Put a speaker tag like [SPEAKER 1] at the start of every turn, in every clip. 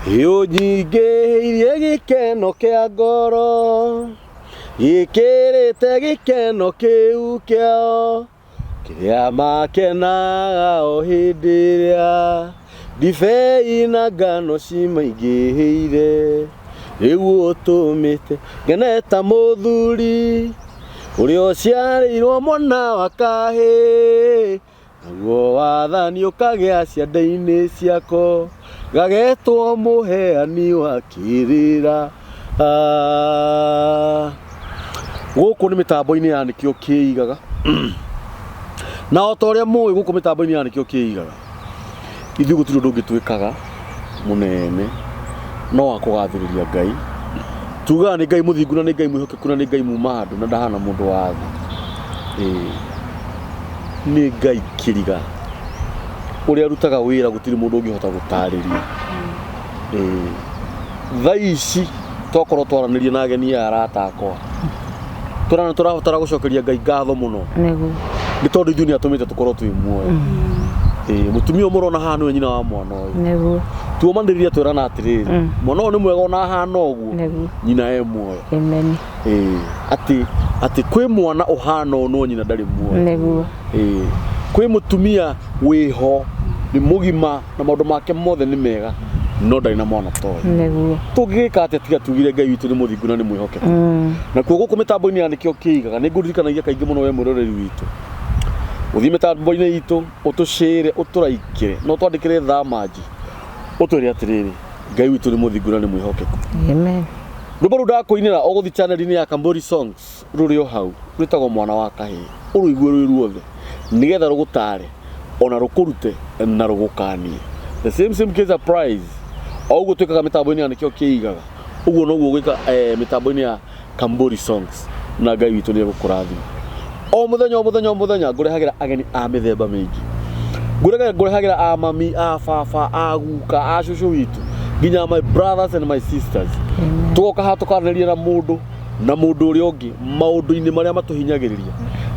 [SPEAKER 1] Ũnyingĩhĩirie gĩkeno kĩa ngoro, gĩkĩrĩte gĩkeno kĩu kĩao, kĩrĩa makenaga o hĩndĩ ĩrĩa ndibei na ngano cimaingĩhĩire. Rĩu ũtũmĩte ngene ta mũthuri ũrĩa ũciarĩirwo mwana wa kahĩĩ. Naguo wathani ũkagĩa ciande-inĩ ciako, gagetwo mũheani wa kĩrĩra. Ah. Gũkũ nĩ mĩtambo-inĩ ya nĩkĩo kĩigaga na o ta ũrĩa mũĩ gũkũ mĩtambo-inĩ ya nĩkĩo kĩigaga ithuĩ gũtirĩ ũndũ ũngĩ twĩkaga mũnene no wa kũgathĩrĩria Ngai. Tugaga nĩ Ngai mũthingu na nĩ Ngai mwĩhokeku na nĩ Ngai muma andũ na ndahana mũndũ wa thĩ. Ĩĩ. Nĩ Ngai kĩriga. Ũrĩa arutaga wĩra gũtirĩ mũndũ ũngĩhota gũtarĩria. Ĩĩ. Thaa ici tokorwo twaranĩria na ageni aya arata akwa tũrana tũrabatara gũcokeria Ngai ngatho mũno.
[SPEAKER 2] Nĩguo.
[SPEAKER 1] Nĩ tondũ ithuĩ nĩ atũmĩte tũkorwo twĩ muoyo. Ĩĩ, mũtumia ũyũ mũrona haha nĩwe nyina wa mwana ũyũ.
[SPEAKER 2] Nĩguo.
[SPEAKER 1] Tuomanĩrĩria twerana atĩrĩrĩ, mwana ũyũ nĩ mwega ona ahana ũguo,
[SPEAKER 2] Nĩguo.
[SPEAKER 1] nyina e muoyo.
[SPEAKER 2] Amen.
[SPEAKER 1] Ĩĩ, atĩ atĩ kwĩ mwana ũhana ũũ no nyina ndarĩ muoyo.
[SPEAKER 2] Nĩguo.
[SPEAKER 1] Ĩĩ, kwĩ mũtumia wĩho nĩ mũgima na maũndũ make mothe nĩ mega no ndarĩ na mwana ta ũyũ.
[SPEAKER 2] Nĩguo.
[SPEAKER 1] Tũngĩgĩka atĩa tiga tugire Ngai witũ nĩ mũthingu na nĩ mwĩhokeku? Nakuo gũkũ mĩtambo-inĩ ya nĩkĩo kĩigaga nĩ ngũririkanagia kaingĩ mũno we mwĩroreri witũ ũthiĩ mĩtambo-inĩ itũ ũtũcĩre ũtũraikĩre na ũtwandĩkĩre thamanji ũtwĩre atĩrĩrĩ Ngai witũ nĩ mũthingu na nĩ mwĩhokeku.
[SPEAKER 2] Amen.
[SPEAKER 1] Rwĩmbo rũu ndakũinĩra ũgũthiĩ channel-inĩ ya Kambori Songs rũrĩ o hau rwĩtagwo mwana wa kahĩĩ ũrũigue rwĩ ruothe nĩgetha rũgũtare ona rũkũrute na rũgũkanie. The same same case applies o ũguo twĩkaga mĩtambo-inĩ ya nĩkĩo kĩigaga ũguo noguo ũgwĩka mĩtambo-inĩ ya Kambori Songs na Ngai witũ nĩ egũkũrathima. O mũthenya o mũthenya o mũthenya ngũrehagĩra ageni a mĩthemba mĩingĩ. Ngũrehagĩra a mami, a baba, a guka, a cũcũ witũ, nginya my brothers and my sisters. Tũgoka haha tũkaranĩria na mũndũ na mũndũ ũrĩa ũngĩ maũndũ-inĩ marĩa matũhinyagĩrĩria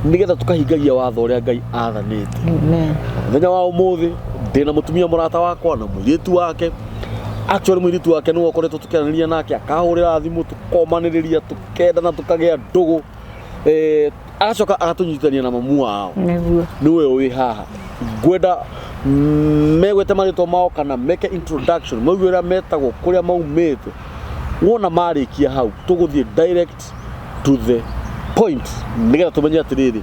[SPEAKER 1] nĩgetha tũkahingagia watho ũrĩa Ngai athanĩte.
[SPEAKER 2] Amen.
[SPEAKER 1] Mũthenya wa ũmũthĩ ndĩna mũtumia mũrata wakwa na mũirĩtu wake. Actually mũirĩtu wake nĩwe ũkoretwo tũkĩaranĩria nake akahũrĩra thimũ tũkomanĩrĩria tũkendana tũkagĩa ndũgũ. Agacoka agatũnyitithania na mamu wao.
[SPEAKER 2] Nĩguo.
[SPEAKER 1] Nĩwe wĩ haha. Ngwenda megwete marĩtwa mao kana meke introduction mauge ũrĩa metagwo kũrĩa maumĩte. Wona marĩkia hau tũgũthiĩ direct to the point nĩgetha tũmenye atĩrĩrĩ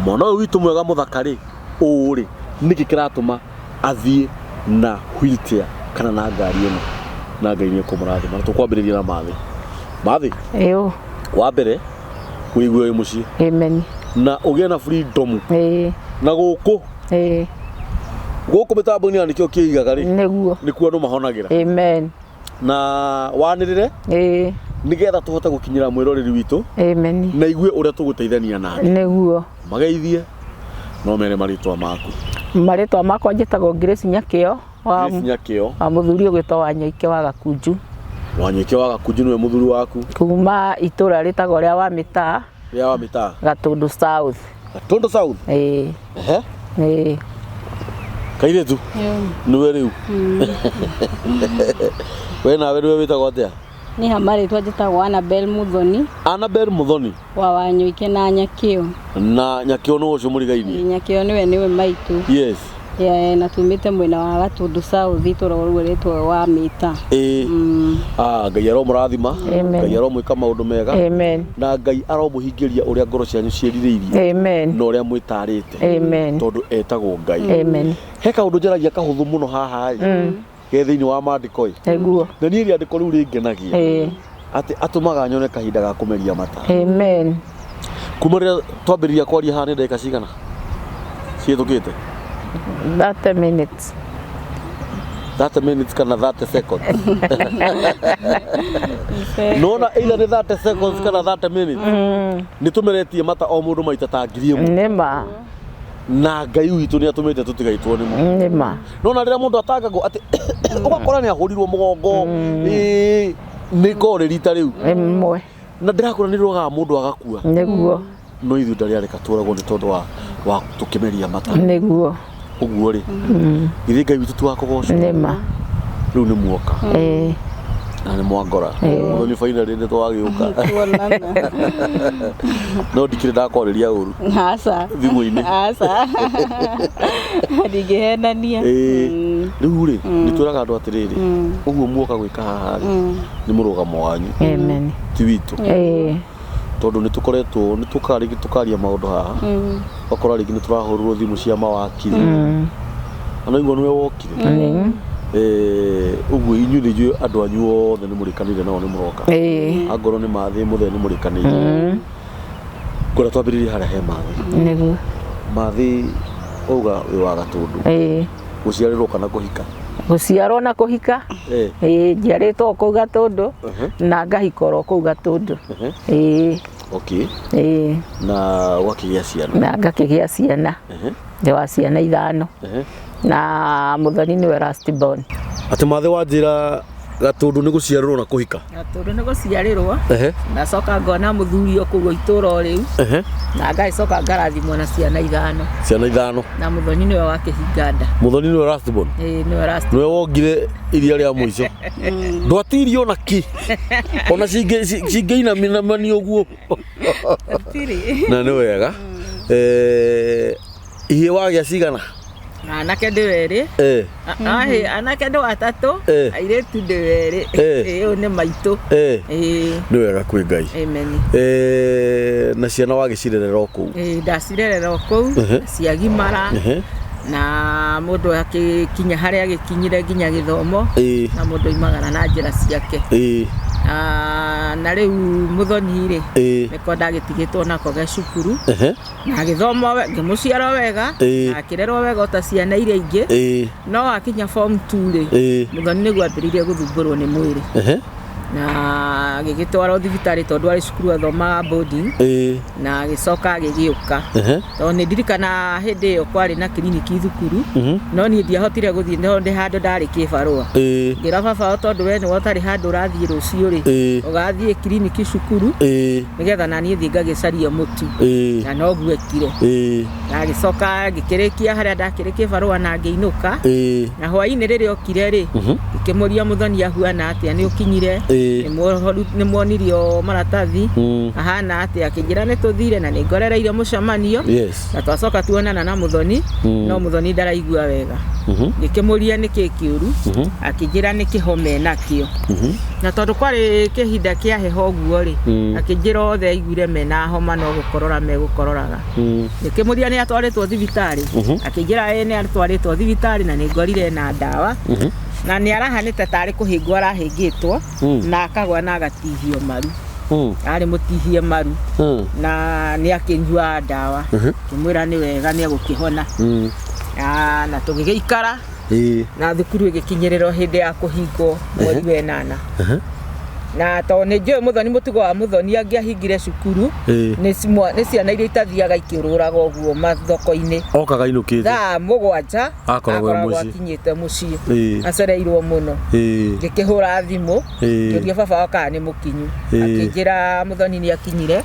[SPEAKER 1] mwana ũyũ witũ mwega mũthaka rĩ ũũ rĩ nĩkĩ kĩratũma athiĩ na wheelchair kana na ngari ĩno na Ngai nĩ ekũmũrathima. Na tũkwambĩrĩria na Mathĩ. Mathĩ.
[SPEAKER 2] Ĩũ.
[SPEAKER 1] Wa mbere wĩigue wĩ mũciĩ.
[SPEAKER 2] Amen.
[SPEAKER 1] Na ũgĩe na freedom.
[SPEAKER 2] Ĩĩ.
[SPEAKER 1] Na gũkũ.
[SPEAKER 2] Ĩĩ.
[SPEAKER 1] Gũkũ mĩtambo-inĩ ya nĩkĩo kĩigaga rĩ.
[SPEAKER 2] Nĩguo.
[SPEAKER 1] Nĩkuo andũ mahonagĩra.
[SPEAKER 2] Amen.
[SPEAKER 1] Na wanĩrĩre.
[SPEAKER 2] Ĩĩ.
[SPEAKER 1] Nĩgetha tũhote gũkinyĩra mwĩroreri witũ.
[SPEAKER 2] Amen.
[SPEAKER 1] Na igue ũrĩa tũgũteithania nake.
[SPEAKER 2] Nĩguo.
[SPEAKER 1] Mageithie no mere marĩtwa maku.
[SPEAKER 2] Marĩtwa makwa njĩtagwo Grace Nyakĩo wa
[SPEAKER 1] Grace Nyakĩo.
[SPEAKER 2] Wa mũthuri ũgwĩtwo Wanyoike wa Gakunju.
[SPEAKER 1] Wanyoike wa Gakunju nĩwe mũthuri waku.
[SPEAKER 2] Kuma itũra rĩtagwo rĩa Wamĩtaa.
[SPEAKER 1] Rĩa Wamĩtaa.
[SPEAKER 2] Gatũndũ South.
[SPEAKER 1] Gatũndũ South.
[SPEAKER 2] Ĩĩ.
[SPEAKER 1] Ehe.
[SPEAKER 2] Ĩĩ.
[SPEAKER 1] Kairĩtu. Nĩwe rĩu. We nawe nĩwe wĩtagwo atĩa?
[SPEAKER 3] Niĩ ha marĩtwa njĩtagwo Annabel Muthoni.
[SPEAKER 1] Annabel Muthoni.
[SPEAKER 3] Wa Wanyoike na Nyakĩo.
[SPEAKER 1] Na Nyakĩo nĩ ũcio mũrigainie?
[SPEAKER 3] Nyakĩo nĩwe nĩwe maitũ.
[SPEAKER 1] Yes.
[SPEAKER 3] Yeah, na tumĩte mwena wa Gatũndũ South itũra rĩu rĩtwa wa Mĩta.
[SPEAKER 1] Ĩĩ. Ah, Ngai aromũrathima.
[SPEAKER 2] Amen.
[SPEAKER 1] Ngai aromwĩka maũndũ mega.
[SPEAKER 2] Amen.
[SPEAKER 1] Na Ngai aromũhingĩria ũrĩa ngoro cianyu ciĩrirĩirie.
[SPEAKER 2] Amen.
[SPEAKER 1] Na ũrĩa mwĩtarĩte.
[SPEAKER 2] Amen.
[SPEAKER 1] Tondũ etagwo Ngai.
[SPEAKER 2] Amen.
[SPEAKER 1] He kaũndũ njaragia kahũthũ mũno haha ĩ. Ke thĩinĩ wa maandĩko ĩ.
[SPEAKER 2] Nĩguo.
[SPEAKER 1] Na niĩ rĩandĩko rĩu rĩngenagia.
[SPEAKER 2] Ĩĩ.
[SPEAKER 1] Atĩ atũmaga nyone kahinda ga kũmeria mata.
[SPEAKER 2] Amen.
[SPEAKER 1] Kuma rĩrĩa twambĩrĩria kwaria haha nĩ ndagĩka cigana cihĩtũkĩte?
[SPEAKER 2] 30 minutes.
[SPEAKER 1] 30 minutes kana 30 seconds. Nona either nĩ 30 seconds kana 30 minutes. Nĩ tũmeretie mata o mũndũ maita ta 1000.
[SPEAKER 2] Nĩma.
[SPEAKER 1] Na Ngai witũ nĩ atũmĩte tũtigaitwo nĩmo.
[SPEAKER 2] Nĩma.
[SPEAKER 1] Nona rĩrĩa mũndũ atangagwo atĩ ũgakora nĩ ahũrirwo mũgongo. Ĩĩ, nĩ korĩ rita rĩu.
[SPEAKER 2] Rĩmwe.
[SPEAKER 1] Na ndĩrakora nĩ rũgaga mũndũ agakua.
[SPEAKER 2] Nĩguo.
[SPEAKER 1] No ithuĩ ndarĩ areka tũragwo nĩ tondũ wa tũkĩmeria mata.
[SPEAKER 2] Nĩguo.
[SPEAKER 1] Ũguo rĩ. Githĩ Ngai witũ ti wa kũgocwo?
[SPEAKER 2] Nĩma.
[SPEAKER 1] Rĩu nĩ muoka
[SPEAKER 2] Ĩĩ.
[SPEAKER 1] na nĩ mwangora mũthoni finally nĩ twagĩũka.
[SPEAKER 3] Tuonana.
[SPEAKER 1] No ndikĩrĩ ndakwarĩria ũru
[SPEAKER 3] Aca.
[SPEAKER 1] thimũ-inĩ.
[SPEAKER 3] Aca. Ndingĩhenania.
[SPEAKER 1] Ĩĩ. Rĩu rĩ, nĩ twĩraga andũ atĩrĩrĩ, ũguo muoka gwĩka haha rĩ, nĩ mũrũgamo wanyu,
[SPEAKER 2] Amen.
[SPEAKER 1] ti witũ,
[SPEAKER 2] Ĩĩ.
[SPEAKER 1] tondũ nĩ tũkoretwo nĩ tũkaga rĩngĩ tũkaria maũndũ haha, ũgakora rĩngĩ nĩ tũrahũrĩrwo thimũ cia mawakiri ana igua nĩwe wokire. Ũguo inyuĩ nĩ inyuĩ andũ anyu othe nĩ mũrĩkanĩire nao nĩ mũroka.
[SPEAKER 2] Ĩĩ.
[SPEAKER 1] Angorwo nĩ mathĩ mũthee nĩ mũrĩkanĩire. Ngwenda twambĩrĩrie harĩa he mathĩ.
[SPEAKER 2] Nĩguo.
[SPEAKER 1] Mathĩ wauga wĩ wa Gatũndũ?
[SPEAKER 2] Ĩĩ.
[SPEAKER 1] Gũciarĩrwo kana kũhika?
[SPEAKER 2] Gũciarwo na kũhika. Ĩĩ, njiarĩtwo kũu Gatũndũ na ngahika oro kũu Gatũndũ. Ĩĩ.
[SPEAKER 1] Okay.
[SPEAKER 2] Ĩĩ.
[SPEAKER 1] Na ũgakĩgĩa ciana?
[SPEAKER 2] Na ngakĩgĩa ciana. Ndĩ wa ciana 5. Na mũthoni nĩwe last born.
[SPEAKER 1] Atĩ mathĩ wa njĩra Gatũndũ nĩ gũciarĩrwo na kũhika?
[SPEAKER 2] Gatũndũ nĩ gũciarĩrwo, nacoka ngona mũthuri o kũu itũra o rĩu, na ngagĩcoka ngarathimwo na ciana 5.
[SPEAKER 1] Ciana 5.
[SPEAKER 2] Na mũthoni nĩwe wakĩhinga nda.
[SPEAKER 1] Mũthoni nĩwe last born?
[SPEAKER 2] Ĩĩ, nĩwe last.
[SPEAKER 1] Nĩwe wongire iria rĩa mũico, ndwatirie ona ki ona cingĩinamani ũguo. Na nĩ wega. Ihĩĩ wagĩa cigana?
[SPEAKER 2] Anake ndĩ werĩ. Ahĩ, anake ndĩ watatũ. Airĩtu ndĩ werĩ. Ĩĩ, ũyũ nĩ maitũ. Ĩĩ.
[SPEAKER 1] Nĩ wega kwĩ Ngai.
[SPEAKER 2] Amen.
[SPEAKER 1] Na ciana wagĩcirerera o kũu?
[SPEAKER 2] Ĩĩ, ndacirerera o kũu, ciagimara, na mũndũ akĩkinya harĩa agĩkinyire nginya gĩthomo, na mũndũ aimagara na njĩra ciake. Na rĩu mũthoni rĩ, nĩko ndagĩtigĩtwo nako ge cukuru, na agĩthoma ngĩmũciara wega, na akĩrerwo wega ota ciana iria ingĩ. No akinya form 2 rĩ, mũthoni nĩguo ambĩrĩirie gũthumbũrwo nĩ mwĩrĩ, na agĩgĩtwarwo thibitarĩ tondũ arĩ cukuru athomaga boarding, na agĩcoka agĩgĩũka, tondũ nĩ ndirikana hĩndĩ ĩyo kwarĩ na kiriniki thukuru, no niĩ ndiahotire gũthiĩ no ndĩ handũ ndarĩ kĩbarũa. Ngĩra baba wao, tondũ we nĩwe ũtarĩ handũ ũrathiĩ rũciũ rĩ, ũgathiĩ kiriniki cukuru, nĩgetha na niĩ thiĩ ngagĩcaria mũtu. Na noguo ekire. Na agĩcoka ngĩkĩrĩkia harĩa ndakĩrĩ kĩbarũa na ngĩinũka. Na hwaĩ-inĩ rĩrĩa okire rĩ, ngĩkĩmũria mũthoni ahuana atĩa, nĩ ũkinyire, nĩ muonirio maratathi, ahana atĩa? Akĩnjĩra nĩ tũthire na nĩ ngorereire mũcemanio, na twacoka tuonana na mũthoni, no mũthoni ndaraigua wega. Ngĩkĩmũria nĩkĩ kĩũru, akĩnjĩra nĩ kĩhoma enakĩo, na tondũ kwarĩ kĩhinda kĩa heho ũguo rĩ, akĩnjĩra othe aiguire mena homa no gũkorora megũkororaga. Ngĩkĩmũria nĩ atwarĩtwo thibitarĩ, akĩnjĩra ĩĩ, nĩ atwarĩtwo thibitarĩ na nĩ ngorire na ndawa, na nĩ arahanĩte tarĩ kũhĩngwo arahĩngĩtwo, na akagwa na agatihio maru, arĩ mũtihie maru, na nĩ akĩnyua ndawa. Ngĩmwĩra nĩ wega, nĩ egũkĩhona. Na tũgĩgĩikara, na thukuru ĩgĩkinyĩrĩrwo hĩndĩ ya kũhingwo mweri wa 8. Na tondũ nĩ njũĩ mũthoni, mũtugo wa mũthoni angĩahingire cukuru, nĩ ciana iria itathiaga ikĩũrũraga ũguo mathoko-inĩ.
[SPEAKER 1] Okaga inũkĩte.
[SPEAKER 2] Thaa 7
[SPEAKER 1] Akoragwo e
[SPEAKER 2] akoragwo
[SPEAKER 1] mũciĩ.
[SPEAKER 2] akinyĩte mũciĩ. Acereirwo mũno. Ngĩkĩhũra thimũ, ngĩũria baba wao kana nĩ mũkinyu. Akĩnjĩra mũthoni nĩ akinyire.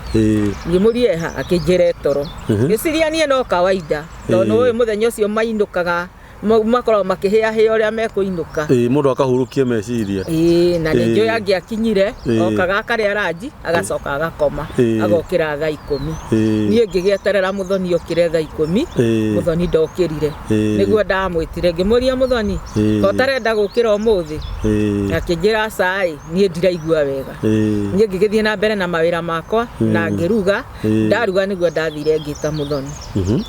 [SPEAKER 2] Ngĩmũria eha, akĩnjĩra etoro. Ngĩciria niĩ no kawaida, tondũ nĩ ũĩ mũthenya ũcio mainũkaga makoragwo makĩhĩahĩa ũrĩa mekũinũka.
[SPEAKER 1] Mũndũ akahurũkia meciria.
[SPEAKER 2] Ĩĩ, na nĩ njũĩ angĩakinyire, okaga akarĩa ranji, agacoka agakoma, agokĩra thaa 10. Niĩ ngĩgĩeterera mũthoni okĩre thaa 10. Mũthoni ndokĩrire. Nĩguo ndamwĩtire, ngĩmũria mũthoni, ko ũtarenda gũkĩra ũmũthĩ? Akĩnjĩra aca ĩ, niĩ ndiraigua wega. Niĩ ngĩgĩthiĩ na mbere na mawĩra makwa na ngĩruga. Ndaruga nĩguo ndathire ngĩta mũthoni.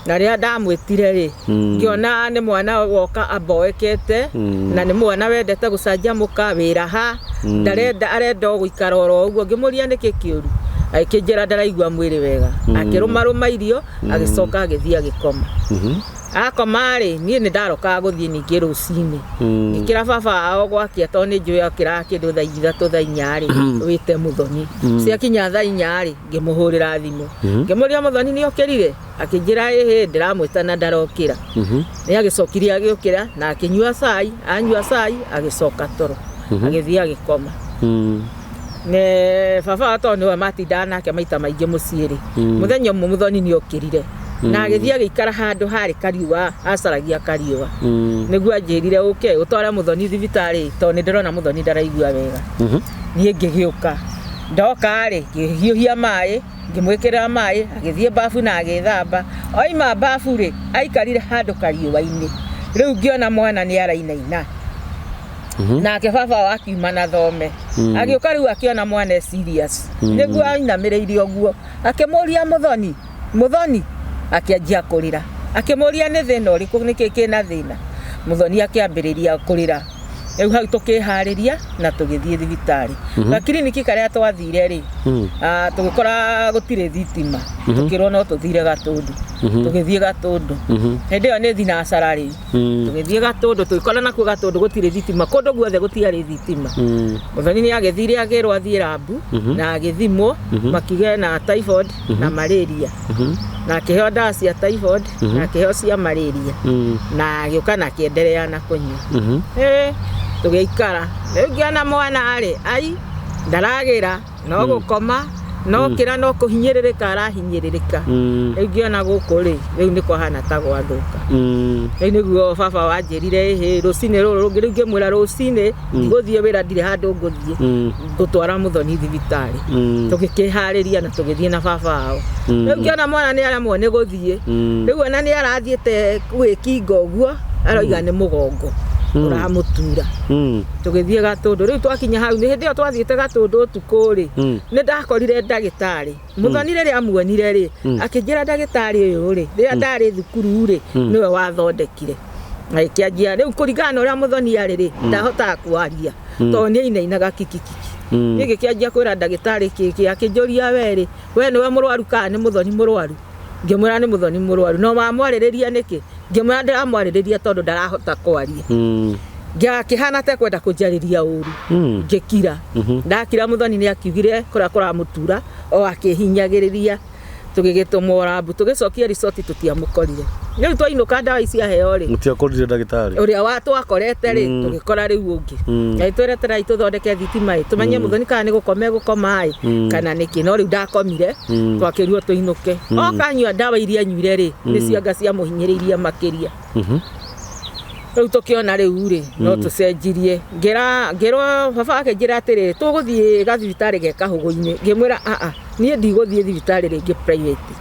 [SPEAKER 2] Na rĩrĩa ndamwĩtire rĩ, ngĩona nĩ mwana woka amboekete, na nĩ mwana wendete gũcanjamũka wĩra ha, ndarenda, arenda o gũikara oro ũguo. Ngĩmũria nĩkĩ kĩũru, akĩnjĩra ndaraigua mwĩrĩ wega. Akĩrũmarũma irio, agĩcoka agĩthiĩ agĩkoma. Akoma rĩ, niĩ nĩ ndarokaga gũthiĩ ningĩ rũcinĩ. Ngĩkĩra baba wao gwakĩa, tondũ nĩ njũĩ okĩraga kĩndũ thaa 3 thaa 4 rĩ, wĩte mũthoni. Ciakinya thaa 4 rĩ, ngĩmũhũrĩra thimũ, ngĩmũria mũthoni nĩ okĩrire, akĩnjĩra ĩhĩ, ndĩramwĩta na ndarokĩra. Nĩ agĩcokire agĩũkĩra na akĩnyua cai, anyua cai agĩcoka toro, agĩthiĩ agĩkoma. Ne baba wa tondũ nĩwe matindaga nake maita maingĩ mũciĩ rĩ, mũthenya ũmwe mũthoni nĩ okĩrire. Na agĩthiĩ agĩikara handũ harĩ kariũa, acaragia kariũa. Nĩguo anjĩrire ũke ũtware Mũthoni thibitarĩ, tondũ nĩ ndĩrona Mũthoni ndaraigua wega. Niĩ ngĩgĩũka, ndoka rĩ, ngĩhiũhia maĩ, ngĩmwĩkĩrĩra maĩ, agĩthiĩ bafu na agĩthamba. Oima bafu rĩ, aikarire handũ kariũa-inĩ. Rĩu ngĩona mwana nĩ arainaina. Nake baba wao akiuma na thome. Agĩũka rĩu akĩona mwana e serious. Nĩguo ainamĩrĩire ũguo. Akĩmũria Mũthoni, Mũthoni, akĩanjia kũrĩra. Akĩmũria nĩ thĩna ũrĩkũ, nĩkĩ kĩna thĩna. Mũthoni akĩambĩrĩria kũrĩra. Rĩu hau tũkĩharĩria na tũgĩthiĩ thibitarĩ. Gakiriniki karĩa twathire rĩ, tũgĩkora gũtirĩ thitima. Tũkĩrwo no tũthire Gatũndũ. Tũgĩthiĩ Gatũndũ. Hĩndĩ ĩyo nĩ thinacara rĩu. Tũgĩthiĩ Gatũndũ, tũgĩkora nakuo Gatũndũ gũtirĩ thitima. Kũndũ guothe gũtiarĩ thitima. Mũthoni nĩ agĩthire akĩrwo athiĩ rambu na agĩthimwo, makiuga ena typhoid na malaria. Na akĩheo ndawa cia typhoid na akĩheo cia malaria. Na agĩũka na akĩenderea na kũnyua. Tũgĩikara. Rĩu ngĩona mwana rĩ, ai, ndaragĩra, no gũkoma, no kĩra no kũhinyĩrĩrĩka arahinyĩrĩrĩka. Rĩu ngĩona gũkũ rĩ, rĩu nĩ kwahana ta gwathũka. Rĩu nĩguo baba wanjĩrire, ĩhĩ, rũcinĩ rũrũ rũngĩ, rĩu ngĩmwĩra rũcinĩ ndigũthiĩ wĩra, ndirĩ handũ ngũthiĩ, ngũtwara Mũthoni thibitarĩ. Tũgĩkĩharĩria na tũgĩthiĩ na baba wao. Rĩu ngĩona mwana nĩ aremwo nĩ gũthiĩ. Rĩu ona nĩ arathiĩte gwĩkinga ũguo, aroiga nĩ mũgongo ũramũtura. Tũgĩthiĩ Gatũndũ. Rĩu twakinya hau, nĩ hĩndĩ ĩyo twathiĩte Gatũndũ ũtukũ rĩ, nĩ ndakorire ndagĩtarĩ. Mũthoni rĩrĩa amuonire rĩ, akĩnjĩra ndagĩtarĩ ũyũ rĩ, rĩrĩa ndarĩ thukuru rĩ, nĩwe wathondekire. Agĩkĩanjia rĩu kũringana na ũrĩa Mũthoni arĩ rĩ, ndahotaga kwaria tondũ nĩ ainainaga kikikiki. Niĩ ngĩkĩanjia kwĩra ndagĩtarĩ kĩkĩ, akĩnjũria we rĩ, we nĩwe mũrwaru kana nĩ Mũthoni mũrwaru? Ngĩmwĩra nĩ Mũthoni mũrwaru. No wamwarĩrĩria nĩkĩ? Ngĩmwĩra ndĩramwarĩrĩria tondũ ndarahota kwaria. Ngĩakĩhana ta kwenda kũnjarĩria ũru. Ngĩkira. Ndakira Mũthoni nĩ akiugire kũrĩa kũramũtura o akĩhinyagĩrĩria. Tũgĩgĩtũmwo rambu, tũgĩcokia ricoti tũtiamũkorire. Rĩu twainũka ndawa ici aheo rĩ,
[SPEAKER 1] Mũtiakorire ndagĩtarĩ?
[SPEAKER 2] Ũrĩa wa twakorete rĩ, tũgĩkora rĩu ũngĩ. Agĩtwĩra tũthondeke thitima ĩ, tũmenye Mũthoni kana nĩ gũkoma egũkoma ĩ, kana nĩkĩ. No rĩu ndakomire, twakĩrwo tũinũke. Oka anyua ndawa iria anyuire rĩ, nĩ cianga ciamũhinyĩrĩirie makĩria. Rĩu tũkĩona rĩu rĩ, no tũcenjirie. Ngĩra ngĩrwo baba akĩnjĩra atĩrĩrĩ, tũgũthiĩ gathibitarĩ ge Kahũgũ-inĩ. Ngĩmwĩra aa, niĩ ndigũthiĩ thibitarĩ rĩngĩ private.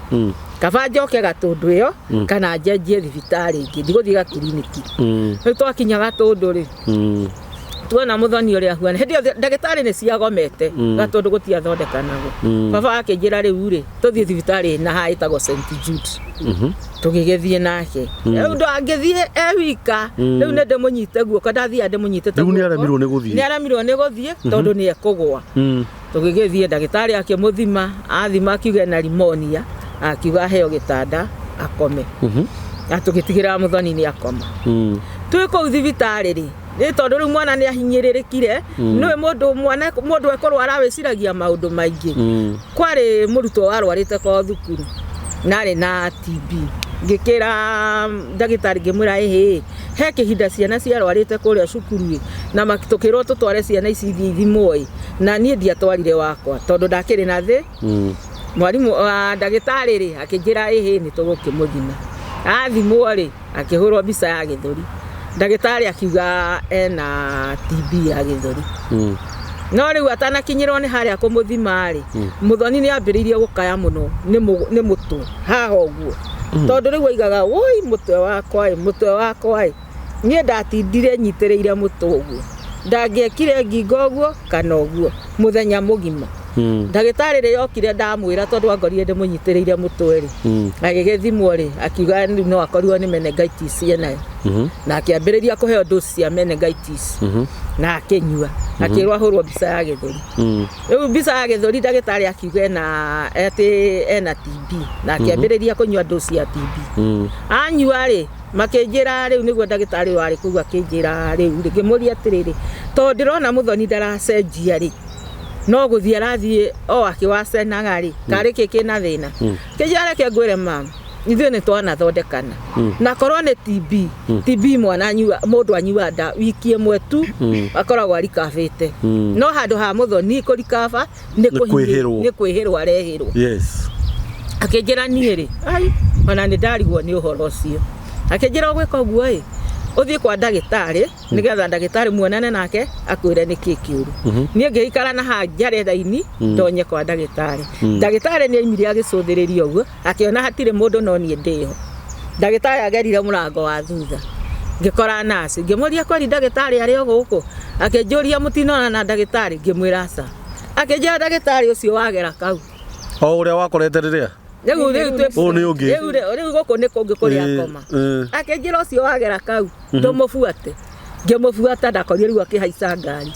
[SPEAKER 2] Kaba njoke Gatũndũ ĩyo, kana njenjie thibitarĩ ĩngĩ, ndigũthiĩ gakiriniki. Rĩu twakinya Gatũndũ rĩ, tuona Mũthoni ũrĩa ahuana. Hĩndĩ ĩyo ndagĩtarĩ nĩ ciagomete, Gatũndũ gũtiathondekanagwo. Baba akĩnjĩra rĩu rĩ, tũthiĩ thibitarĩ na haha ĩtagwo St Jude. Tũgĩgĩthiĩ nake. Rĩu ndangĩthiĩ e wika, rĩu nĩ ndĩmũnyite guoko, ndathiaga ndĩmũnyitĩte
[SPEAKER 1] Rĩu nĩ
[SPEAKER 2] guoko.
[SPEAKER 1] aremirwo nĩ gũthiĩ.
[SPEAKER 2] Nĩ aremirwo nĩ gũthiĩ tondũ nĩ ekũgũa. Tũgĩgĩthiĩ, ndagĩtarĩ akĩmũthima, athima akiuga ena pneumonia, akiuga aheo gĩtanda akome. Na tũgĩtigĩrĩra Mũthoni nĩ akoma. Twĩ kũu thibitarĩ rĩ, nĩ tondũ rĩu mwana nĩ ahinyĩrĩrĩkire, nĩwe mũndũ mwana mũndũ ekũrwara wĩciragia maũndũ maingĩ. Kwarĩ mũrutwo warwarĩte ko thukuru na arĩ na TB. Ngĩkĩra ndagĩtarĩ ngĩmwĩra, ĩhĩ, he kĩhinda ciana ciarwarĩte kũrĩa cukuru ĩ, na tũkĩrwo tũtware ciana ici ithiĩ ithimwo ĩ, na niĩ ndiatwarire wakwa tondũ ndakĩrĩ na thĩ. Mwarimũ wa ndagĩtarĩ rĩ, akĩnjĩra ĩhĩ, nĩ tũgũkĩmũthima. Athimwo rĩ, akĩhũrwo mbica ya gĩthũri. Ndagĩtarĩ akiuga ena TB ya gĩthũri. No rĩu atanakinyĩrwo nĩ harĩa kũmũthima rĩ, Mũthoni nĩ ambĩrĩirie gũkaya mũno nĩ mũtwe haha ũguo. Tondũ rĩu aigaga, woi mũtwe wakwa ĩ, mũtwe wakwa ĩ. Niĩ ndatindire nyitĩrĩire mũtwe ũguo. Ndangĩekire ngingo ũguo kana ũguo mũthenya mũgima. Ndagĩtarĩ rĩrĩa okire ndamwĩra tondũ angorire ndĩmũnyitĩrĩire mũtwe rĩ, agĩgĩthimwo rĩ, akiuga rĩu no akorirwo nĩ meningitis enayo. Na akĩambĩrĩria kũheo dose cia meningitis. Na akĩnyua. Akĩrwo ahũrwo mbica ya gĩthũri. Rĩu mbica ya gĩthũri ndagĩtarĩ akiuga ena atĩ ena TB. Na akĩambĩrĩria kũnyua dose ya TB. Anyua rĩ, makĩnjĩra rĩu nĩguo ndagĩtarĩ warĩ kũu akĩnjĩra rĩu rĩ, ngĩmũria atĩrĩrĩ, tondũ ndĩrona Mũthoni ndaracenjia rĩ, no gũthiĩ arathiĩ o akĩwacenaga rĩ, karĩ kĩ kĩna thĩna. Kĩnjĩra reke ngwĩre mama, ithuĩ nĩ twanathondekana. Na korwo nĩ TB, TB mwana anyua, mũndũ anyua nda wiki ĩmwe tu, akoragwo arikabĩte. No handũ ha Mũthoni kũrikaba, nĩ
[SPEAKER 1] kwĩhĩrwo.
[SPEAKER 2] Nĩ kwĩhĩrwo arehĩrwo. Akĩnjĩra niĩ rĩ, ai, Ona nĩ ndarigwo nĩ ũhoro ũcio. Akĩnjĩra ũgwĩka ũguo ĩ, ũthiĩ kwa ndagĩtarĩ nĩgetha ndagĩtarĩ muonane nake akwĩre nĩkĩ kĩũru. Niĩ ngĩikara na haha njare raini ndonye kwa ndagĩtarĩ. Ndagĩtarĩ nĩ aimire agĩcũthĩrĩria ũguo akĩona hatirĩ mũndũ no niĩ ndĩho. Ndagĩtarĩ agerire mũrango wa thutha. Ngĩkora nurse, ngĩmũria kweri ndagĩtarĩ arĩ o gũkũ? Akĩnjũria mũtinona na ndagĩtarĩ? Ngĩmwĩra aca. Akĩnjĩra ndagĩtarĩ ũcio wagera kau.
[SPEAKER 1] O ũrĩa wakorete rĩrĩa?
[SPEAKER 2] Rĩu rĩu twĩ
[SPEAKER 1] Ũyũ nĩ ũngĩ.
[SPEAKER 2] Rĩu rĩu gũkũ nĩ kũngĩ kũrĩa akoma. Akĩnjĩra ũcio wagera kau ndũmũbuate. Ngĩmũbuata ndakorire rĩu akĩhaica ngari.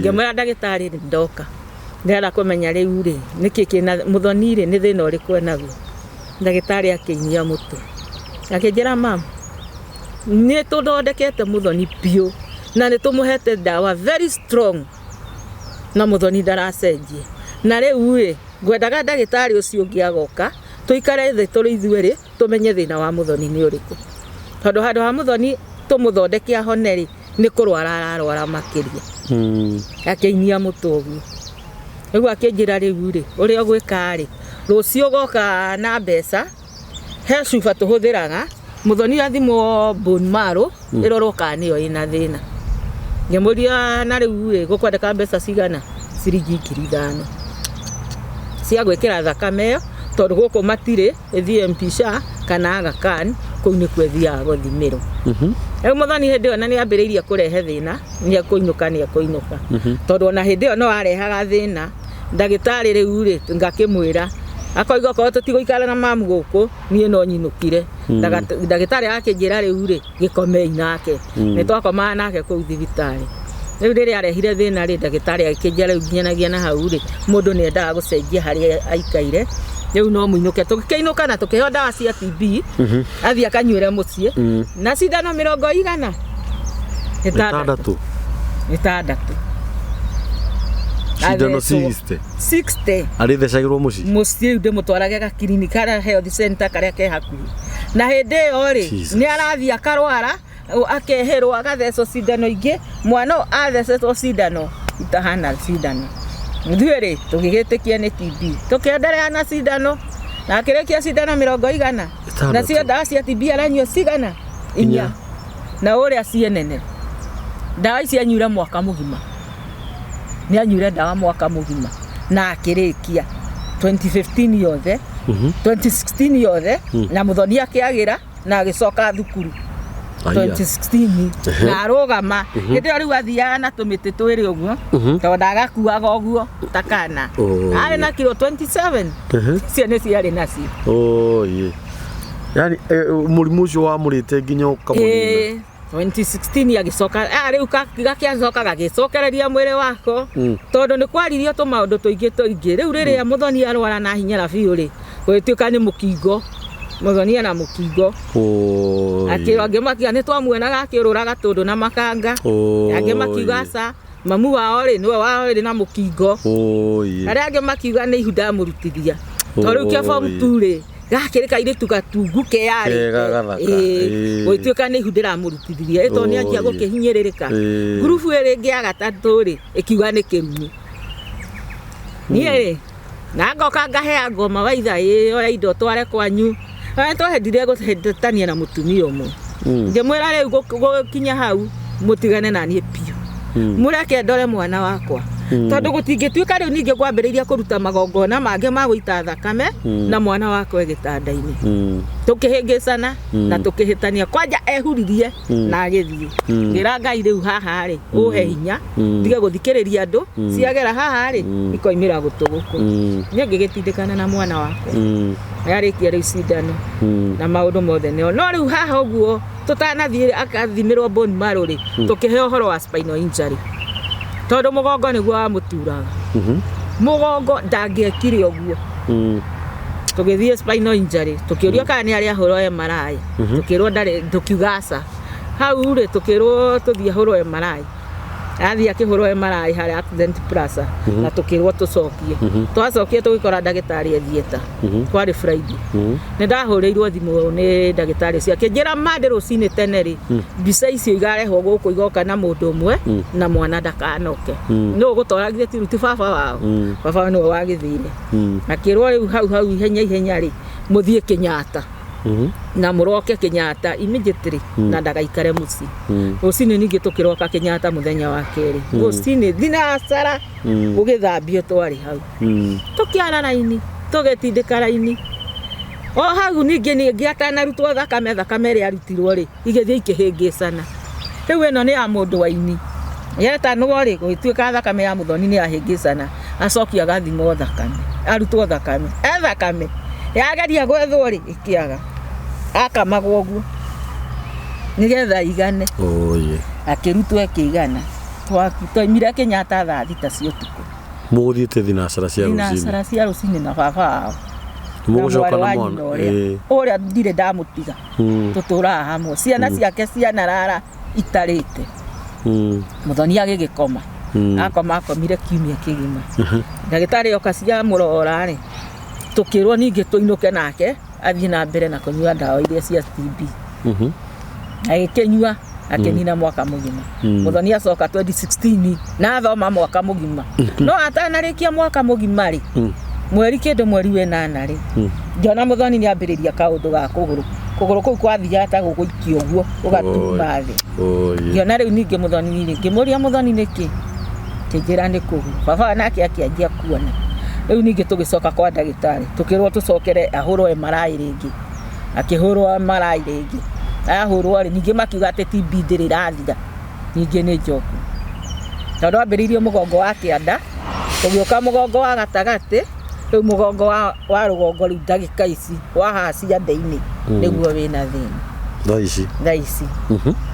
[SPEAKER 2] Ngĩmwĩra ndagĩtarĩ nĩ ndoka. Ndĩrenda kũmenya rĩu rĩ nĩkĩ kĩna mũthoni rĩ nĩ thĩna ũrĩkũ enaguo. Ndagĩtarĩ akĩinia mũtwe. Akĩnjĩra mam, nĩ tũthondekete mũthoni biũ na nĩ tũmũhete ndawa very strong na mũthoni ndaracenjia. Na rĩu rĩ ngwendaga ndagĩtarĩ ũcio ũngĩ agoka tũikare thĩ tũrĩ ithuerĩ tũmenye thĩna wa mũthoni nĩ ũrĩkũ. Tondũ handũ ha mũthoni tũmũthondeke ahone rĩ nĩ kũrwara ararwara makĩria. Akĩinia mũtwe ũguo. Rĩu akĩnjĩra rĩu rĩ ũrĩa ũgwĩka rĩ rũciũ ũgoka na mbeca he cuba tũhũthĩraga mũthoni athimwo bone marrow ĩrorwo kana nĩyo ĩna thĩna. Ngĩmũria na rĩu rĩ gũkwendeka mbeca cigana? Ciringi 5,000 cia gwĩkĩra thakame ĩyo tondũ gũkũ matirĩ ĩthiĩ MP SHA kana Aga Khan kũu nĩkuo ĩthiaga gũthimĩrwo. Rĩu mũthoni hĩndĩ ĩyo na nĩ ambĩrĩirie kũrehe thĩna nĩ ekũinũka nĩ ekũinũka tondũ ona hĩndĩ ĩyo no arehaga thĩna. Ndagĩtarĩ rĩu rĩ ngakĩmwĩra akoiga okorwo tũtigũikara na mamu gũkũ niĩ no nyinũkire. Ndagĩtarĩ akĩnjĩra rĩu rĩ gĩkomei nake. Nĩ twakomaga nake kũu thibitarĩ. Rĩu rĩrĩa arehire thĩna rĩ ndagĩtarĩ akĩnjĩra rĩu nginyanagia na hau rĩ mũndũ nĩ endaga gũcenjia harĩa aikaire rĩu no mũinũke. Tũkĩinũka na tũkĩheo ndawa cia TB athiĩ akanyuĩre mũciĩ na cindano mĩrongo igana
[SPEAKER 1] 6.
[SPEAKER 2] 6.
[SPEAKER 1] Cindano 60.
[SPEAKER 2] 60.
[SPEAKER 1] Arĩthecagĩrwo mũciĩ?
[SPEAKER 2] Mũciĩ rĩu ndĩmũtwarage gakiriniki karĩa health center karĩa ke hakuhĩ. Na hĩndĩ ĩyo rĩ nĩ arathiĩ akarwara akehĩrwo agathecwo cindano ingĩ mwana ũyũ athecetwo cindano itahana cindano. Ithuĩ rĩ tũgĩgĩtĩkia nĩ TB tũkĩenderea na cindano na akĩrĩkia cindano mĩrongo igana na cio ndawa cia TB aranyua cigana 4 na ũrĩa cienene ndawa ici anyuire mwaka mũgima nĩ anyuire ndawa mwaka mũgima na akĩrĩkia 2015 yothe 2016 yothe na mũthoni akĩagĩra na agĩcoka thukuru 2016 na arũgama hĩndĩ ĩyo rĩu athiaga na tũmĩtĩ twĩrĩ ũguo tondũ ndagakuaga ũguo ta kana arĩ na kiro 27 icio nĩ ciarĩ nacio.
[SPEAKER 1] Yani mũrimũ ũcio wamũrĩte nginya ũkamũnina.
[SPEAKER 2] 2016 agĩcoka rĩu gakĩacoka gagĩcokereria mwĩrĩ wako tondũ nĩ kwaririo tũmaũndũ tũingĩ tũingĩ. Rĩu rĩrĩa mũthoni arwara na hinyara biũ rĩ gũgĩtuĩka nĩ mũkingo mũthoni ena mũkingo angĩ makiuga nĩ twamuonaga akĩũrũra gatũndũ na makanga angĩ makiuga aca mamu wao rĩ nĩwe warĩ na mũkingo arĩa angĩ makiuga nĩ ihu ndamũrutithia tondũ rĩu kĩa form 2 rĩ gakĩrĩ kairĩtu gatungu keyarĩ gũgĩtuĩka nĩ ihu ndĩramũrutithirie ĩ tondũ nĩ anjia gũkĩhinyĩrĩrĩka. Ngurubu ĩrĩ ĩngĩ ya gatatũ rĩ ĩkiuga nĩ kĩrumi. Niĩ rĩ na ngoka ngaheangwo mawaitha ĩ oya indo tware kwanyu. Na twahendire gũhĩtania na mũtumia ũmwe. Ngĩmwĩra rĩu gũkinya hau mũtigane na niĩ biũ. Mũreke ndore mwana wakwa. Tondũ gũtingĩtuĩka rĩu ningĩ kwambĩrĩria kũruta magongona mangĩ ma gũita thakame na mwana wakwa e gĩtanda-inĩ. Tũkĩhĩngĩcana na tũkĩhĩtania kwanja ehuririe na agĩthiĩ. Ngĩra Ngai rĩu haha rĩ ũhe hinya ndige gũthikĩrĩria andũ ciagera haha rĩ ikoimĩra gũtũ gũkũ. Niĩ ngĩgĩtindĩkana na mwana wakwa. Yarĩkia rĩu cindano na maũndũ mothe nĩo. No rĩu haha ũguo tũtanathiĩ akathimĩrwo bone marrow rĩ tũkĩheo ũhoro wa spinal injury. Tondũ mũgongo nĩguo wamũturaga. Mũgongo ndangĩekire ũguo. Tũgĩthiĩ spinal injury tũkĩũrio kana nĩ arĩ ahũrwo MRI tũkĩrwo ndarĩ tũkiuga aca. Hau rĩ tũkĩrwo tũthiĩ ahũrwo MRI. Athiĩ akĩhũrwo MRI harĩa Accident Plaza na tũkĩrwo tũcokie. Twacokie tũgĩkora ndagĩtarĩ e theatre. Kwarĩ Friday. Nĩ ndahũrĩirwo thimũ nĩ ndagĩtarĩ ũcio akĩnjĩra Monday rũcinĩ tene rĩ mbica icio igarehwo gũkũ igoka na mũndũ ũmwe na mwana ndakanoke. Nũ ũgũtwaragire ti baba wao. Baba nĩwe wagĩthire. Akĩrwo rĩu hau hau ihenya ihenya rĩ mũthiĩ Kenyatta. Na mũroke Kenyatta immediately na ndagaikare mũciĩ. Rũcinĩ ningĩ tũkĩroka Kenyatta mũthenya wa kerĩ rũcinĩ thinacara gũgĩthambio twarĩ hau. Tũkĩara raini, tũgĩtindĩka raini o hau. Ningĩ atanarutwo thakame, thakame ĩrĩa arutirwo rĩ, igĩthiĩ ikĩhĩngĩcana. Rĩu ĩno nĩ ya mũndũ wa ini yetanwo rĩ, gũgĩtuĩka thakame ya Mũthoni nĩ yahĩngĩcana. Acokia agathimwo thakame, arutwo thakame, e thakame yageria gwethwo rĩ, ĩkĩaga, akamagwo ũguo nĩgetha igane.
[SPEAKER 1] Oye.
[SPEAKER 2] Akĩrutwo ĩkĩigana. Twaimire Kenyatta thaa 6 cia ũtukũ.
[SPEAKER 1] Mũgũthiĩte thinacara cia rũcinĩ?
[SPEAKER 2] Thinacara cia rũcinĩ na baba wao.
[SPEAKER 1] Mũgũcoka na
[SPEAKER 2] mwarĩ wa
[SPEAKER 1] mwana?
[SPEAKER 2] nyina ũrĩa ũrĩa ndirĩ ndamũtiga. Tũtũraga hamwe, ciana ciake cianarara itarĩte. Mũthoni agĩgĩkoma. Akoma akomire kiumia kĩgima. Ndagĩtarĩ oka ciamũrora rĩ, tũkĩrwo ningĩ tũinũke nake athiĩ na mbere na kũnyua ndawa iria cia TB. Agĩkĩnyua akĩnina mwaka mũgima. Mũthoni acoka 2016 na athoma mwaka mũgima. No atanarĩkia mwaka mũgima rĩ, mweri kĩndũ mweri wĩnana rĩ, ngĩona Mũthoni nĩ ambĩrĩria kaũndũ ga kũgũrũ. Kũgũrũ kũu kwathiaga ta gũgũikio ũguo, gũgatuma thĩ.
[SPEAKER 1] Oye.
[SPEAKER 2] Ngĩona rĩu ningĩ Mũthoni rĩ, ngĩmũria Mũthoni nĩkĩ, kĩnjĩra nĩ kũgũrũ. Baba nake akĩanjia kuona. Rĩu ningĩ tũgĩcoka kwa ndagĩtarĩ, tũkĩrwo tũcokere ahũrwo MRI rĩngĩ. Akĩhũrwo MRI rĩngĩ. Ahũrwo rĩ, ningĩ makiuga atĩ TB ndĩrĩ ĩrathira, ningĩ nĩ njoku. Tondũ ambĩrĩirie mũgongo wa kĩanda, ũgĩũka mũgongo wa gatagatĩ, rĩu mũgongo wa rũgongo rĩu ndagĩka ici wa haha ciande-inĩ nĩguo wĩna thĩna.
[SPEAKER 1] Thaa ici?
[SPEAKER 2] Thaa ici.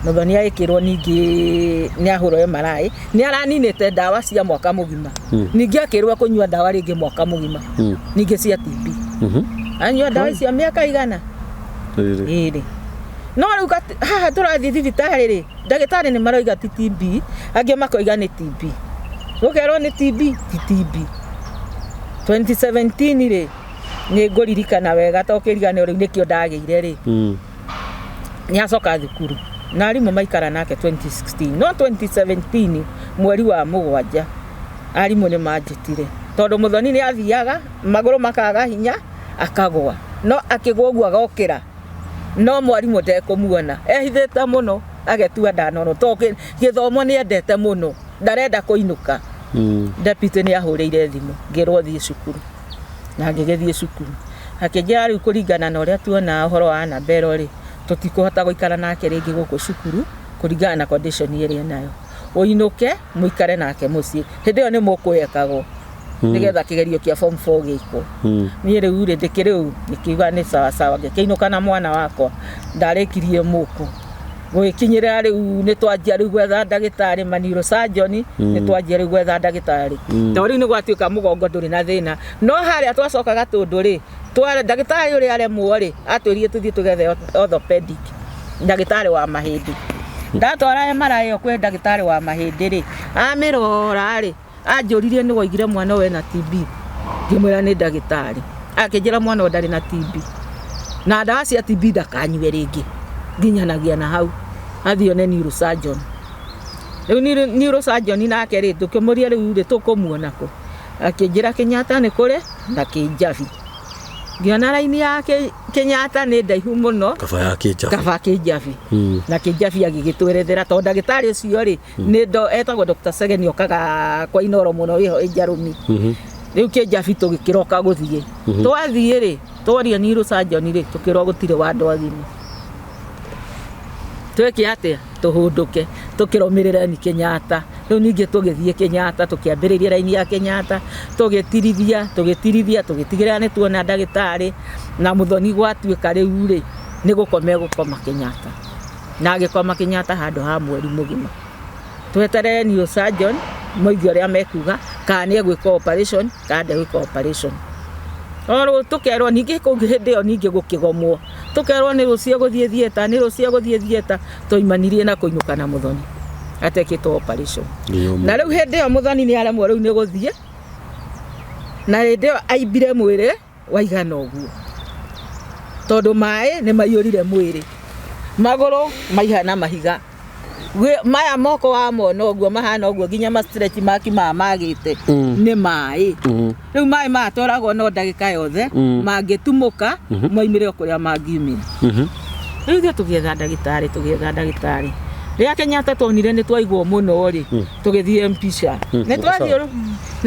[SPEAKER 2] Mũthoni agĩkĩrwo ningĩ nĩ ahũrwo MRI, nĩ araninĩte ndawa cia mwaka mũgima. Ningĩ akĩrwo kũnyua ndawa rĩngĩ mwaka mũgima. Ningĩ cia TB. Anyua ndawa icio mĩaka igana?
[SPEAKER 1] Rĩrĩ.
[SPEAKER 2] Ĩrĩ. No rĩu haha tũrathiĩ thibitarĩ rĩ, ndagĩtarĩ nĩ maroiga ti TB, angĩ makoiga nĩ TB. Gũkerwo nĩ TB, ti TB. 2017 rĩ, nĩ ngũririkana wega to kĩriganĩro rĩu nĩkĩo ndagĩire rĩ. Nĩ acoka thukuru na arimũ maikara nake 2016, no 2017 mweri wa 7 arimũ nĩ manjĩtire tondũ Mũthoni nĩ athiaga magũrũ makaga hinya akagwa, no akĩgwa ũguo agokĩra, no mwarimũ ndekũmuona, ehithĩte mũno agetua ndanonwo tondũ gĩthomo nĩ endete mũno, ndarenda kũinũka. Deputy nĩ ahũrĩire thimũ ngĩrwo thiĩ cukuru, na ngĩgĩthiĩ cukuru. Akĩnjĩra rĩu kũringana na ũrĩa tuona ũhoro wa Annabel rĩ, tũtikũhota gũikara nake rĩngĩ gũkũ cukuru kũringana na condition ĩrĩa enayo, ũinũke mũikare nake mũciĩ, hĩndĩ ĩyo nĩ mũkũekagwo nĩgetha kĩgerio kĩa form 4 gĩkwo. Niĩ rĩu rĩ, ndĩkĩ rĩu ngĩkiuga nĩ sawa sawa, ngĩkĩinũka na mwana wakwa. Ndarĩkirie mũkũ gũgĩkinyĩrĩra rĩu nĩ twanjia rĩu gwetha ndagĩtarĩ ma neurosurgeon. Nĩ twanjia rĩu gwetha ndagĩtarĩ tondũ rĩu nĩ gwatuĩka mũgongo ndũrĩ na thĩna. No harĩa twacoka Gatũndũ rĩ, ndagĩtarĩ ũrĩa aremwo rĩ, atwĩrire tũthiĩ tũgethe orthopedic, ndagĩtarĩ wa mahĩndĩ. Ndatwara MRI ĩyo kwĩ ndagĩtarĩ wa mahĩndĩ rĩ, amĩrora rĩ, anjũririe nĩ woigire mwana ũyũ ena TB? Ngĩmwĩra nĩ ndagĩtarĩ. Akĩnjĩra mwana ũyũ ndarĩ na TB na ndawa cia TB ndakanyue rĩngĩ nginyanagia na hau, athiĩ one neurosurgeon. Rĩu neurosurgeon nake rĩ, tũkĩmũria rĩu rĩ, tũkũmuona kũ? Akĩnjĩra Kenyatta nĩ kũrĩ na Kĩnjabi. Ngĩona raini ya Kenyatta nĩ ndaihu mũno.
[SPEAKER 1] Kaba ya Kĩnjabi.
[SPEAKER 2] Kaba Kĩnjabi. Na Kĩnjabi agĩgĩtwerethera tondũ ndagĩtarĩ ũcio rĩ, nĩ etagwo Dr. Segeni, okaga kwa Inoro mũno, wĩho ĩ Njarũmi. Rĩu Kĩnjabi tũgĩkĩroka gũthiĩ. Twathiĩ rĩ, tworia neurosurgeon rĩ, tũkĩrwo gũtirĩ wa andũ agima. Twĩke atĩa? Tũhũndũke tũkĩrũmĩrĩre ni Kenyatta. Rĩu ningĩ tũgĩthiĩ Kenyatta, tũkĩambĩrĩria raini ya Kenyatta, tũgĩtirithia tũgĩtirithia, tũgĩtigĩrĩra nĩ tuona ndagĩtarĩ. Na Mũthoni gwatuĩka rĩu rĩ, nĩ gũkoma egũkoma Kenyatta, na agĩkoma Kenyatta handũ ha mweri mũgima tweterere neurosurgeon moige ũrĩa mekuga, kana nĩ egwĩka operation kana ndegwĩka operation. Oro tũkerwo ningĩ kũu hĩndĩ ĩyo ningĩ gũkĩgomwo, tũkerwo nĩ rũciũ gũthiĩ theatre, nĩ rũciũ gũthiĩ theatre. Twaimanirie na kũinũka na Mũthoni atekĩtwo operation.
[SPEAKER 1] Nginya ũmũthĩ.
[SPEAKER 2] Na rĩu hĩndĩ ĩyo Mũthoni nĩ aremwo rĩu nĩ gũthiĩ, na hĩndĩ ĩyo aimbire mwĩrĩ waigana ũguo tondũ maĩ nĩ maiyũrire mwĩrĩ, magũrũ maihana mahiga. Maya moko wamona ũguo mahana ũguo nginya ma stretch maki maya magĩte nĩ maĩ. Rĩu maĩ maya twaragwo no ndagĩka yothe mangĩtumũka moimĩre o kũrĩa mangiumĩra. Rĩu ithuĩ tũgĩetha ndagĩtarĩ, tũgĩetha ndagĩtarĩ. Rĩrĩa Kenyatta tuonire nĩ twaigwo mũno rĩ, tũgĩthiĩ Mpisha. Nĩ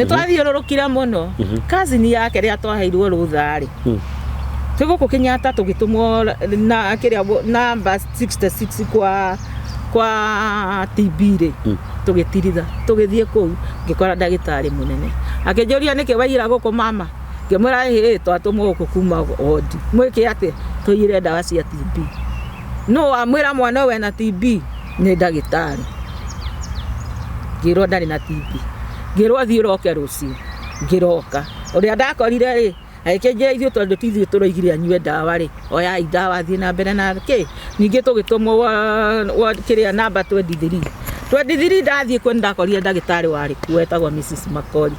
[SPEAKER 2] twathiũrũrũkire mũno. Cousin yake rĩrĩa twaheirwo rũtha rĩ, twĩ gũkũ Kenyatta tũgĩtũmwo na kĩrĩa namba 66 kwa TB rĩ, tũgĩtiritha tũgĩthiĩ kũu ngĩkora ndagĩtarĩ mũnene akĩnjũria nĩkĩ waiyĩra gũkũ mama, ngĩmwĩra ĩhĩ twatũmwo gũkũ kuma wodi, mwĩke atĩ tũiyĩre ndawa cia TB. No wamwĩra mwana ũyũ ena TB nĩ ndagĩtarĩ. Ngĩrwo ndarĩ na TB, ngĩrwo thiĩ ũroke rũciũ, ngĩroka ũrĩa ndakorire rĩ agĩkĩnjĩra ithuĩ tondũ ti ithuĩ tũroigire anyue ndawa rĩ, oyai ndawa thiĩ na mbere na kĩ. Ningĩ tũgĩtũmwo kĩrĩa namba 23 23 ndathiĩ kuo nĩndakorire ndagĩtarĩ warĩ kuo wetagwo Mrs Makori.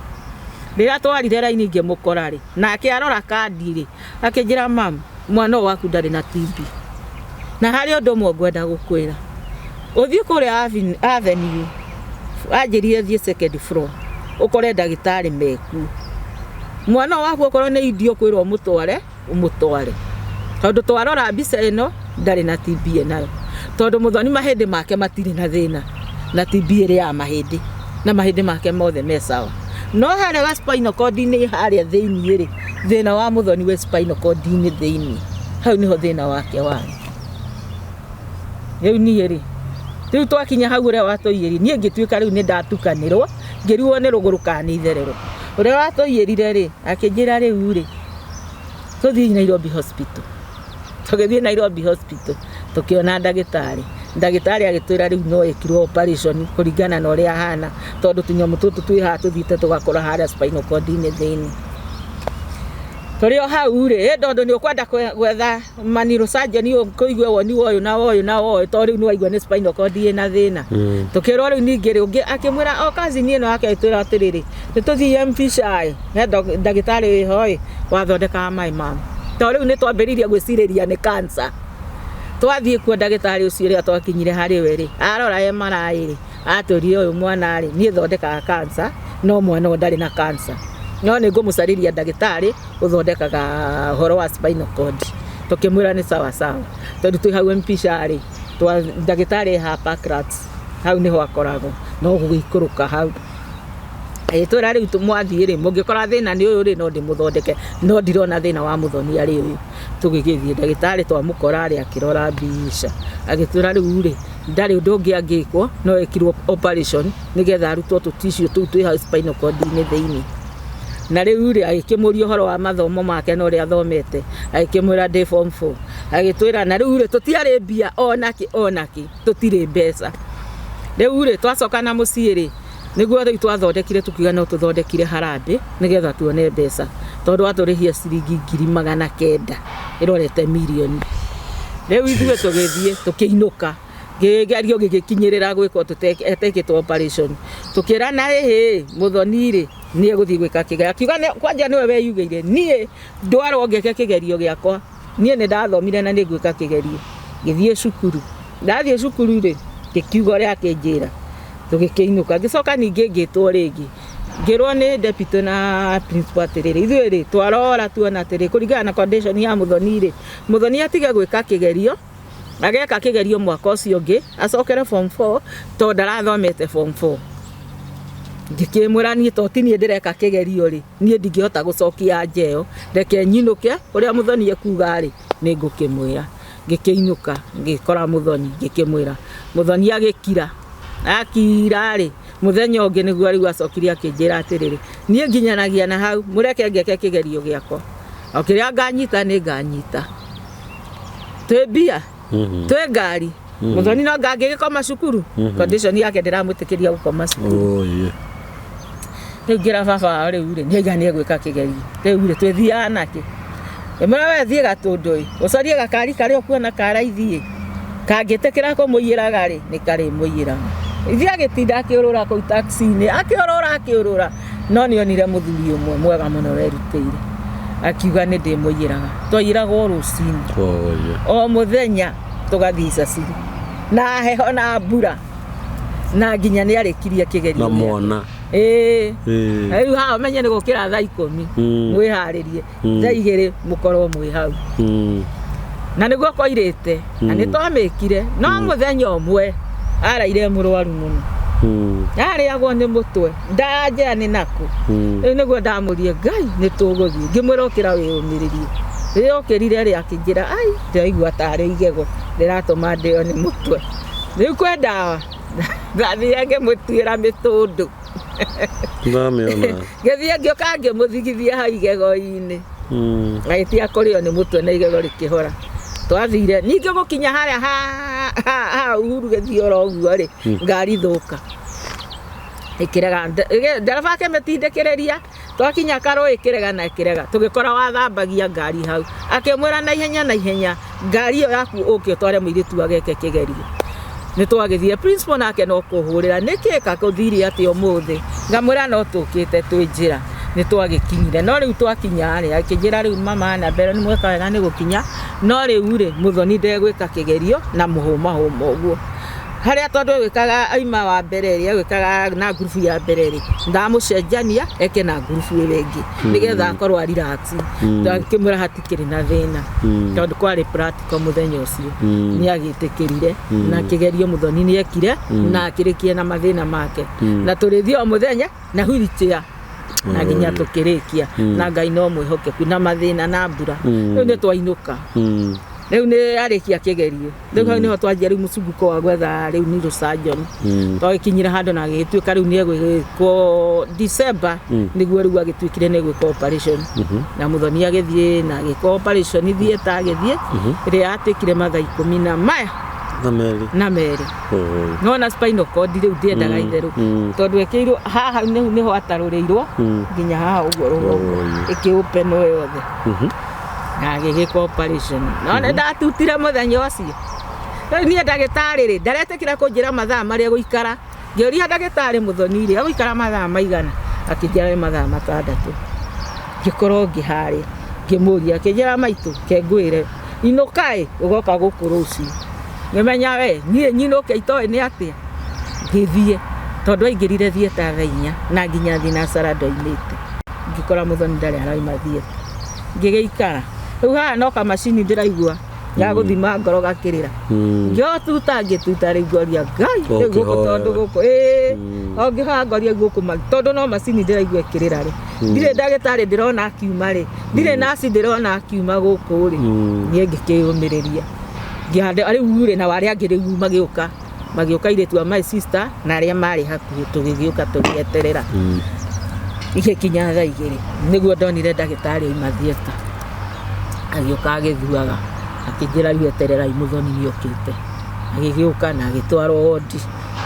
[SPEAKER 2] Rĩrĩa twarire raini ngĩmũkora rĩ, nake arora kandi rĩ akĩnjĩra mam, mwana ũyũ waku ndarĩ na TB, na harĩ ũndũ ũmwe ngwenda gũkwĩra, ũthiĩ kũrĩa Avenue, anjĩrire thiĩ second floor ũkore ndagĩtarĩ mekuo, mwana ũyũ waku okorwo nĩ indio kwĩrwo ũmũtware ũmũtware, tondũ twarora mbica ĩno ndarĩ na TB nayo, tondũ mũthoni mahĩndĩ make matirĩ na thĩna na TB ĩrĩ ya mahĩndĩ na mahĩndĩ make mothe me sawa, no harĩa ga spinal cord-inĩ harĩa thĩinĩ rĩ, thĩna wa mũthoni wĩ spinal cord-inĩ thĩinĩ, hau nĩho thĩna wake warĩ. Rĩu niĩ rĩ, rĩu twakinya hau ũrĩa watũiyĩri, niĩ ngĩtuĩka rĩu nĩ ndatukanĩrwo, ngĩrigwo nĩ rũgũrũ kana nĩ itherero. Ũrĩa watũiyĩrire rĩ, akĩnjĩra rĩu rĩ, tũthiĩ Nairobi Hospital. Tũgĩthiĩ Nairobi Hospital, tũkĩona ndagĩtarĩ. Ndagĩtarĩ agĩtwĩra rĩu no ĩkirwo operation kũringana na ũrĩa ahana, tondũ tũnyamũ tũtũ twĩ haha tũthiĩte tũgakũra harĩa spinal cord-inĩ thĩinĩ. Tũrĩ o hau rĩ, ĩ tondũ nĩ ũkwenda gwetha neurosurgeon ũkũigue woni wa ũyũ na wa ũyũ na wa ũyũ, tondũ rĩu nĩ waigua nĩ spinal cord ĩna thĩna. Tũkĩrwo rĩu ningĩ rĩ, ũngĩ akĩmwĩra o cousin ĩno yake agĩtwĩra atĩrĩrĩ, nĩ tũthiĩ Mpisha ĩ, he ndagĩtarĩ wĩho ĩ, wathondekaga maĩ mamu. Tondũ rĩu nĩ twambĩrĩirie gwĩcirĩria nĩ cancer. Twathiĩ kuo ndagĩtarĩ ũcio rĩrĩa twakinyire harĩ we rĩ, arora MRI rĩ, atwĩrire ũyũ mwana rĩ, niĩ thondekaga cancer, no mwana ũyũ ndarĩ na cancer. No nĩ ngũmũcarĩria ndagĩtarĩ ũthondekaga ũhoro wa spinal cord. Tũkĩmwĩra nĩ sawa sawa. Tondũ twĩ hau Mpisha rĩ, ndagĩtarĩ ha Parklands, hau nĩho akoragwo, no gũgĩikũrũka hau. Agĩtwĩra rĩu mwathiĩ rĩ, mũngĩkora thĩna nĩ ũyũ rĩ, no ndĩmũthondeke, no ndirona thĩna wa mũthoni arĩ ũyũ. Tũgĩgĩthiĩ ndagĩtarĩ twamũkora rĩ, akĩrora mbica, agĩtwĩra rĩu rĩ, ndarĩ ũndũ ũngĩ angĩkwo, no ekirwo operation nĩgetha arutwo tũ tissue tũu twĩ hau spinal cord-inĩ thĩinĩ. Na rĩu rĩ, agĩkĩmũria ũhoro wa mathomo make na ũrĩa athomete, agĩkĩmwĩra ndĩ form 4. Agĩtwĩra na rĩu rĩ, tũtiarĩ mbia onakĩ onakĩ, tũtirĩ mbeca. Rĩu rĩ, twacoka na mũciĩ rĩ, nĩguo rĩu twathondekire tukiuga no tũthondekire harambĩ nĩgetha tuone mbeca, tondũ atũrĩhia ciringi 900,000 ĩrorete mirioni. Rĩu ithuĩ tũgĩthiĩ tũkĩinũka, kĩgerio gĩgĩkinyĩrĩra gwĩkwo atekĩtwo operation. Tũkĩra na ĩhĩ mũthoni rĩ, nĩ egũthiĩ gwĩka kĩgerio. Akiuga kwanja nĩwe weyugĩire, niĩ ndwarwo ngeke kĩgerio gĩakwa, niĩ nĩ ndathomire na nĩ ngwĩka kĩgerio. Ngĩthiĩ cukuru, ndathiĩ cukuru rĩ, ngĩkiuga ũrĩa akĩnjĩra, tũgĩkĩinũka. Ngĩcoka ningĩ ngĩtwo rĩngĩ, ngĩrwo nĩ deputy na principal atĩrĩrĩ, ithuĩ rĩ twarora tuona atĩrĩ, kũringana na condition ya mũthoni rĩ, mũthoni atige gwĩka kĩgerio, ageka kĩgerio mwaka ũcio ũngĩ, acokere form 4, tondũ ndarathomete form 4. Ngĩkĩmwĩra niĩ to ti niĩ ndĩreka kĩgerio rĩ, niĩ ndingĩhota gũcokia anja ĩyo, reke nyinũke, ũrĩa mũthoni ekuga rĩ, nĩ ngũkĩmwĩra. Ngĩkĩinũka, ngĩkora mũthoni, ngĩkĩmwĩra. Mũthoni agĩkira, akira rĩ, mũthenya ũngĩ nĩguo rĩu acokire akĩnjĩra atĩrĩrĩ, niĩ nginyanagia na hau, mũreke ngeke kĩgerio gĩakwa, o kĩrĩa nganyita nĩ nganyita. Twĩ mbia, twĩ ngari, mũthoni no ngangĩgĩkoma cukuru, condition yake ndĩramwĩtĩkĩria gũkoma cukuru. Rĩu ngĩra baba wao rĩu rĩ, nĩaiga nĩegwĩka kĩgerio. Rĩu rĩ, twĩthiaga nakĩ? Ngĩmwĩra we thiĩ Gatũndũ ĩ, ũcarie gakari karĩa ũkuona ka raithi ĩ, kangĩtĩkĩra kũmũiyĩraga rĩ, nĩ karĩmũiyĩraga. Ithiĩ agĩtinda akĩũrũra kũu taxi-inĩ, akĩũrũra akĩũrũra, no nĩonire mũthuri ũmwe mwega mũno werutĩire, akiuga nĩ ndĩmũiyĩraga. Twaiyĩragwo rũcinĩ, o mũthenya tũgathiĩ Icaciri. Na heho na mbura na nginya nĩ arĩkirie kĩgerio
[SPEAKER 1] Na
[SPEAKER 2] gĩake.
[SPEAKER 1] mwana.
[SPEAKER 2] Ĩĩ.
[SPEAKER 1] Ĩĩ.
[SPEAKER 2] Rĩu haha ũmenye nĩ gũkĩra thaa 10 mwĩharĩrie, thaa 2 mũkorwo mwĩ hau. Na nĩguo koirĩte na nĩ twamĩkire, no mũthenya ũmwe araire mũrwaru mũno, arĩagwo nĩ mũtwe, ndanjĩra nĩ nakũ. Rĩu nĩguo ndamũrie Ngai nĩ tũgũthiĩ, ngĩmwĩra ũkĩra wĩyũmĩrĩrie. Rĩrĩa okĩrire rĩ, akĩnjĩra ai ndĩraigua tarĩ igego rĩratũma ndĩo nĩ mũtwe. Rĩu kwĩ ndawa ndathire ngĩmũtuĩra mĩtũndũ.
[SPEAKER 1] Ndamĩona.
[SPEAKER 2] Ngĩthiĩ ngĩũka ngĩmũthigithia hau igego-inĩ, agĩtiga kũrĩo nĩ mũtwe na igego rĩkĩhora. Twathire ningĩ gũkinya harĩa ha Uhuru gĩthiĩ oro ũguo rĩ, ngari thũka ĩkĩrega, ndereba akĩmĩtindĩkĩrĩria, twakinya karũĩ ĩkĩrega na ĩkĩrega, tũgĩkora wathambagia ngari hau, akĩmwĩra na ihenya na ihenya ngari ĩyo yaku ũke ũtware mũirĩtu ageke kĩgerio. Nĩ twagĩthire, principal nake no kũhũrĩra nĩkĩ kakũthire atĩ ũmũthĩ, ngamwĩra no tũkĩte twĩ njĩra, nĩ twagĩkinyire. No rĩu twakinya rĩ, akĩnjĩra rĩu mama Annabel nĩ mweka wega nĩ gũkinya, no rĩu rĩ Mũthoni ndegwĩka kĩgerio na mũhũmahũma ũguo harĩa tondũ egwĩkaga aima wa mbere rĩ, egwĩkaga na ngurubu ya mbere rĩ, ndamũcenjania eke na ngurubu ĩyo ĩngĩ nĩgetha akorwo a relax. Ndakĩmwĩra hatikĩrĩ na thĩna, tondũ kwarĩ practical mũthenya ũcio, nĩ agĩtĩkĩrire na kĩgerio Mũthoni nĩ ekire na akĩrĩkia na mathĩna make, na tũrĩthiĩ o mũthenya na wheelchair na nginya tũkĩrĩkia, na Ngai no mwĩhokeku na mathĩna na mbura. Rĩu nĩ twainũka, rĩu nĩ arĩkia kĩgerio, rĩu hau nĩho twanjia rĩu mũcunguko wa gwetha rĩu neurosurgeon. Twagĩkinyire handũ na agĩgĩtuĩka rĩu nĩ egwĩkwo December, nĩguo rĩu agĩtuĩkire nĩ egwĩkwo operation, na Mũthoni agĩthiĩ na agĩkwo operation theatre, agĩthiĩ ĩrĩa yatuĩkire mathaa 12
[SPEAKER 1] na merĩ.
[SPEAKER 2] Na merĩ. Nona spinal cord rĩu ndiendaga itherũ, tondũ ĩkĩirwo haha nĩho atarũrĩirwo nginya haha ũguo rũgongo, ĩkĩũpenwo yothe na agĩgĩka operation. No nĩ ndatutire mũthenya ũcio. Rĩu niĩ ndagĩtarĩ rĩ ndaretĩkĩra kũnjĩra mathaa marĩa gũikara, ngĩũria ndagĩtarĩ Mũthoni rĩ agũikara mathaa maigana, akĩnjĩra nĩ mathaa 6. Ngĩkorwo ngĩharĩa ngĩmũria, akĩnjĩra maitũ ke ngwĩre inũka ĩ ũgoka gũkũ rũciũ. Ngĩmenya we niĩ nyinũke itoĩ nĩ atĩa, ngĩthiĩ tondũ aingĩrire theatre thaa 4 na nginya thinacara ndoimĩte, ngĩkora Mũthoni ndarĩ arauma theatre. Ngĩgĩikara rĩu haha no kamacini ndĩraigua ya gũthima ngoro gakĩrĩra, ngĩotuta ngĩtuta rĩu ngoria Ngai rĩu gũkũ tondũ gũkũ ĩĩ o ngĩhoya ngoria gũkũ tondũ no macini ndĩraigua ĩkĩrĩra rĩ, ndirĩ ndagĩtarĩ ndĩrona akiuma rĩ, ndirĩ naci ndĩrona akiuma gũkũ rĩ, niĩ ngĩkĩyũmĩrĩria ngĩhanda rĩu rĩ, na arĩa angĩ rĩu magĩũka airĩtu a my sister na arĩa marĩ hakuhĩ, tũgĩgĩũka tũgĩeterera igĩkinya thaa 2 nĩguo ndonire ndagĩtarĩ auma theatre, agĩũka agĩthuaga akĩnjĩra rĩu etererai Mũthoni nĩ okĩte. Agĩgĩũka na agĩtwarwo wodi,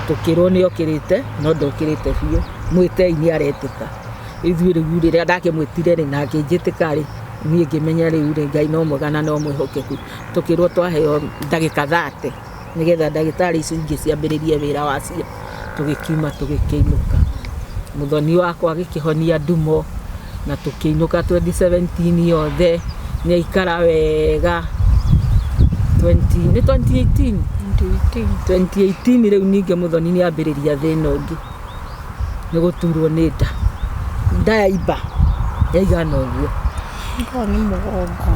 [SPEAKER 2] tũkĩrwo nĩ okĩrĩte no ndokĩrĩte biũ, mwĩtei nĩ aretĩka. Ithuĩ rĩu rĩrĩa ndakĩmwĩtire rĩ na akĩnjĩtĩka rĩ, niĩ ngĩmenya rĩu rĩ Ngai no mwega na no mwĩhokeku. Tũkĩrwo twaheo ndagĩka 30 nĩgetha ndagĩtarĩ icio ingĩ ciambĩrĩrie wĩra wacio. Tũgĩkiuma tũgĩkĩinũka, Mũthoni wakwa agĩkĩhonia ndumo na tũkĩinũka 2017 yothe nĩ aikara wega. 20 nĩ 2018 2018 rĩu ningĩ Mũthoni nĩ ambĩrĩria thĩna ũngĩ, nĩ gũturwo nĩ nda, nda yaimba yaigana ũguo.
[SPEAKER 3] Nĩ mũgongo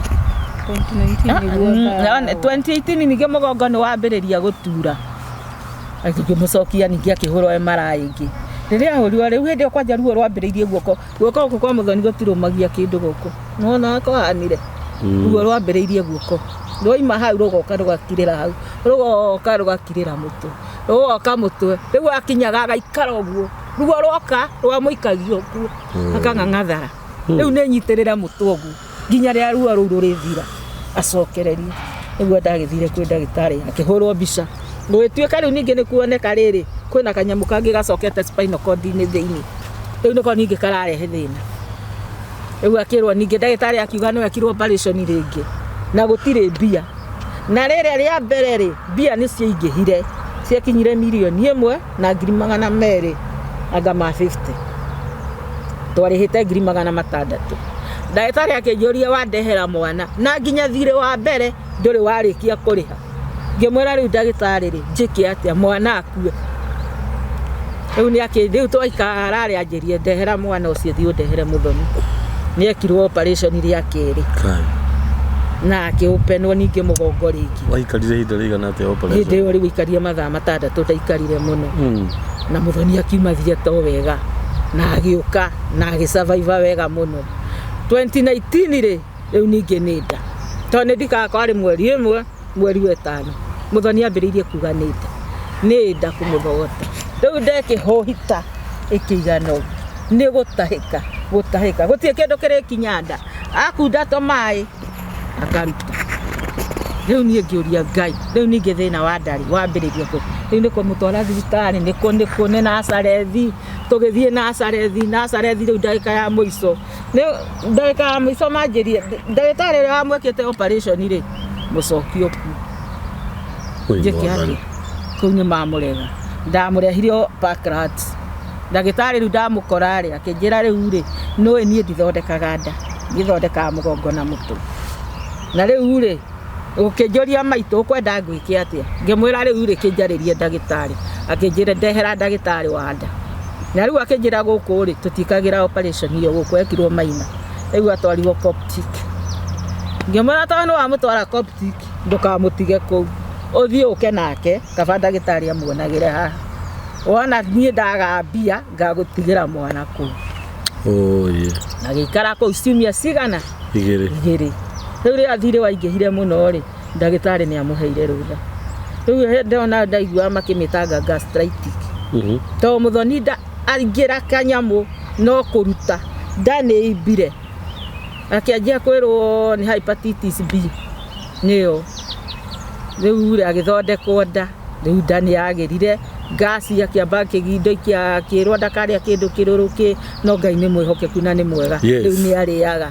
[SPEAKER 3] 2019 nĩguo.
[SPEAKER 2] 2018 ningĩ mũgongo nĩ wambĩrĩria gũtura, akĩmũcokia ningĩ akĩhũrwo MRI ĩngĩ. Rĩrĩa ahũrirwo rĩu hĩndĩ ĩyo kwanja ruo rwambĩrĩirie guoko, guoko gũkũ kwa Mũthoni gũtirũmagia kĩndũ gũkũ, nĩwona kũhanire ruo rwambĩrĩirie guoko, rwaima hau rũgoka rũgakirĩra hau, rũgoka rũgakirĩra mũtwe, rũgoka mũtwe, rĩu akinyaga agaikara ũguo, ruo rwoka rwamũikagia ũguo akang'ang'athara. Rĩu nĩ nyitĩrĩre mũtwe ũguo nginya rĩrĩa ruo rũu rũrĩthira acokererie. Nĩguo ndagĩthire kwĩ ndagĩtarĩ akĩhũrwo mbica, gũgĩtuĩka rĩu ningĩ nĩ kuoneka rĩrĩ kwĩna kanyamũ kangĩ gacokete spinal cord-inĩ thĩinĩ, rĩu nĩko ningĩ kararehe thĩna. Rĩu akĩrwo ningĩ ndagĩtarĩ akiuga no ekirwo operation rĩngĩ na gũtirĩ mbia, na rĩrĩa rĩa mbere rĩ mbia nĩ ciaingĩhire, ciakinyire 1,200,000 anga ma 50, twarĩhĩte 600,000. Ndagĩtarĩ akĩnjũria wandehera mwana na nginya thirĩ wa mbere ndũrĩ warĩkia kũrĩha, Ngĩmwĩra rĩu ndagĩtarĩ rĩ, njĩke atĩa mwana akue. Rĩu nĩ akĩ rĩu twaikara rĩ anjĩrie ndehera mwana ũcio thiĩ ũndehere Mũthoni. Nĩ ekirwo operation rĩa kerĩ
[SPEAKER 1] Kai.
[SPEAKER 2] na akĩũpenwo ningĩ mũgongo rĩngĩ.
[SPEAKER 1] Waikarire ihinda rĩigana atĩa operation?
[SPEAKER 2] Hĩndĩ ĩyo rĩu aikarire mathaa 6 ndaikarire mũno. Na Mũthoni akiuma theatre o wega na agĩũka na agĩsurvive wega mũno. 2019 rĩ, rĩu ningĩ nĩ nda. Tondũ nĩ ndikaga kwarĩ mweri ĩmwe, mweri wa 5. Mũthoni ambĩrĩirie kuga nĩ nda. Nĩ nda kũmũthogota. Rĩu ndekĩhũhita ĩkĩigana ũguo. Nĩ gũtahĩka, gũtahĩka. Gũtirĩ kĩndũ kĩrĩkinya nda. Akunda tũmaĩ, akaruta. Rĩu niĩ ngĩũria Ngai, rĩu ningĩ thĩna wa ndarĩ wambĩrĩria kũ? Rĩu nĩ kũmũtwara thibitarĩ, nĩ kũ, nĩ kũ, nĩ Nazarethi. Tũgĩthiĩ Nazarethi, Nazarethi rĩu ndagĩka ya mũico. Nĩ ndagĩka ya mũico manjĩrire, ndagĩtarĩ ũrĩa wamwĩkĩte operation rĩ, mũcokio kuo. Njĩke atĩa? Kũu nĩ mamũrega. Ndamũrehire o Parklands. Ndagĩtarĩ rĩu ndamũkora rĩ, akĩnjĩra rĩu rĩ, nĩũĩ niĩ ndithondekaga nda, niĩ thondekaga mũgongo na mũtwe. Na rĩu rĩ, ũkĩnjũria maitũ ũkwenda ngwĩke atĩa? Ngĩmwĩra rĩu rĩ, kĩnjarĩrie ndagĩtarĩ. Akĩnjĩra ndehera ndagĩtarĩ wa nda. Na rĩu akĩnjĩra gũkũ rĩ, tũtikagĩra operation ĩyo gũkũ ekirwo Maina. Rĩu atwarirwo Coptic. Ngĩmwĩra tondũ nĩ wamũtwara Coptic, ndũkamũtige kũu. Ũthiĩ ũke nake, kaba ndagĩtarĩ amuonagĩre haha. Wona niĩ ndaga mbia, ngagũtigĩra mwana kũu.
[SPEAKER 1] Oh, yeah.
[SPEAKER 2] Na gĩikara kũu ciumia cigana?
[SPEAKER 1] Igĩrĩ.
[SPEAKER 2] Igĩrĩ. Rĩu rĩrĩa thirĩ waingĩhire mũno rĩ, ndagĩtarĩ nĩ amũheire rũtha. Rĩu hĩndĩ ĩyo na ndaiguaga makĩmĩtanga gastritic. Tondũ Mũthoni nda aingĩra kanyamũ no kũruta, nda nĩ imbire. Akĩanjia kwĩrwo nĩ hepatitis B nĩyo. Rĩu rĩ agĩthondekwo nda, rĩu nda nĩ yagĩrire, ngasi akĩamba akĩgindo akĩrwo ndakarĩa kĩndũ kĩrũrũ kĩ, no Ngai nĩ mwĩhokeku na nĩ mwega. Rĩu nĩ arĩaga.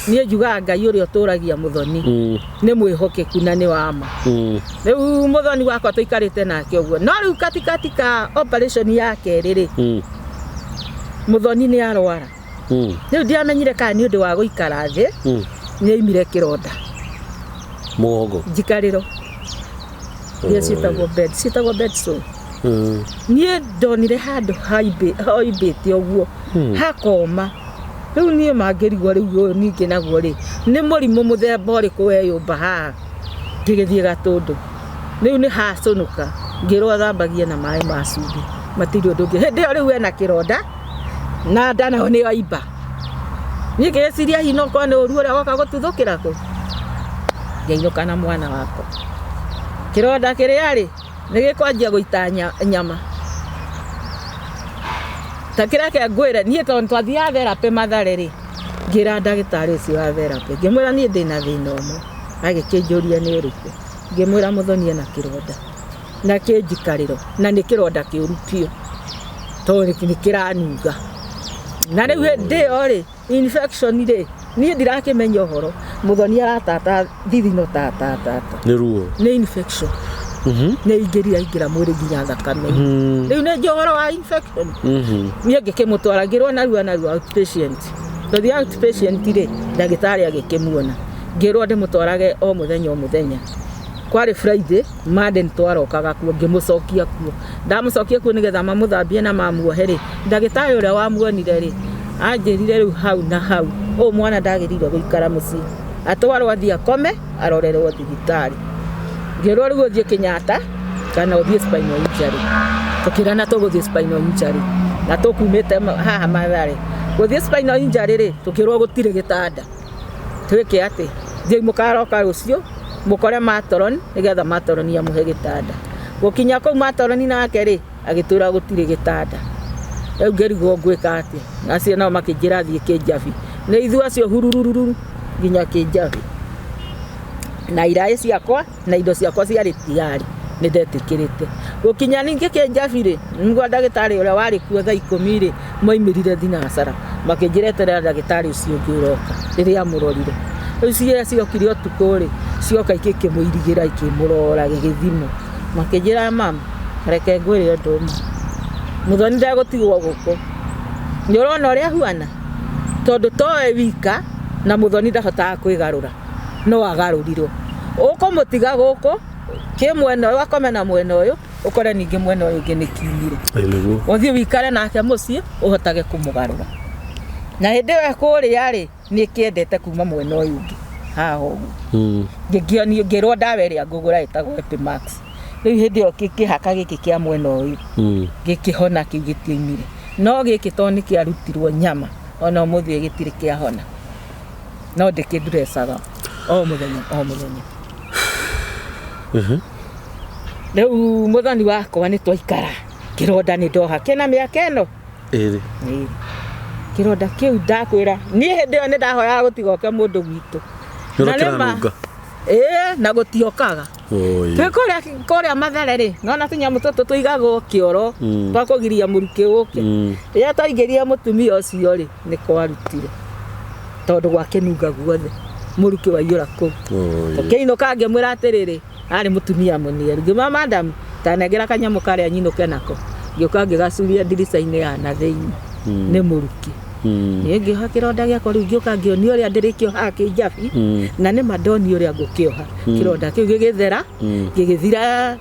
[SPEAKER 2] Niĩ njugaga Ngai ũrĩa ũtũragia Mũthoni nĩ mwĩhokeku na nĩ wa ma. Rĩu Mũthoni wakwa tũikarĩte nake ũguo. No rĩu katikati ka operation ya kerĩ rĩ, Mũthoni nĩ arwara. Rĩu ndiamenyire kana nĩ ũndũ wa gũikara thĩ, nĩ aimire kĩronda.
[SPEAKER 1] Mũgongo.
[SPEAKER 2] Njikarĩro. Iria ciĩtagwo bed, ciĩtagwo bed sore. Niĩ ndonire handũ haimbĩte ũguo, hakoma. Rĩu niĩ mangĩrigwo rĩu ũyũ ningĩ naguo rĩ, nĩ mũrimũ mũthemba ũrĩkũ weyũmba haha. Ngĩgĩthiĩ Gatũndũ. Rĩu nĩ hacũnũka, ngĩrwo thambagie na maĩ ma cumbĩ. Matirĩ ũndũ ũngĩ. Hĩndĩ ĩyo rĩu ena kĩronda, na nda nayo nĩ yaimba. Niĩ ngĩgĩciria hihi no korwo nĩ ũru ũrĩa woka gũtuthũkĩra kũu. Ngĩinũka na mwana wakwa. Kĩronda kĩrĩa rĩ, nĩ gĩkwanjia gũita nyama. Ta kĩrĩa kĩa ngwĩre, niĩ tondũ twathiaga therapy Mathare rĩ, ngĩra ndagĩtarĩ ũcio wa therapy, ngĩmwĩra niĩ ndĩna thĩna ũmwe. Agĩkĩnjũria nĩ ũrĩkũ. Ngĩmwĩra Mũthoni ena kĩronda. Na kĩnjikarĩro, na nĩ kĩronda kĩũru biũ. Tondũ nĩ kĩranunga. Na rĩu hĩndĩ ĩyo rĩ, infection rĩ, niĩ ndirakĩmenya ũhoro. Mũthoni aratata thithino ta, ta, ta.
[SPEAKER 1] Nĩ ruo.
[SPEAKER 2] Nĩ infection. Nĩ ingĩrira ingĩra mwĩrĩ nginya thakame. Rĩu nĩ njũĩ ũhoro wa infection. Niĩ ngĩkĩmũtwara ngĩrwo narua narua outpatient. Tũthiĩ outpatient rĩ, ndagĩtarĩ agĩkĩmuona. Ngĩrwo ndĩmũtwarage o mũthenya o mũthenya. Kwarĩ Friday, Monday nĩtwarokaga kuo, ngĩmũcokia kuo. Ndamũcokia kuo nĩgetha mamũthambie na mamuohe rĩ, ndagĩtarĩ ũrĩa wamuonire rĩ, anjĩrire rĩu hau na hau, ũyũ mwana ndagĩrĩirwo gũikara mũciĩ. Atwarwo athiĩ akome, arorerwo thibitarĩ. Ngĩrwo rĩu ũthiĩ Kenyatta kana ũthiĩ spinal injury. Tũkĩrana tũgũthiĩ spinal injury. Na tũkumĩte haha Mathare. Gũthiĩ spinal injury rĩ, tũkĩrwo gũtirĩ gĩtanda. Twĩke atĩ, thiĩi mũkaroka rũciũ, mũkore matron, nĩgetha matron amũhe gĩtanda. Gũkinya kũu matron nake rĩ, agĩtwĩra gũtirĩ gĩtanda. Rĩu ngĩrigwo ngwĩka atĩa. Acio nao makĩnjĩra thiĩ Kĩnjabi. Nĩ ithuĩ acio hurururu nginya Kĩnjabi. Na iraĩ ciakwa na indo ciakwa ciarĩ tayari, nĩ ndetĩkĩrĩte. Gũkinya ningĩ Kĩnjabi rĩ, nĩguo ndagĩtarĩ ũrĩa warĩ kuo thaa 10 rĩ, moimĩrire thinacara. Makĩnjĩra eterera ndagĩtarĩ ũcio ũngĩ ũroka, rĩrĩa amũrorire. Rĩu ciria ciokire ũtukũ rĩ, cioka ikĩmũirigĩra ikĩmũrora gĩgĩthimwo. Makĩnjĩra mama, reke ngwĩre ũndũ ũmwe. Mũthoni ndegũtigwo gũkũ. Nĩ ũrona ũrĩa ahuana? Tondũ towe wika na Mũthoni ndahotaga kwĩgarũra. No agarũrirwo. Ũkũmũtiga gũkũ Kĩ mwena ũyũ akome na mwena ũyũ, ũkore ningĩ mwena ũyũ ũngĩ nĩ kiumire.
[SPEAKER 1] Ĩĩ nĩguo.
[SPEAKER 2] Ũthiĩ wĩikare nake mũciĩ ũhotage kũmũgarũra. Na hĩndĩ ĩyo ekũrĩa rĩ, nĩ kĩendete kuma mwena ũyũ ũngĩ haha ũguo. Ngĩkĩonio ngĩrwo ndawa ĩrĩa ngũgũra ĩtagwo Epimax. Rĩu hĩndĩ ĩyo kĩhaka gĩkĩ kĩa mwena ũyũ gĩkĩhona, kĩu gĩtiaumire. No gĩkĩ tondũ nĩ kĩarutirwo nyama, ona ũmũthĩ gĩtirĩ kĩahona. No ndĩkĩndrecaga o mũthenya o mũthenya. Rĩu mũthoni wakwa nĩ twaikara, kĩronda nĩ ndoha kĩna mĩaka ĩno.
[SPEAKER 1] Ĩrĩ.
[SPEAKER 2] Ĩĩ. Kĩronda kĩu ndakwĩra, niĩ hĩndĩ ĩyo nĩ ndahoyaga gũtigoke mũndũ gwitũ.
[SPEAKER 1] Nĩ
[SPEAKER 2] Na nĩ ma-
[SPEAKER 1] ũrakĩranunga.
[SPEAKER 2] Ĩĩ, na gũtiokaga.
[SPEAKER 1] Oi.
[SPEAKER 2] Twĩ kũrĩa kũrĩa Mathare rĩ, nona tũnyamũ tũtũ tũigagwo kĩoro twa kũgiria mũrukĩ ũke. Rĩrĩa twaingĩrire mũtumia ũcio rĩ, nĩ kwarutire. Tondũ gwakĩnunga guothe, mũrukĩ waiyũra kũu.
[SPEAKER 1] Oi.
[SPEAKER 2] Tũkĩinũka ngĩmwĩra atĩrĩrĩ, arĩ mũtumia mũnieru. Ngĩmwĩra madam, tanengera kanyamũ karĩa nyinũke nako. Ngĩũka ngĩgacuria ndirica-inĩ ya na thĩinĩ. Nĩ mũrukĩ. Niĩ ngĩoha kĩronda gĩakwa rĩu ngĩũka ngĩonio ũrĩa ndĩrĩkĩohaga kĩnjabi na nĩ ma ndonio ũrĩa ngũkĩoha. Kĩronda kĩu gĩgĩthera, gĩgĩthira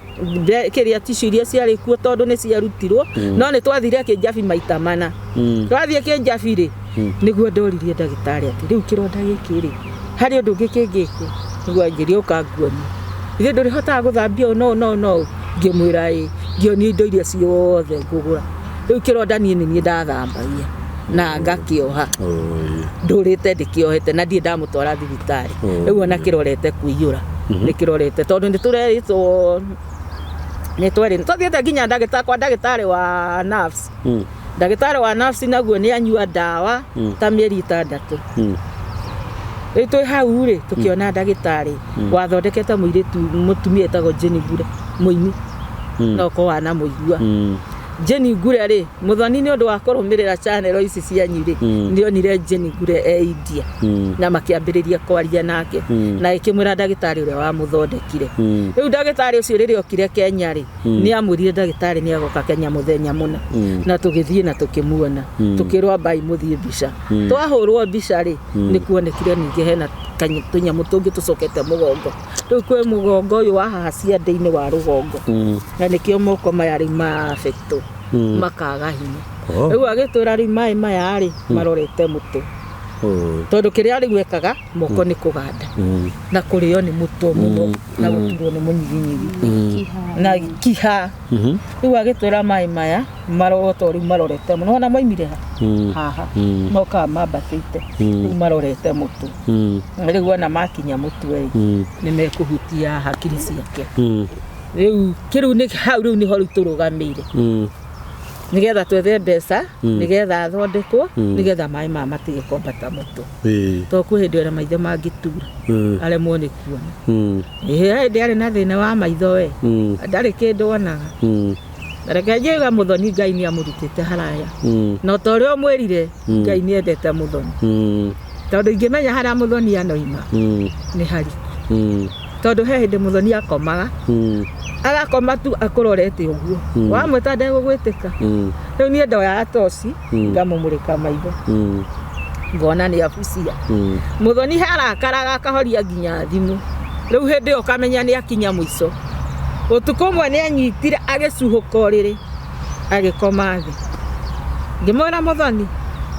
[SPEAKER 2] kĩrĩa tissue iria ciarĩ kuo tondũ nĩ ciarutirwo, no nĩ twathire kĩnjabi maita mana. Twathiĩ kĩnjabi rĩ, nĩguo ndoririe ndagĩtarĩ atĩ rĩu kĩronda gĩkĩ rĩ, harĩ ũndũ ũngĩ kĩngĩkwo? Nĩguo anjĩrire ũka nguonie. Ithe ndũrĩhotaga gũthambia ũũ no no no, ngĩmwĩra ĩ, ngĩonio indo iria ciothe ngũgũra. Rĩu kĩronda niĩ nĩ niĩ ndathambagia na ngakĩoha.
[SPEAKER 1] Oi.
[SPEAKER 2] Ndũrĩte ndĩkĩohete na ndirĩ ndamũtwara thibitarĩ. Rĩu ona kĩrorete kũiyũra. Nĩ kĩrorete tondũ nĩ tũrerĩtwo nĩ twerĩ twathiĩte nginya ndagĩtarĩ kwa ndagĩtarĩ wa nerves. Ndagĩtarĩ wa nerves naguo nĩ anyua ndawa ta mĩeri 6. Rĩu twĩ hau rĩ, tũkĩona ndagĩtarĩ wathondekete mũirĩtu mũtumia etagwo Jenny Ngure mũini. No ũkorwo wanamũigua. Jenny Ngure rĩ, mũthoni nĩ ũndũ wa kũrũmĩrĩra channel ici cianyu rĩ, nĩ onire Jenny Ngure e India. Na makĩambĩrĩria kwaria nake. Na ĩkĩmwĩra ndagĩtarĩ ũrĩa wamũthondekire. Rĩu ndagĩtarĩ ũcio rĩrĩa okire Kenya rĩ, nĩ amwĩrire ndagĩtarĩ nĩ agoka Kenya mũthenya mũna. Na tũgĩthiĩ na tũkĩmuona. Tũkĩrwo ambai mũthiĩ mbica. Twahũrwo mbica rĩ, nĩ kuonekire ningĩ hena tũnyamũ tũngĩ tũcokete mũgongo. Rĩu kwĩ mũgongo ũyũ wa haha ciande-inĩ wa rũgongo. Na nĩkĩo moko maya rĩu ma affectwo, makaga hinya. Rĩu agĩtwĩra rĩu maĩ maya rĩ, marorete mũtwe. Tondũ kĩrĩa rĩu ekaga, moko nĩ kũganda. Na kũrĩo nĩ mũtwe mũno, na gũturwo nĩ mũnyiginyigi. Na kiha. Rĩu agĩtwĩra maĩ maya, marorotwo rĩu marorete mũno. Ona moimire ha? Haha. Mokaga mambatĩte. Rĩu marorete mũtwe. Rĩu ona makinya mũtwe rĩ, nĩ mekũhutia hakiri ciake. Rĩu kĩrĩu nĩ hau rĩu nĩho rĩu tũrũgamĩire. Nĩgetha twethe mbeca, nĩgetha athondekwo, nĩgetha maĩ maya matige kwambata mũtwe. Tondũ kwĩ hĩndĩ ona maitho mangĩtura, aremwo nĩ kuona. Ĩĩ, hĩndĩ arĩ na thĩna wa maitho we, ndarĩ kĩndũ onaga. Na reke njuge mũthoni Ngai nĩ amũrutĩte haraya. Na ta ũrĩa ũmwĩrire, Ngai nĩ endete mũthoni. Tondũ ingĩmenya harĩa mũthoni anoima, nĩ hariku. Tondũ he hĩndĩ mũthoni akomaga, agakoma tu akũrorete ũguo. Wamwĩta ndegũgwĩtĩka. Rĩu niĩ ndoyaga toci, ngamũmũrĩka maitho. Ngona nĩ abucia. Mũthoni arakaraga akahoria nginya thimũ. Rĩu hĩndĩ ĩyo ũkamenya nĩ akinya mũico. Ũtukũ ũmwe nĩ anyitire agĩcuhũka ũrĩrĩ, agĩkoma thĩ. Ngĩmwĩra mũthoni,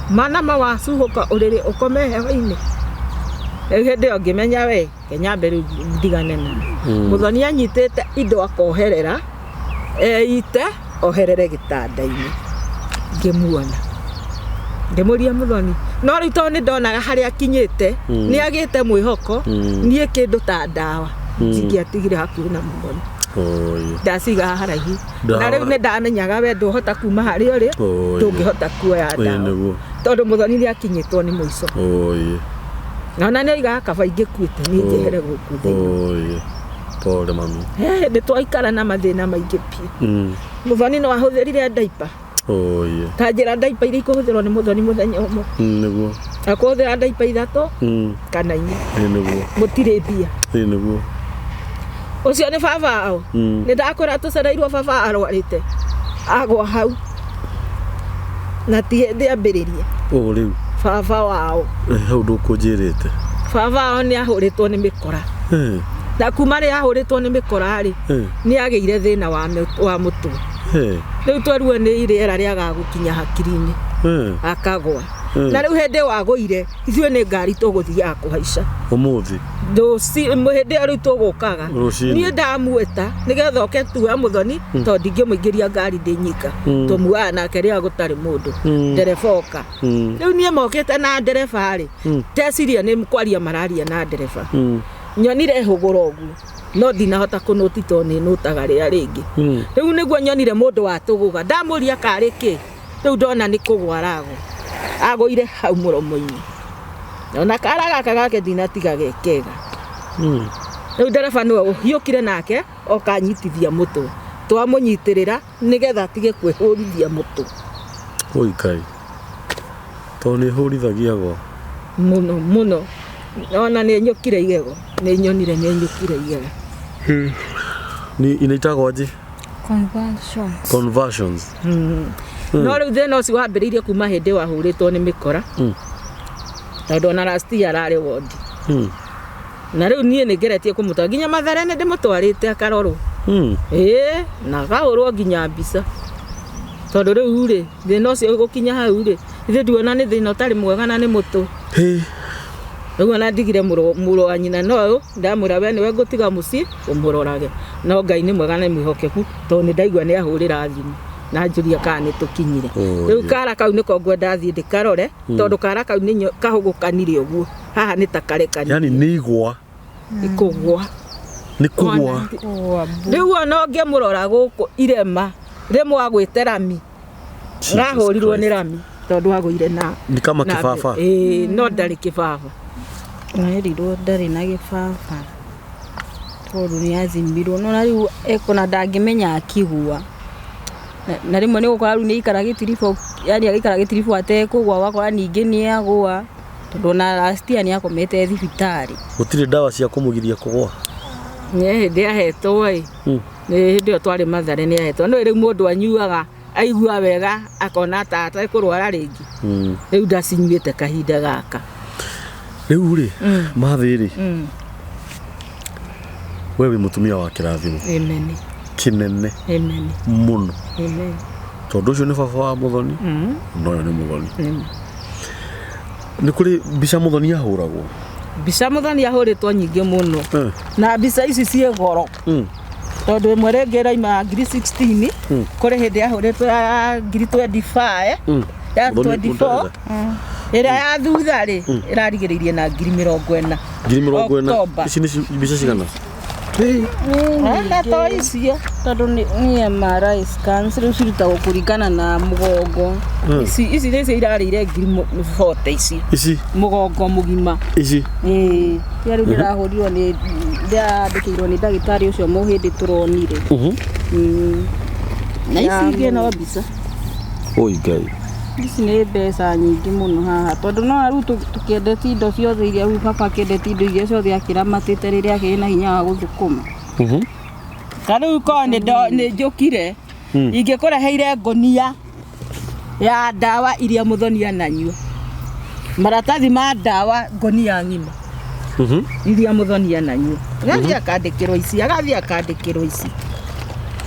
[SPEAKER 2] mana ma wacuhũka ũrĩrĩ ũkome heho-inĩ. Rĩu hĩndĩ ĩyo ngĩmenya we, Kenya rĩu ndigane na. Mũthoni anyitĩte indo akoherera, eite oherere gĩtanda-inĩ. Ngĩmuona. Ngĩmũria mũthoni, no rĩu tondũ nĩ ndonaga harĩa akinyĩte, nĩ agĩte mwĩhoko, niĩ kĩndũ ta ndawa cingĩatigire hakuhĩ na mũthoni. Ndaciga haraihu. Na rĩu nĩ ndamenyaga we ndũhota kuma harĩa ũrĩ, ndũngĩhota kuoya ndawa. Tondũ mũthoni nĩ akinyĩtwo nĩ mũico. Na ona nĩ oigaga kaba ingĩkuĩte niĩ njehere gũkũ thĩinĩ.
[SPEAKER 1] Pole mami.
[SPEAKER 2] Nĩ twaikara na mathĩna maingĩ biũ. Mũthoni no ahũthĩrire diaper. Ta njĩra diaper iria ikũhũthĩrwo nĩ mũthoni mũthenya ũmwe.
[SPEAKER 1] Nĩguo.
[SPEAKER 2] Akũhũthĩra diaper 3 kana 4.
[SPEAKER 1] Nĩguo.
[SPEAKER 2] Mũtirĩ mbia.
[SPEAKER 1] Nĩguo.
[SPEAKER 2] Ũcio nĩ baba ao. Nĩ ndakwĩra tũcereirwo baba arwarĩte. Agwa hau. Na ti hĩndĩ ambĩrĩrie.
[SPEAKER 1] Rĩu.
[SPEAKER 2] Baba wao.
[SPEAKER 1] Hau ndũkũnjĩrĩte.
[SPEAKER 2] Baba wao nĩ ahũrĩtwo nĩ mĩkora. Na kuma rĩ ahũrĩtwo nĩ mĩkora rĩ, nĩ agĩire thĩna wa mũtwe. Rĩu tweruo nĩ rĩera rĩagaga gũkinya hakiri-inĩ, akagwa. Na rĩu hĩndĩ ĩyo agũire, ithuĩ nĩ ngari tũgũthiaga kũhaica.
[SPEAKER 1] Ũmũthĩ.
[SPEAKER 2] Hĩndĩ ĩyo rĩu tũgũkaga. Niĩ ndamwĩta nĩgetha oke tuoe Mũthoni, tondũ ndingĩmũingĩria ngari ndĩ nyika. Tũmuoyaga nake rĩrĩa gũtarĩ mũndũ. Ndereba oka. Rĩu niĩ mokĩte na ndereba rĩ, ndeciria nĩ kwaria mararia na ndereba. Nyonire hũgũra ũguo, no ndinahota kũnũti tondũ nĩ nũtaga rĩrĩa rĩngĩ. Rĩu nĩguo nyonire mũndũ watũgũga, ndamũria karĩ kĩ, rĩu ndona nĩ kũgwa aragwa. Agũire hau mũromo-inĩ. Ona kara gaka gake ndinatiga ge kega. Rĩu ndereba nĩwe ũhiũkire nake oka anyitithia mũtwe. Twamũnyitĩrĩra nĩgetha atige kwĩhũrithia mũtwe.
[SPEAKER 1] Oi Ngai. Tondũ nĩ hũrithagia gwa.
[SPEAKER 2] Mũno mũno. Ona nĩ nyũkire igego. Nĩ nyonire nĩ nyũkire igego.
[SPEAKER 1] Ni inaitagwo aje?
[SPEAKER 3] Conversions.
[SPEAKER 1] Conversions.
[SPEAKER 2] No rĩu thĩna ũcio wambĩrĩirie kuma hĩndĩ wahũrĩtwo nĩ mĩkora. Tondũ ona last year ararĩ wondi. Na rĩu niĩ nĩ ngeretie kũmũtwara nginya Mathare nĩ ndĩmũtwarĩte akarorwo. Ĩĩ, na akahũrwo nginya mbica. Tondũ rĩu rĩ, thĩna ũcio gũkinya hau rĩ, ithuĩ nduona nĩ thĩna ũtarĩ mwega na nĩ mũtwe. Rĩu ona ndigire mũrũ wa nyina no ũyũ, ndamwĩra we nĩwe ngũtiga mũciĩ ũmũrorage. No Ngai nĩ mwega na nĩ mwĩhokeku, tondũ nĩ ndaigua nĩ ahũrĩra thimũ na anjũria kana nĩ tũkinyire. Rĩu kara kau nĩko ngwenda thiĩ ndĩkarore, tondũ kara kau nĩ kahũgũkanire ũguo. Haha nĩ ta karekanire.
[SPEAKER 1] Yani nĩ igwa.
[SPEAKER 2] Kũgwa.
[SPEAKER 1] Nĩ kũgwa.
[SPEAKER 2] Rĩu ona ũngĩmũrora gũkũ irema, rĩmwe agwĩte rami. Rahũrirwo nĩ rami tondũ agũire na
[SPEAKER 1] Ni kama kĩbaba.
[SPEAKER 2] Ĩĩ, no ndarĩ kĩbaba.
[SPEAKER 3] Erirwo ndarĩ na gĩbaba tondũ nĩ azimirwo. No na rĩu ekona ndangĩmenya akigua. Na rĩmwe nĩ gũkora rĩu nĩ aikara gĩtiribũ, yani agĩikara gĩtiribũ atekũgwa, ũgakora ningĩ nĩ agũa. Tondũ ona last year nĩ akomete thibitarĩ.
[SPEAKER 1] Gũtirĩ ndawa cia kũmũgiria kũgwa.
[SPEAKER 2] Nĩ hĩndĩ ahetwo ĩ. Nĩ hĩndĩ ĩyo twarĩ Mathare nĩ ahetwo. No rĩu mũndũ anyuaga aigua wega akona ta atekũrwara rĩngĩ. Rĩu ndacinyuĩte kahinda gaka.
[SPEAKER 1] Rĩu rĩ, Mathĩ rĩ, we wĩ mũtumia wa kĩrathimo.
[SPEAKER 2] Amen.
[SPEAKER 1] Kĩnene.
[SPEAKER 2] Amen.
[SPEAKER 1] Mũno.
[SPEAKER 2] Amen.
[SPEAKER 1] Tondũ ũcio nĩ baba wa Mũthoni, na ũyũ nĩ Mũthoni. Nĩ kũrĩ mbica Mũthoni ahũragwo?
[SPEAKER 2] Mbica Mũthoni ahũrĩtwo nyingĩ mũno. Na mbica ici ciĩ goro. Tondũ ĩmwe rĩngĩ ĩraima ngiri 16, kũrĩ hĩndĩ yahũrĩtwo ya ngiri 25, ya 24, ĩrĩa ya thutha rĩ, ĩrarigĩrĩirie na ngiri 40.
[SPEAKER 1] Ngiri 40. Ici nĩ mbica cigana?
[SPEAKER 2] Ona to icio.
[SPEAKER 3] Tondũ nĩ MRI scans rĩu cirutagwo kũringana na mũgongo.
[SPEAKER 2] Ici nĩcio irarĩire ngiri 40 ici.
[SPEAKER 1] Ici?
[SPEAKER 2] Mũgongo mũgima.
[SPEAKER 1] Ici?
[SPEAKER 3] Ĩĩ. Cia rĩu ndĩrahũrirwo nĩ ndĩrandĩkĩirwo nĩ ndagĩtarĩ ũcio mũhĩndĩ tũronire.
[SPEAKER 2] Na ici ingĩ no mbica.
[SPEAKER 1] Oi Ngai.
[SPEAKER 3] Ici nĩ mbeca nyingĩ mũno haha tondũ no rĩu tũkĩendete indo ciothe iria rĩu baba akĩendete indo iria ciothe akĩramatĩte rĩrĩa akĩrĩ na hinya wa gũthũkũma.
[SPEAKER 2] Ta rĩu korwo nĩ njũkire, ingĩkũreheire ngũnia ya ndawa iria Mũthoni ananyua. Maratathi ma ndawa ngũnia ng'ima. Iria Mũthoni ananyua. Agathiĩ akandĩkĩrwo ici, agathiĩ akandĩkĩrwo ici.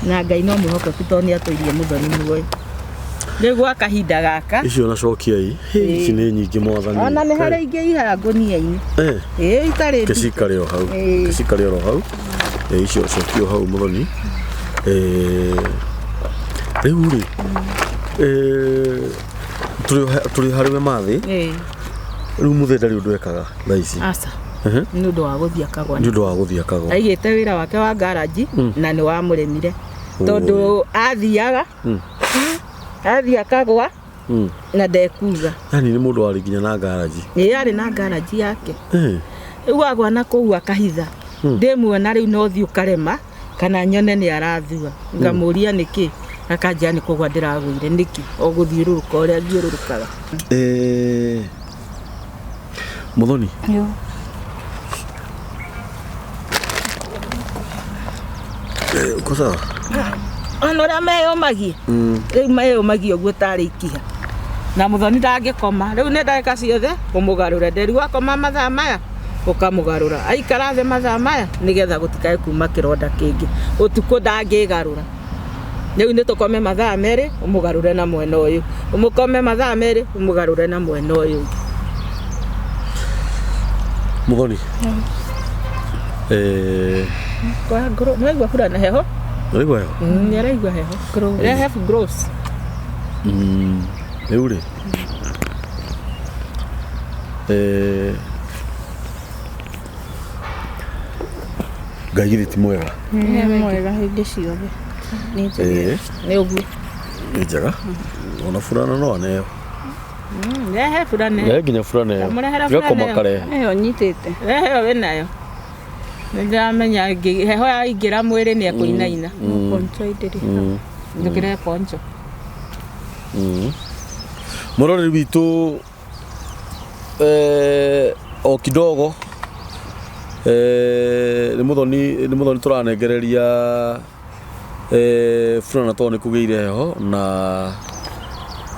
[SPEAKER 2] Na Ngai no mwĩhokeku tondũ nĩ atũirie Mũthoni muoyo. Rĩu gwa kahinda gaka.
[SPEAKER 1] Icio na cokia ii. Ici nĩ nyingĩ mwathani.
[SPEAKER 2] Ona nĩ harĩ ingĩ ihaha ngũnia-inĩ. Ĩĩ, itarĩ nditũ.
[SPEAKER 1] Kĩcikare o hau. Kĩcikare oro hau. Icio cokia o hau Mũthoni. Rĩu rĩ, tũrĩ harĩ we Mathĩ. Rĩu mũthee ndarĩ ũndũ ekaga thaa ici.
[SPEAKER 2] Aca. Nĩ ũndũ wa gũthiĩ akagwa.
[SPEAKER 1] Nĩ ũndũ wa gũthiĩ akagwa.
[SPEAKER 2] Aigĩte wĩra wake wa garage na nĩ wamũremire. Tondũ athiaga, athiĩ akagwa na ndekuga.
[SPEAKER 1] Yani nĩ mũndũ warĩ nginya na garage.
[SPEAKER 2] Ĩĩ, arĩ na garage yake. Rĩu agwa na kũu akahitha. Ndĩmuona rĩu no thiĩ ũkarema kana nyone nĩ arathua. Ngamũria nĩkĩ? Akanjĩra nĩ kũgwa ndĩragũire nĩkĩ? O gũthiũrũrũka ũrĩa thiũrũrũkaga.
[SPEAKER 1] Mũthoni.
[SPEAKER 3] Yo.
[SPEAKER 1] Uko sawa?
[SPEAKER 2] Ona ũrĩa meyũmagia. Rĩu meyũmagia ũguo tarĩ ikiha. Na Mũthoni ndangĩkoma. Rĩu nĩ ndagĩka ciothe kũmũgarũra. Nderu akoma mathaa maya. Ũkamũgarũra aikara thĩ mathaa maya nĩgetha gũtikae kuma kĩronda kĩngĩ. Ũtukũ ndangĩgarũra. Rĩu nĩ tũkome mathaa 2 ũmũgarũre na mwena ũyũ, ũmũkome mathaa 2 ũmũgarũre na mwena ũyũ ũngĩ.
[SPEAKER 1] Muthoni.
[SPEAKER 2] Kwa ngoro, nĩwaigua burana heho?
[SPEAKER 1] Nĩwaigua heho?
[SPEAKER 2] Nĩaraigua heho. Rehe gloves.
[SPEAKER 1] Rĩu rĩ. Ngai githĩ ti mwega?
[SPEAKER 3] Nĩ mwega hĩndĩ ciothe. Nĩ njega.
[SPEAKER 2] Nĩ ũguo.
[SPEAKER 1] Nĩ njega. Ona burana no aneo.
[SPEAKER 2] Rehe burana.
[SPEAKER 1] Rehe nginya burana ĩyo.
[SPEAKER 2] Ndamũrehera
[SPEAKER 1] Tiga
[SPEAKER 2] burana ĩyo.
[SPEAKER 1] kũmaka rehe.
[SPEAKER 3] Ĩyo nyitĩte.
[SPEAKER 2] Rehe ĩyo wĩnayo. Nĩ ndĩramenya heho yaingĩra mwĩrĩ nĩ ekũinaina.
[SPEAKER 3] Poncho ndĩrĩ hau.
[SPEAKER 2] Njũkĩre poncho.
[SPEAKER 1] Mũroreri witũ o kidogo nĩ Muthoni tũranengereria burana tondũ nĩ kũgĩire heho na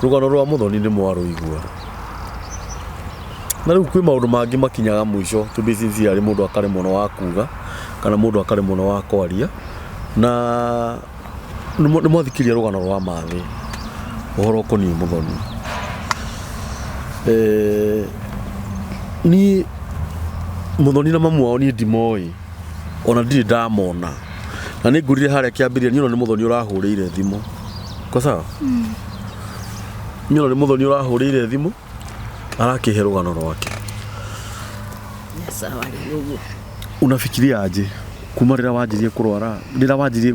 [SPEAKER 1] rũgano rwa Muthoni nĩ mwarũigua. Na rĩu kwĩ maũndũ mangĩ makinyaga mũico to be sincere mũndũ akaremwo nĩ wa kuga kana mũndũ akaremwo nĩ wa kwaria na nĩ mwathikĩria rũgano rwa Mathĩ ũhoro ũkoniĩ Muthoni. Niĩ Muthoni na mamu wao niĩ ndimoĩ ona ndirĩ ndamona na nĩ ngũrire harĩa kĩambĩrĩria niĩ ona nĩ Muthoni ũrahũrĩire thimũ. Kwa sawa? Niĩ ona nĩ Muthoni ũrahũrĩire thimũ arakĩhe rũgano rwake.
[SPEAKER 2] Sawa rĩu ũguo.
[SPEAKER 1] Unafikiria aje kuma rĩrĩa wanjirie kũrwara, rĩrĩa wanjirie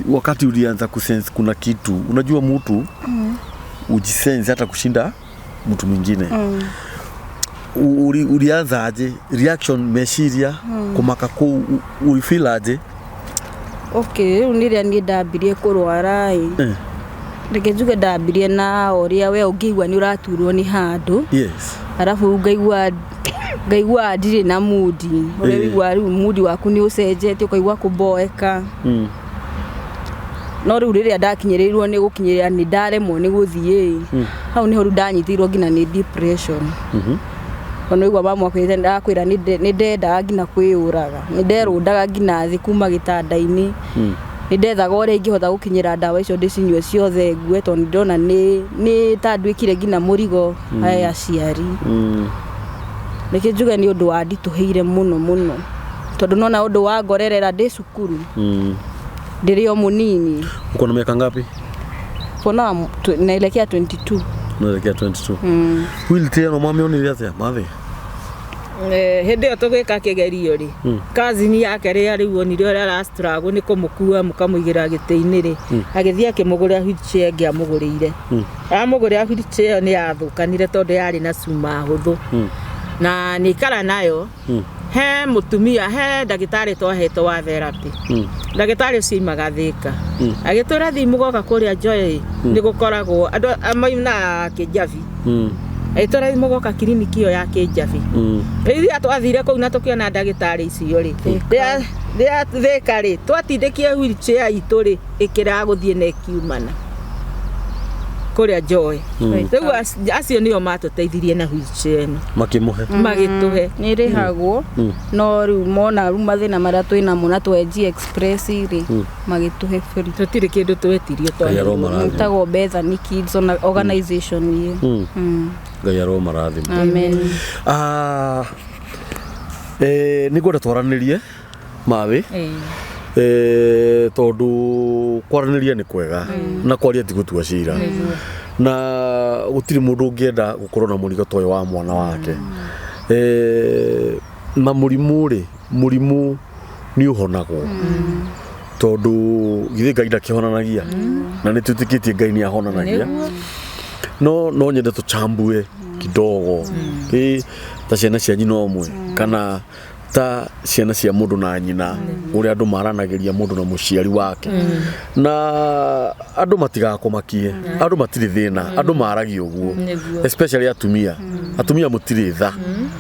[SPEAKER 1] wakati ulianza kusense kuna kitu, unajua mtu ujisense hata kushinda mtu mwingine. Ulianza aje reaction meciria kumaka kuu ulifeel aje?
[SPEAKER 3] Okay, rĩu nĩ rĩrĩa niĩ ndambirie kũrwara ĩ. Reke njuge ndambirie na ũrĩa we ũngĩigua nĩ ũraturwo nĩ handũ.
[SPEAKER 1] Yes.
[SPEAKER 3] Arabu ngaigua ndirĩ na mudi. Ũrĩa ũigua rĩu mudi waku nĩ ũcenjetie ũkaigua kũboeka. No rĩu rĩrĩa ndakinyĩrĩirwo nĩ gũkinyĩrĩra nĩ ndaremwo nĩ gũthiĩ. Hau nĩho rĩu ndanyitĩirwo nginya nĩ depression. Ona ũigua mama akwĩrĩte ndakwĩra nĩ ndendaga nginya kwĩyũraga. Nĩ nderũndaga nginya thĩ kuma gĩtanda-inĩ. Nĩ ndethaga ũrĩa ingĩhota gũkinyĩra ndawa icio ndĩcinyue ciothe ngue tondũ ndĩrona nĩ ta nduĩkire nginya mũrigo harĩ aciari. Reke njuge nĩ ũndũ wanditũhĩire mũno mũno tondũ nona ũndũ wa ngorerera ndĩ cukuru. Ndĩrĩ o mũnini.
[SPEAKER 1] Uko na miaka ngapi?
[SPEAKER 3] For now, naelekea 22.
[SPEAKER 1] Naelekea 22. Wheelchair no mamionire atĩa Mathĩ?
[SPEAKER 2] Hĩndĩ ĩyo tũgĩka kĩgerio rĩ, kazini yake rĩrĩa rĩu onire ũrĩa arastruggle nĩ kũmũkua mũkamũigĩra gĩtĩ-inĩ rĩ, agĩthiĩ akĩmũgũrĩra wheelchair ĩngĩ amũgũrĩire. Amũgũrĩra wheelchair ĩyo nĩ yathũkanire tondũ yarĩ na cuma hũthũ. Na nĩ ikara nayo, he mũtumia, he ndagĩtarĩ twahetwo wa therapy. Ndagĩtarĩ ũcio aimaga Thĩka. Agĩtwĩra thiĩ mũgoka kũrĩa Joy nĩ gũkoragwo andũ mainaga Kĩnjabi. Agĩtwĩra thiĩ mũgoka kiriniki ĩyo ya Kĩnjabi. Rĩrĩa twathire kũu na tũkĩona ndagĩtarĩ icio rĩ, rĩrĩa Thĩka rĩ, twatindĩkire wheelchair itũ rĩ, ĩkĩrega gũthiĩ na ĩkiumana kũrĩa Joy. Rĩu acio nĩo matũteithirie na wheelchair ĩno.
[SPEAKER 1] Makĩmũhe.
[SPEAKER 2] Magĩtũhe.
[SPEAKER 3] Nĩ ĩrĩhagwo no rĩu mona rĩu mathĩna marĩa twĩnamo na twenji express rĩ, magĩtũhe free.
[SPEAKER 2] Tũtirĩ kĩndũ twetirio
[SPEAKER 1] Ngai aromarathima.
[SPEAKER 3] Ĩtagwo Bethany Kids Organization ĩ.
[SPEAKER 1] Ngai aromarathima.
[SPEAKER 3] Amen.
[SPEAKER 1] Nĩ ngwenda twaranĩrie Mathĩ. Tondũ kwaranĩria nĩ kwega na kwaria ti gũtua cira. Na gũtirĩ mũndũ ũngĩenda gũkorwo na mũrigo ta ũyũ wa mwana wake. Na mũrimũ rĩ, mũrimũ nĩ ũhonagwo. Tondũ githĩ Ngai ndakĩhonanagia. Na nĩ twĩtĩkĩtie Ngai nĩ ahonanagia. No no nyende tũchambue kidogo. Ta ciana cia nyina ũmwe kana ta ciana cia mũndũ na nyina ũrĩa andũ maranagĩria mũndũ na mũciari wake. Na andũ matigakũmakie, andũ matirĩ thĩna, andũ maragia ũguo. Especially atumia. Atumia mũtirĩ tha.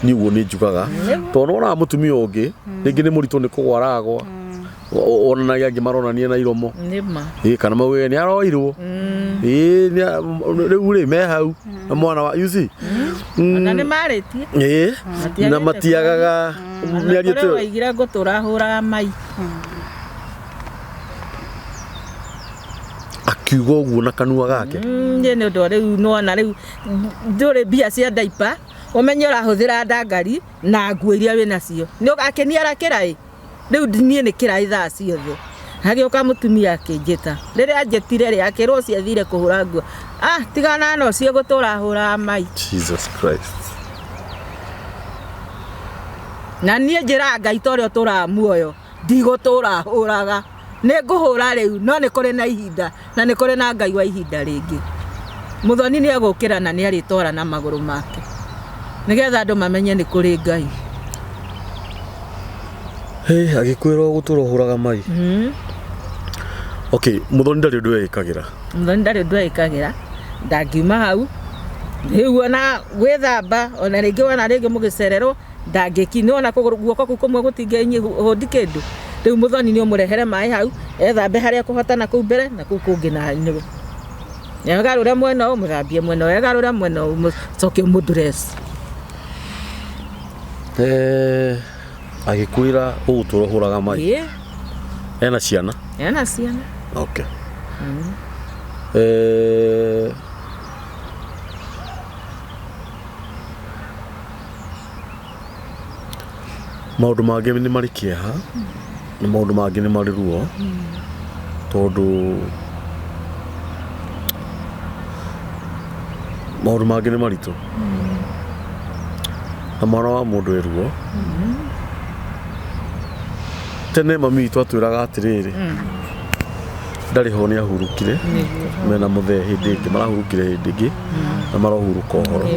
[SPEAKER 1] Niĩ ũguo nĩ njugaga. Tondũ wonaga mũtumia ũngĩ, rĩngĩ nĩ mũritũ nĩ kũgwa aragwa. Onanagia angĩ maronania na iromo. Kana mauge nĩ aroirwo. Rĩu rĩ me hau. Na mwana wa you see.
[SPEAKER 2] Ona nĩ marĩtie.
[SPEAKER 1] Ĩĩ.
[SPEAKER 2] Matiagĩte
[SPEAKER 1] Na matiagaga mĩario
[SPEAKER 2] Kũrĩ
[SPEAKER 1] tĩyo.
[SPEAKER 2] waigire ngũtũra hũraga mai.
[SPEAKER 1] Akiuga ũguo na kanua gake.
[SPEAKER 2] Niĩ nĩ ũndũ rĩu nĩwona rĩu ndũrĩ mbia cia ndaipa ũmenye ũrahũthĩra ndangari na nguo iria wĩ nacio akĩniara kĩraĩ rĩu niĩ nĩ kĩraĩ thaa ciothe. Hagĩũka mũtumia akĩnjĩta, rĩrĩa anjĩtire rĩ akĩrwo ciathire kũhũra nguo, ah tigana na ũcio gũtũra hũraga mai.
[SPEAKER 1] Jesus Christ.
[SPEAKER 2] Na niĩ njĩraga Ngai ta ũrĩa ũtũraga muoyo ndigũtũra hũraga, nĩ ngũhũra rĩu no nĩ kũrĩ na ihinda na nĩ kũrĩ na Ngai wa ihinda rĩngĩ. Mũthoni nĩ egũkĩra na nĩ arĩtwara na magũrũ make nĩgetha andũ mamenye nĩ kũrĩ Ngai.
[SPEAKER 1] Hey, agĩkwĩra ũgũtũra ũhũraga mai. Okay, mũthoni ndarĩ ũndũ eĩkagĩra.
[SPEAKER 2] Mũthoni ndarĩ ũndũ eĩkagĩra, ndangiuma hau rĩu ona gwĩthamba ona rĩngĩ wona rĩngĩ mũgĩcererwo ndangĩki nĩ wona kũgũrũ guoko kũu kũmwe gũtingĩhũndi kĩndũ. Rĩu mũthoni nĩ ũmũrehere maĩ hau ethambe harĩa ekũhota na kũu mbere na kũu kũngĩ na nĩwe. Egarũre mwena ũyũ mũthambie mwena ũyũ, egarũre mwena ũyũ mũcoke ũmũndress.
[SPEAKER 1] Agĩkwĩra ũgũtũra ũhũraga mai.
[SPEAKER 2] Ĩĩ.
[SPEAKER 1] Ena ciana?
[SPEAKER 2] Ena ciana.
[SPEAKER 1] Okay. Maũndũ mangĩ nĩ marĩ kĩeha na maũndũ mangĩ nĩ marĩ ruo tondũ maũndũ mangĩ nĩ maritũ na mwana wa mũndũ e ruo. Tene mami witũ atwĩraga atĩrĩrĩ, ndarĩ ho nĩ ahurũkire mena mũthee hĩndĩ ĩngĩ, marahurũkire hĩndĩ ĩngĩ na marohurũka ũhoro.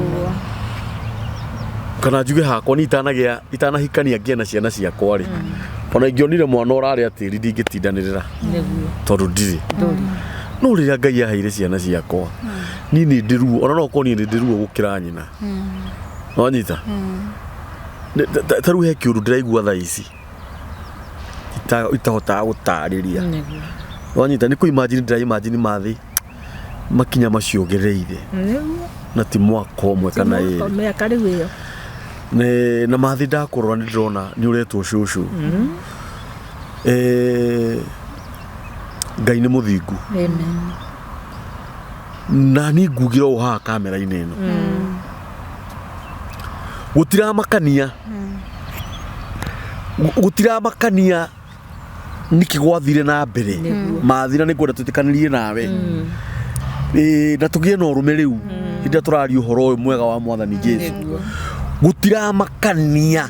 [SPEAKER 1] Kana njuge hakwa niĩ itanagĩa itanahikania ngĩe na ciana ciakwa rĩ, ona ingĩonire mwana ũrarĩa tĩri ndingĩtindanĩrĩra tondũ ndirĩ. No rĩrĩa Ngai aheire ciana ciakwa niĩ nĩ ndĩ ruo, ona no korwo niĩ nĩ ndĩ ruo gũkĩra nyina. Wanyita? Ta rĩu he kĩũndũ ndĩraigua thaa ici itahotaga gũtarĩria. Wanyita? Nĩ kũ imagine ndĩra imagine mathĩ makinya macio gereire na ti mwaka ũmwe kana ĩrĩ.
[SPEAKER 2] Mĩaka rĩu ĩyo.
[SPEAKER 1] Na mathĩ ndakũrora nĩ ndĩrona nĩ ũretwo cũcũ. Ngai nĩ mũthingu.
[SPEAKER 2] Amen.
[SPEAKER 1] Na niĩ ngugire ũũ haha kamera-inĩ ĩno. Gũtiramakania. Gũtiramakania nĩkĩ gwathire na mbere. Mathira nĩ ngwenda twĩtĩkanĩrie nawe. Na tũgĩe na ũrũme rĩu hĩndĩ ĩrĩa tũraria ũhoro ũyũ mwega wa Mwathani Jesu. Gũtiramakania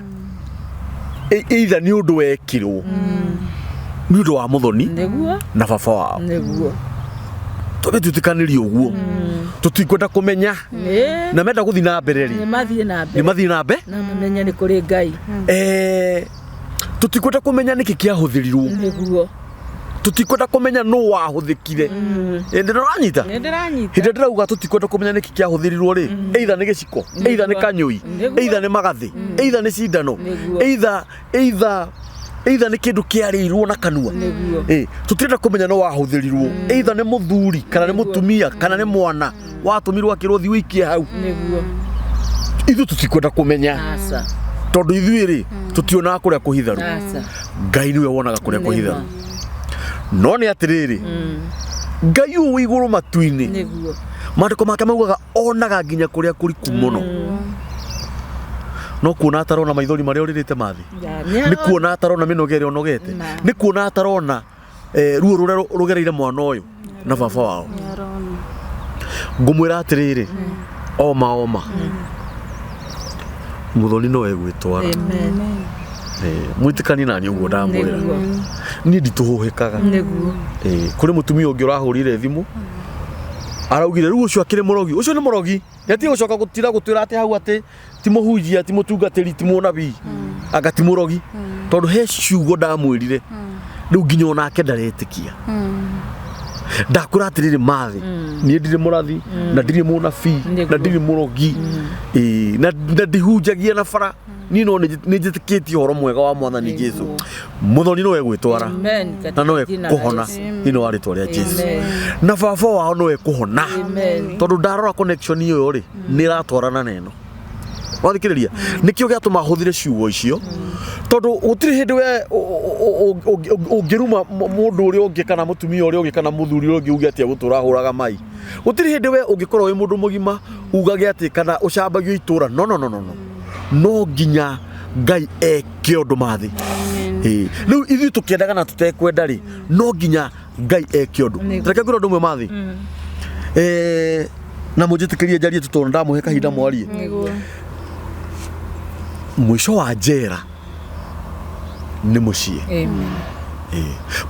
[SPEAKER 1] either nĩ ũndũ wekirwo nĩ ũndũ wa mũthoni na baba wao. Twambe twĩtĩkanĩrie ũguo. Tũtikwenda kũmenya. Na menda gũthiĩ na mbere rĩ.
[SPEAKER 2] Nĩ mathiĩ na mbere.
[SPEAKER 1] Nĩ mathiĩ na mbere.
[SPEAKER 2] Na mamenye nĩ kũrĩ Ngai.
[SPEAKER 1] Tũtikwenda kũmenya nĩkĩ kĩahũthĩrirwo. Tũtikwenda kũmenya nũ wahũthĩkire. Ndĩranyita?
[SPEAKER 2] Nĩ ndĩranyita.
[SPEAKER 1] Hĩndĩ ĩrĩa ndĩrauga tũtikwenda kũmenya nĩkĩ kĩahũthĩrirwo rĩ, either nĩ gĩciko, either nĩ kanyũi, either nĩ magathĩ, either nĩ cindano, either nĩ kĩndũ kĩarĩirwo na kanua. Tũtirenda kũmenya nũ wahũthĩrirwo, either nĩ mũthuri kana nĩ mũtumia kana nĩ mwana watũmirwo akĩrwo thiĩ ũikie hau. Ithuĩ tũtikwenda kũmenya. Tondũ ithuĩ rĩ, tũtionaga kũrĩa kũhitharu. Ngai nĩwe wonaga kũrĩa kũhitharu. No nĩ atĩrĩrĩ, Ngai ũyũ wĩ igũrũ matu-inĩ, maandĩko make maugaga onaga nginya kũrĩa kũriku mũno. No kuona atarona maithori marĩa ũrĩrĩte mathĩ. Nĩ kuona atarona mĩnoga ĩrĩa ũnogete. Nĩ kuona atarona ruo rũrĩa rũgereire mwana ũyũ na baba wao. Ngũmwĩra atĩrĩrĩ, oma oma. Mũthoni no egwĩtwara. Mwĩtĩkanie na niĩ ũguo ndamwĩra. Niĩ nditũhũhĩkaga. Kũrĩ mũtumia ũngĩ ũrahũrire thimũ araugire rĩu ũcio akĩrĩ mũrogi, ũcio nĩ mũrogi, nĩatige gũcoka gũtira gũtwĩra atĩ hau atĩ ti mũhunjia, ti mũtungatĩri, ti mũnabii, anga ti mũrogi, tondũ he ciugo ndamwĩrire rĩu nginya onake ndaretĩkia. Ndakwĩra atĩrĩrĩ mathĩ, niĩ ndirĩ mũrathi na ndirĩ mũnabii na ndirĩ mũrogi. Ĩĩ, na ndihunjagia na bara. Niĩ no nĩ njĩtĩkĩtie ũhoro mwega wa Mwathani Jesu. Mũthoni no egwĩtwara
[SPEAKER 2] Amen.
[SPEAKER 1] na no
[SPEAKER 2] Katika jina la
[SPEAKER 1] ekũhona
[SPEAKER 2] Yesu.
[SPEAKER 1] thĩinĩ wa rĩtwa rĩa Jesu.
[SPEAKER 2] Amen.
[SPEAKER 1] Na baba wao no ekũhona.
[SPEAKER 2] Amen.
[SPEAKER 1] Tondũ ndarora connection ĩyo rĩ, nĩ ĩratwarana na ĩno. Wathikĩrĩria, nĩkĩo gĩatũma hũthĩre ciugo icio, tondũ gũtirĩ hĩndĩ we ũngĩruma mũndũ ũrĩa ũngĩ kana mũtumia ũrĩa ũngĩ kana mũthuri ũrĩa ũngĩ uge atĩ egũtũra ahũraga mai. Gũtirĩ hĩndĩ we ũngĩkorwo wĩ mũndũ mũgima ugage atĩ kana ũcambagio itũra. No, no, no, no, no, no nginya Ngai eke ũndũ mathĩ. Ĩĩ. Rĩu ithuĩ tũkĩendaga na tũtekwenda rĩ, no nginya Ngai eke ũndũ. Reke ngwĩre ũndũ ũmwe mathĩ. Na mũnjĩtĩkĩrie njarie tu tondũ ndamũhe kahinda mwarie. Mũico wa njera nĩ mũciĩ.
[SPEAKER 2] Amen.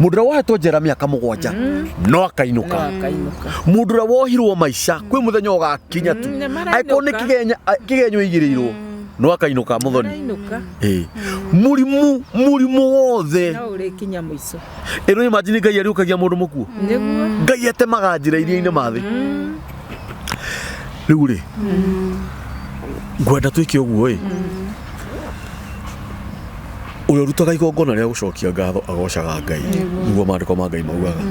[SPEAKER 1] Mũndũ ũrĩa wohetwo njera mĩaka 7 no akainũka.
[SPEAKER 2] No akainũka.
[SPEAKER 1] Mũndũ ũrĩa wohirwo maica kwĩ mũthenya ũgakinya tu.
[SPEAKER 2] Nĩ marainũka.
[SPEAKER 1] Angĩkorwo nĩ kĩgenyo igĩrĩirwo no akainũka mũthoni.
[SPEAKER 2] Marainũka.
[SPEAKER 1] Mũrimũ wothe.
[SPEAKER 2] No ũrĩkinya mũico.
[SPEAKER 1] Ĩno imagine Ngai ariũkagia mũndũ mũkuũ.
[SPEAKER 2] Nĩguo.
[SPEAKER 1] Ngai atemaga njĩra iria-inĩ mathĩ. Rĩu rĩ, ngwenda twĩke ũguo ĩ. Ũrĩa ũrutaga igongona rĩa gũcokia ngatho agocaga Ngai. Nĩguo maandĩko ma Ngai maugaga.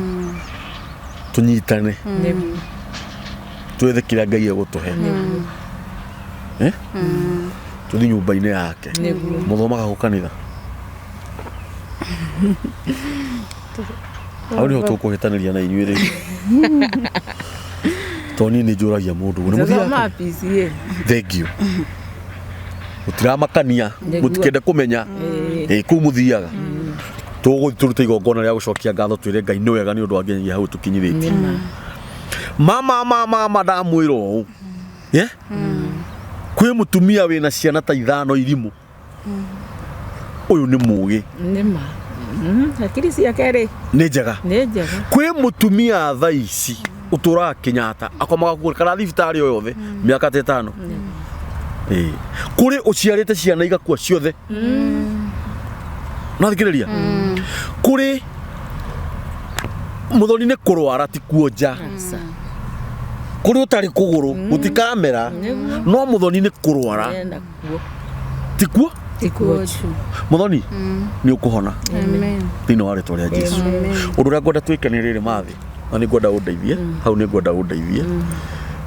[SPEAKER 1] Tũnyitane.
[SPEAKER 2] Nĩguo.
[SPEAKER 1] Twethe kĩrĩa Ngai egũtũhe. Tũthiĩ nyũmba-inĩ yake.
[SPEAKER 2] Nĩguo.
[SPEAKER 1] Mũthomaga kũ kanitha? Hau nĩho tũkũhĩtanĩria na inyuĩ rĩu. Tondũ niĩ nĩ njũragia mũndũ ũguo. Nĩ mũthiaga
[SPEAKER 2] Tũthomaga PCA.
[SPEAKER 1] Thank you. Mũtiramakania,
[SPEAKER 2] Nĩguo.
[SPEAKER 1] mũtikende kũmenya. Kũu mũthiaga. Tũgũthiĩ tũrute igongona rĩa gũcokia ngatho twĩre Ngai nĩ wega nĩ ũndũ wa nginyagia hau tũkinyithĩtie. Mama, mama, mama ndamwĩra ũũ. Kwĩ mũtumia wĩna ciana ta 5 irimũ. Ũyũ nĩ mũgĩ.
[SPEAKER 2] Nĩ ma. Hakiri ciake rĩ.
[SPEAKER 1] Nĩ njega.
[SPEAKER 2] Nĩ njega.
[SPEAKER 1] Kwĩ mũtumia thaa ici ũtũraga Kenyatta akomaga kuo kana thibitarĩ o yothe mĩaka ta 5. Kũrĩ ũciarĩte ciana igakua ciothe. No thikĩrĩria. Kũrĩ mũthoni nĩ kũrwara ti kuonja. Kũrĩ ũtarĩ kũgũrũ gũtikamera. No mũthoni nĩ kũrwara. Ti kuo?
[SPEAKER 2] Ti kuo.
[SPEAKER 1] Mũthoni nĩ ũkũhona.
[SPEAKER 3] Amen.
[SPEAKER 1] Thĩinĩ wa rĩtwa rĩa Jesu. Ũndũ ũrĩa ngwenda twĩke nĩ rĩrĩ mathĩ. Na nĩ ngwenda ũndeithie. Hau nĩ ngwenda ũndeithie.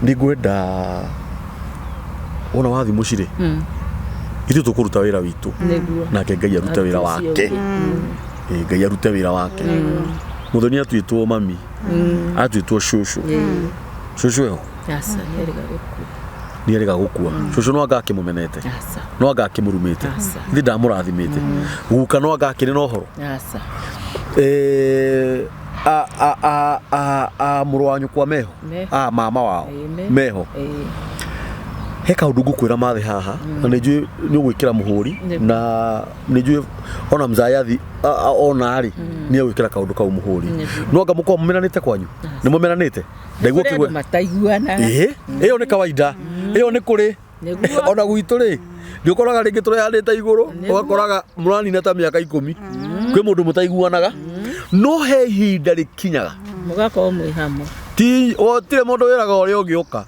[SPEAKER 1] Nĩ ngwenda wona wathiĩ mũciĩ rĩ. Ithuĩ tũkũruta wĩra witũ. Nake Ngai arute wĩra wake. Ngai arute wĩra wake. Mũthoni atuĩtwo mami. Atuĩtwo cũcũ. Cũcũ eho?
[SPEAKER 2] Aca, nĩ erĩga gũkua.
[SPEAKER 1] Nĩ erĩga gũkua. Cũcũ no anga akĩmũmenete. No anga akĩmũrumĩte. Ithe ndamũrathimĩte. Guka no anga akĩrĩ na ũhoro.
[SPEAKER 2] Aca.
[SPEAKER 1] Mũrũ wa nyũkwa meho. Mama wao. Meho. He kaũndũ ngũkwĩra mathĩ haha na nĩ njũĩ nĩ ũgwĩkĩra mũhũri na nĩ njũĩ ona mzayathi ona rĩ nĩ egwĩkĩra kaũndũ kau mũhũri. No anga mũkorwo mũmenanĩte kwanyu? Nĩ mũmenanĩte? Ndaigua ũkĩgwe.
[SPEAKER 2] Mataiguanaga.
[SPEAKER 1] Ĩyo nĩ kawaida. Ĩyo nĩ kũrĩ. Ona gwitũ rĩ, nĩ ũkoraga rĩngĩ tũrehanĩte igũrũ, ũgakoraga mũranina ta mĩaka 10. Kwĩ mũndũ mũtaiguanaga. No he ihinda rĩkinyaga.
[SPEAKER 2] Mũgakorwo mwĩ hamwe.
[SPEAKER 1] Ti gũtirĩ mũndũ wĩraga ũrĩa ũngĩ ũka.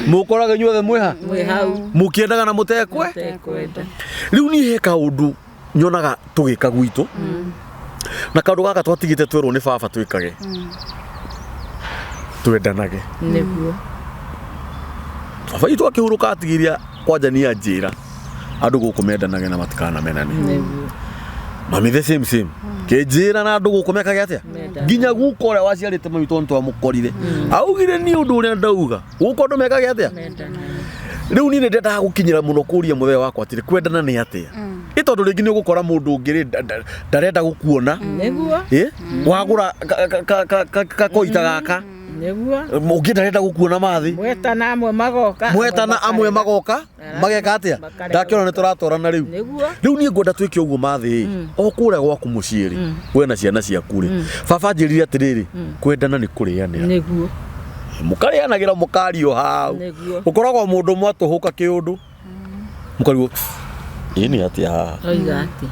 [SPEAKER 1] Mũkoraga inyuothe mwĩ ha?
[SPEAKER 2] Mwĩ hau.
[SPEAKER 1] Mũkĩendaga na mũtekwe?
[SPEAKER 2] Mũtekwenda.
[SPEAKER 1] Rĩu niĩ he kaũndũ nyonaga tũgĩka gwitũ. Na kaũndũ gaka twatigĩte twerwo nĩ baba twĩkage. Twendanage.
[SPEAKER 2] Nĩguo.
[SPEAKER 1] Baba itũ akĩhurũka atigĩria kwanja nĩ anjĩra andũ gũkũ mendanage na matikanamenane.
[SPEAKER 2] Nĩguo.
[SPEAKER 1] Mami the same same. Kĩnjĩra na andũ gũkũ mekage atĩa? Nginya guka ũrĩa waciarĩte mami tondũ twamũkorire. Augire niĩ ũndũ ũrĩa ndauga. Gũkũ andũ mekage atĩa? Rĩu niĩ nĩ ndendaga gũkinyĩra mũno kũria mũthee wakwa atĩrĩ kwendana nĩ atĩa? Ĩ tondũ rĩngĩ nĩ ũgũkora mũndũ ũngĩ rĩ ndarenda gũkuona.
[SPEAKER 2] Nĩguo.
[SPEAKER 1] Wagũra kakoita gaka.
[SPEAKER 2] Nĩguo.
[SPEAKER 1] Ũngĩ ndarenda gũkuona mathĩ.
[SPEAKER 2] Mwetana amwe magoka.
[SPEAKER 1] Mwetana amwe magoka. Mageka atĩa? Ndakĩona nĩ tũratwarana rĩu.
[SPEAKER 2] Nĩguo.
[SPEAKER 1] Rĩu niĩ ngwenda twĩke ũguo mathĩ. O kũrĩa gwaku mũciĩ rĩ, we na ciana ciaku rĩ. Baba anjĩrire atĩrĩrĩ, kwendana nĩ kũrĩanĩra.
[SPEAKER 2] Nĩguo.
[SPEAKER 1] Mũkarĩanagĩra mũkario hau.
[SPEAKER 2] Nĩguo.
[SPEAKER 1] Ũkoragwo mũndũ ũmwe atũhũka kĩũndũ. Mũkarigwo ĩ nĩ atĩa haha?
[SPEAKER 2] Oiga atĩa?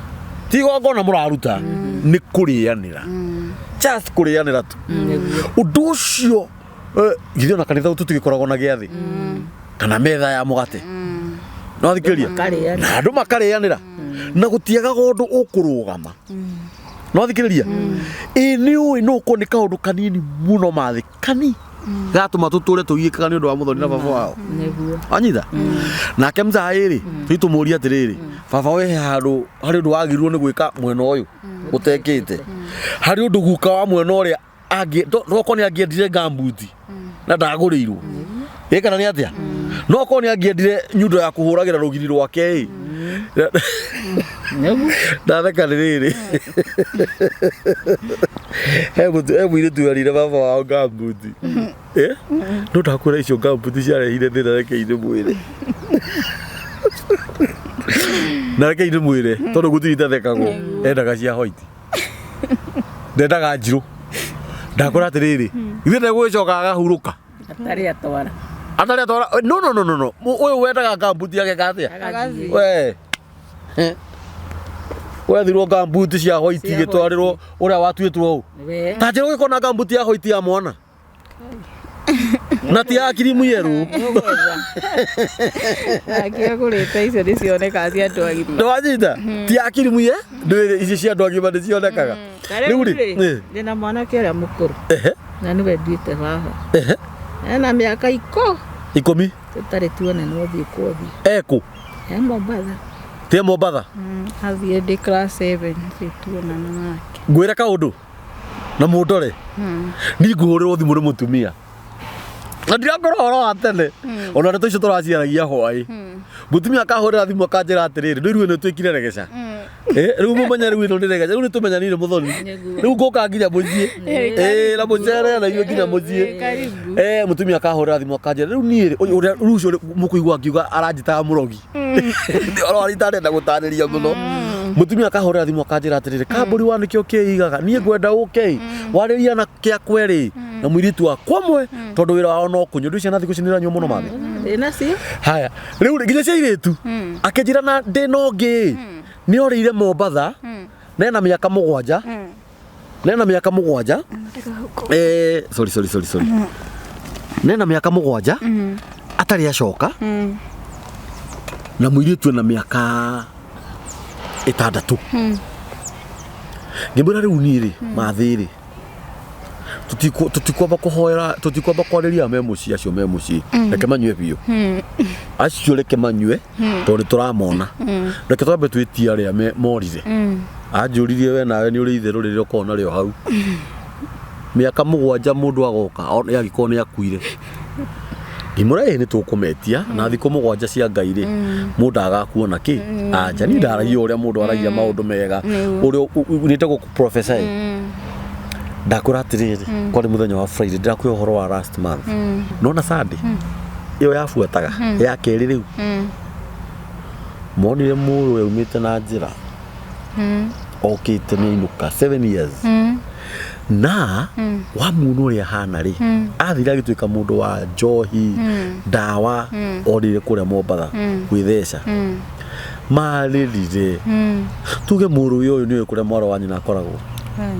[SPEAKER 1] Ti igongona mũraruta, nĩ kũrĩanĩra. Just kũrĩanĩra tu.
[SPEAKER 2] Nĩguo.
[SPEAKER 1] Ũndũ ũcio githĩ ona kanitha tũtigĩkoragwo na gĩathĩ kana metha ya mũgate, no thikĩrĩria.
[SPEAKER 2] Makarĩanĩra.
[SPEAKER 1] Na andũ makarĩanĩra na gũtiagaga ũndũ ũkũrũgama, no thikĩrĩria, ĩ nĩ ũĩ no ũkorwo nĩ kaũndũ kanini mũno mathĩ kani gatũma tũtũre tũgiĩkaga nĩ ũndũ wa mũthoni na baba wao.
[SPEAKER 2] Nĩguo.
[SPEAKER 1] Anyita nake mzaĩ rĩ, tũitũmũria atĩrĩrĩ, baba we, he handũ harĩ ũndũ wagĩrĩirwo nĩ gwĩka mwena ũyũ ũtekĩte, harĩ ũndũ guka wa mwena ũrĩa angĩ no korwo nĩ angĩendire ngambuti na ndagũrĩirwo ĩ, kana nĩ atĩa, no korwo nĩ angĩendire nyundo ya kũhũragĩra rũgiri rwake ĩ.
[SPEAKER 2] Nĩguo.
[SPEAKER 1] Ndatheka nĩ rĩrĩ, he mũirĩtu werire baba wao ngambuti. No ndakwĩra icio ngambuti ciarehire thĩna, rekei ndĩmwĩre, na rekei ndĩmwĩre tondũ gũtirĩ itathekagwo. Endaga cia white, ndendaga njirũ. Ndakwĩra atĩrĩrĩ, ithuĩ ndegũgĩcoka agahurũka
[SPEAKER 2] Atarĩ atwara.
[SPEAKER 1] Atarĩ atwara. No, no, no, no, no, ũyũ wendaga ngambuti ageka atĩa?
[SPEAKER 2] Agathiĩ.
[SPEAKER 1] We wethirwo ngambuti cia white
[SPEAKER 2] Cia
[SPEAKER 1] igĩtwarĩrwo ũrĩa watuĩtwo ũũ.
[SPEAKER 2] We.
[SPEAKER 1] Ta njĩra ũgĩkorwo na ngambuti ya white ya mwana na ti ya kirimu yerũ.
[SPEAKER 2] Ũgwetha.
[SPEAKER 3] Nake agũrĩte icio nĩ cionekaga cia andũ agima.
[SPEAKER 1] Nĩwanyita, ti ya kirimu ye ndwĩrĩ, ici cia andũ agima nĩ cionekaga.
[SPEAKER 2] Ta rĩu
[SPEAKER 1] rĩ
[SPEAKER 2] rĩ, ndĩna mwanake ũrĩa mũkũrũ na nĩwe nduĩte baba. Ena mĩaka
[SPEAKER 1] 10.
[SPEAKER 2] Tũtarĩ tuona nĩ ũthiũ kwa ũthiũ.
[SPEAKER 1] Ekũ?
[SPEAKER 2] E Mombatha.
[SPEAKER 1] Tie Mombatha.
[SPEAKER 3] Athiĩ ndĩ class 7 tuonana nake.
[SPEAKER 1] Ngwĩre kaũndũ na mũndore, niĩ ngũhũrĩrwo thimũ nĩ mũtumia na ndirakorwo ũhoro wa tene, ona ndeto icio tũraciaragia hwaĩ, mũtumia akahũrĩra thimũ akanjĩra atĩrĩrĩ, ndũiruĩ nĩ twĩkire regeca. Rĩu mũmenye rĩu ĩno nĩ regeca, rĩu nĩ tũmenyanire mũthoni.
[SPEAKER 2] Nĩguo.
[SPEAKER 1] Rĩu ngũka nginya mũciĩ. Na mũcere na inyuĩ nginya mũciĩ.
[SPEAKER 3] Karibu.
[SPEAKER 1] Mũtumia akahũrĩra thimũ akanjĩra rĩu niĩ rĩ, ũyũ ũrĩa rĩu ũcio mũkũigua ngiuga aranjĩtaga mũrogi, ũhoro wa itarenda gũtarĩria mũno. Mũtumia akahũrĩra thimũ akanjĩra atĩrĩrĩ, kambũri wa nĩkĩo kĩigaga niĩ ngwenda ũke warĩria na kĩa kwerĩ na mũirĩtu wakwa ũmwe, tondũ wĩra wao no kũnyua. Ndũ ciana thikũ ici nĩiranyua mũno mathĩ.
[SPEAKER 2] Ndĩna cio.
[SPEAKER 1] Haya, rĩu rĩ, nginya cia airĩtu akĩnjĩra na ndĩna ũngĩ nĩ orĩire Mombatha na ena mĩaka 7, na ena mĩaka 7, sorry, sorry, sorry, sorry, nena mĩaka 7 atarĩ acoka, na mũirĩtu ena mĩaka 6. Ngĩmwĩra rĩu niĩ rĩ, mathĩ rĩ, tũtikwamba kũhoera, tũtikwamba kwarĩria me mũciĩ, acio me mũciĩ reke manyue biũ, acio reke manyue tondũ nĩ tũramona, reke twambe twĩtie arĩa morire. Anjũririe, we nawe nĩ ũrĩ itherũ rĩrĩa ũkoragwo narĩo hau mĩaka 7 mũndũ agoka angĩkorwo nĩ akuire? Ngĩmwĩra ĩĩ, nĩ tũkũmetia na thikũ 7 cia Ngai rĩ, mũndũ agakuona kĩ anja. Niĩ ndaragia ũrĩa mũndũ aragia maũndũ mega, ũrĩa nĩtagwo prophesy. Ndakwĩra atĩrĩrĩ, kwarĩ mũthenya wa Friday, ndĩrakwĩra ũhoro wa last month, nona Sunday ĩyo yabuataga ya kerĩ, rĩu monire mũrũ aumĩte na njĩra okĩte nĩ ainũka 7 years, na wamuona ũrĩa ahana rĩ, athire agĩtuĩka mũndũ wa njohi, ndawa, orĩire kũrĩa Mombatha gwĩtheca. Marĩrire tuge mũrũ ũyũ nĩũĩ kũrĩa mwarĩ wa nyina akoragwo,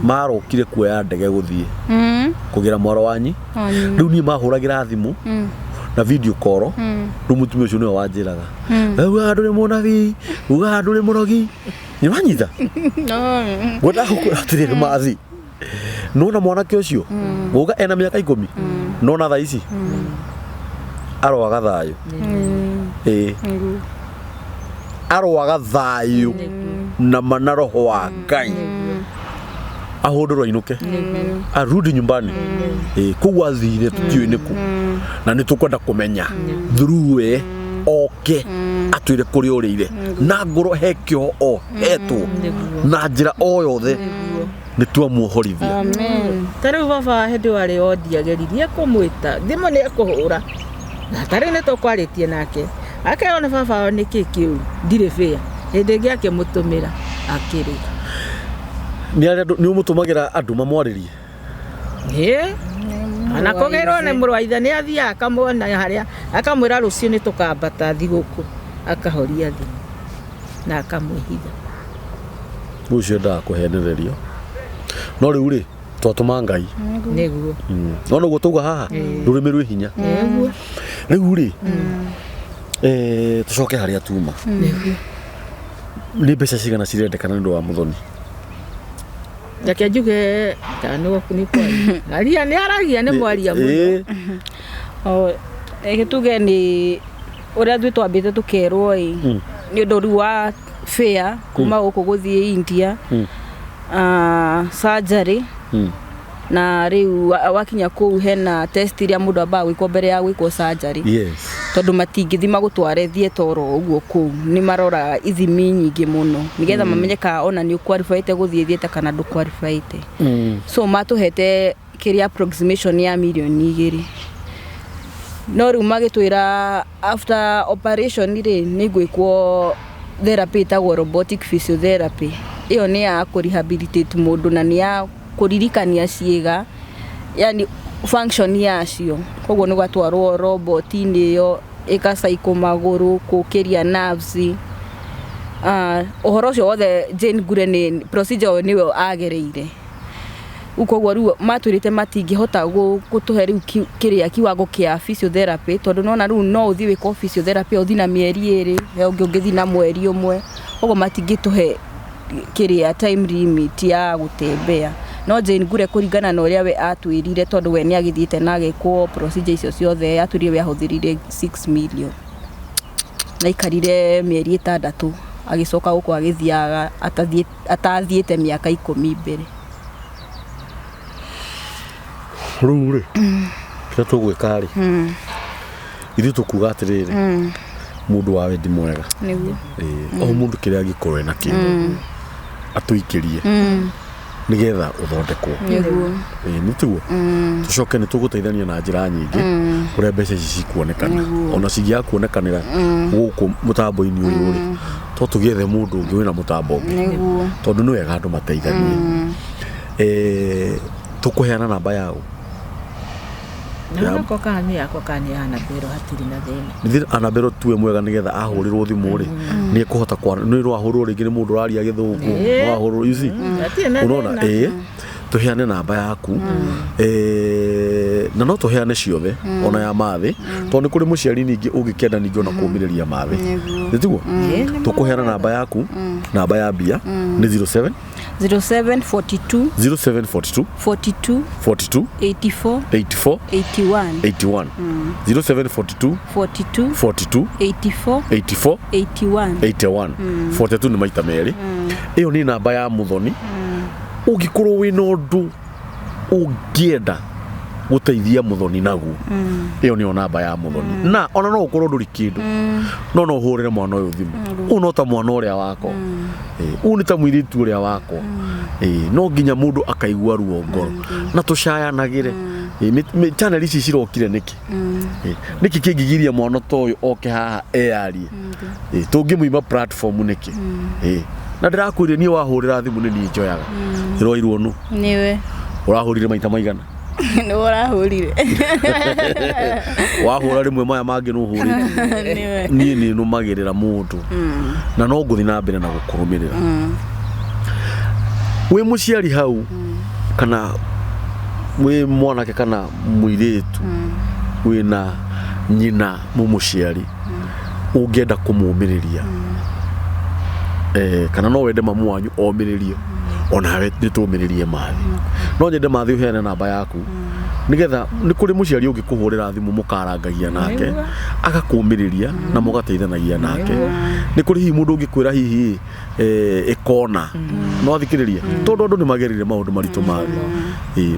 [SPEAKER 1] marokire kuoya ndege gũthiĩ kũgĩra mwarĩ wanyi. Rĩu niĩ mahũragĩra thimũ na video call, rĩu mũtumia ũcio nĩwe wanjĩraga, ugaga ndũrĩ mũnabii, ugaga ndũrĩ mũrogi, nĩwanyita. Ngwendaga gũkwĩra atĩrĩrĩ mathi, nona mwanake ũcio gũka ena mĩaka 10, nona thaa ici aroaga thayũ, ĩĩ, aroaga thayũ na mana roho wa Ngai ahũndũrwo ainũke, arudi nyumbani. Ĩĩ, kũu athire tũtiũĩ nĩkũ, na nĩ tũkwenda kũmenya through we oke atwĩre kũrĩa ũrĩire, na ngorwo he kĩoho o hetwo na njĩra o yothe nĩ twamuohorithia.
[SPEAKER 3] Amen.
[SPEAKER 2] Ta rĩu baba hĩndĩ ĩyo arĩ ondi ageririe kũmwĩta thimũ nĩ ekũhũra, na ta rĩu nĩ tũkwarĩtie nake akerwo nĩ baba wao nĩkĩ kĩu ndirĩ bĩa, hĩndĩ ĩngĩ akĩmũtũmĩra akĩrĩra.
[SPEAKER 1] Nĩ arĩa nĩ ũmũtũmagĩra andũ mamwarĩrie?
[SPEAKER 2] Ĩ, ona kũgĩrwo nĩ mũrũ wa ithe nĩ athiaga akamwona harĩa, akamwĩra rũciũ nĩ tũkambata thigũkũ, akahoria thimũ na akamwĩhitha.
[SPEAKER 1] Ũcio endaga kũhenererio, no rĩu rĩ, Twatũma Ngai.
[SPEAKER 2] Nĩguo.
[SPEAKER 1] No noguo tauga haha, rũrĩmĩ rwĩ hinya.
[SPEAKER 2] Nĩguo.
[SPEAKER 1] Rĩu rĩ, tũcoke harĩa tuma.
[SPEAKER 2] Nĩguo.
[SPEAKER 1] Nĩ mbeca cigana cirendekana nĩ ũndũ wa Muthoni?
[SPEAKER 2] Reke njuge kana nĩ kwaria. Aria nĩ aragia, nĩ mwaria mũno.
[SPEAKER 3] O reke tuge nĩ ũrĩa ithuĩ twambĩte tũkerwo ĩ, nĩ ũndũ rĩu wa fare kuma gũkũ gũthiĩ India, surgery, na rĩu wakinya kũu hena test iria mũndũ ambaga gwĩkwo mbere ya gwĩkwo surgery. Tondũ matingĩthima gũtware theatre oro ũguo kũu, nĩ marora ithimi nyingĩ mũno nĩgetha mamenye kana ona nĩ ũqualifyĩte gũthiĩ theatre kana ndũqualifyĩte. So matũhete kĩrĩa approximation ya mirioni 2, no rĩu magĩtwĩra after operation rĩ, nĩ gwĩkwo therapy ĩtagwo robotic physiotherapy. Ĩyo nĩ ya kũ rehabilitate mũndũ na nĩ ya kũririkania ciĩga, yani function yacio. Koguo nĩ gwatwarwo robot-inĩ ĩyo ĩgacaikũ magũrũ, kũkĩria nerves. Ũhoro ũcio wothe Jane Ngure nĩ procedure ĩyo nĩwe agereire. Rĩu koguo rĩu matwĩrĩte matingĩhota gũtũhe rĩu kĩrĩa kiwango kĩa physiotherapy, tondũ nona rĩu no ũthiĩ wĩkwo physiotherapy ũthiĩ na mĩeri 2, he ũngĩ ũngĩthiĩ na mweri ũmwe. Koguo matingĩtũhe kĩrĩa time limit ya gũtembea. No Jane Ngure kũringana na ũrĩa we atwĩrire, tondũ we nĩ agĩthiĩte na agĩkwo procedure icio ciothe, atwĩrire we ahũthĩrire 6 million na aikarire mĩeri 6, agĩcoka gũkũ agĩthiaga atathiĩte mĩaka 10 mbere.
[SPEAKER 1] Rĩu rĩ, kĩrĩa tũgwĩka rĩ, ithuĩ tũkuga atĩrĩrĩ, mũndũ wa wendi mwega,
[SPEAKER 3] Nĩguo.
[SPEAKER 1] O mũndũ kĩrĩa angĩkorwo ena kĩo atũikĩrie nĩgetha ũthondekwo.
[SPEAKER 3] Nĩguo.
[SPEAKER 1] Ĩĩ, nĩ tiguo tũcoke nĩ tũgũteithania na njĩra nyingĩ ũrĩa mbeca ici cikuonekana. Ona cingĩaga kuonekanĩra gũkũ mũtambo-inĩ ũyũ rĩ, to tũgĩethe mũndũ ũngĩ wĩna mũtambo ũngĩ, tondũ nĩ wega andũ mateithanie. Tũkũheana namba yao.
[SPEAKER 2] Na onako kana nĩ yakwa kana nĩ ya Annabel, hatirĩ na thĩna.
[SPEAKER 1] Nithĩ Annabel tuwe mwega nĩgetha ahũrĩrwo thimũ rĩ, nĩ ekũhota kwa nĩ rwahũrwo rĩngĩ nĩ mũndũ ũraria gĩthũngũ, no ahũrwo, you see.
[SPEAKER 2] Hatirĩ na
[SPEAKER 1] Unaona?
[SPEAKER 2] thĩna.
[SPEAKER 1] Ĩĩ, tũheane namba yaku, na no tũheane ciothe, ona ya mathĩ, tondũ nĩ kũrĩ mũciari ningĩ ũngĩkenda ningĩ ona kũmĩrĩria mathĩ. Nĩ tiguo?
[SPEAKER 2] Ĩĩ, nĩ
[SPEAKER 1] Tũkũheana namba yaku, namba ya mbia nĩ 07
[SPEAKER 3] 0742
[SPEAKER 1] 0742
[SPEAKER 3] 42
[SPEAKER 1] 42
[SPEAKER 3] 84
[SPEAKER 1] 84
[SPEAKER 3] 81.
[SPEAKER 1] 81. 0742
[SPEAKER 3] 42
[SPEAKER 1] 42
[SPEAKER 3] 84
[SPEAKER 1] 84
[SPEAKER 3] 81.
[SPEAKER 1] 81. 42 nĩ maita merĩ. Ĩyo nĩ namba ya Muthoni. Ũngĩkorwo wĩna ũndũ ũngĩenda gũteithia Muthoni naguo, ĩyo nĩyo namba ya Muthoni. Na ona no ũkorwo ndũrĩ kĩndũ, no no ũhũrĩre mwana ũyũ thimũ. Ũyũ no ta mwana ũrĩa wakwa. Ũyũ nĩ ta mũirĩtu ũrĩa wakwa. No nginya mũndũ akaigua ruo ngoro na tũcayanagĩre. Channel ici cirokire nĩkĩ? Nĩkĩ kĩngĩgiria mwana ta ũyũ oke haha eyarie? Tũngĩmũima platform nĩkĩ? Na ndĩrakwĩrire niĩ wahũrĩra thimũ nĩ niĩ njoyaga. Ĩroirwo nũ?
[SPEAKER 3] Nĩwe.
[SPEAKER 1] Ũrahũrire maita maigana?
[SPEAKER 3] Nĩwe ũrahũrire.
[SPEAKER 1] Wahũra rĩmwe, maya mangĩ nĩ ũhũrĩte.
[SPEAKER 3] Nĩwe.
[SPEAKER 1] Niĩ nĩ nũmagĩrĩra mũndũ na no ngũthiĩ na mbere na gũkũrũmĩrĩra. Wĩ mũciari hau, kana wĩ mwanake kana mũirĩtu wĩna nyina mũmũciari ũngĩenda kũmũmĩrĩria, kana no wende mamu wanyu omĩrĩrio, onawe nĩ tũmĩrĩrie mathi. No nyende mathi ũheane namba yaku nigetha nĩ kũrĩ mũciari ũngĩkũhũrĩra thimũ mũkarangagia nake, agakũmĩrĩria na mũgateithanagia nake. Nĩ kũrĩ hihi mũndũ ũngĩkwĩra hihi ĩkona no athikĩrĩrie, tondũ andũ nĩ magerire maũndũ maritũ mathĩ.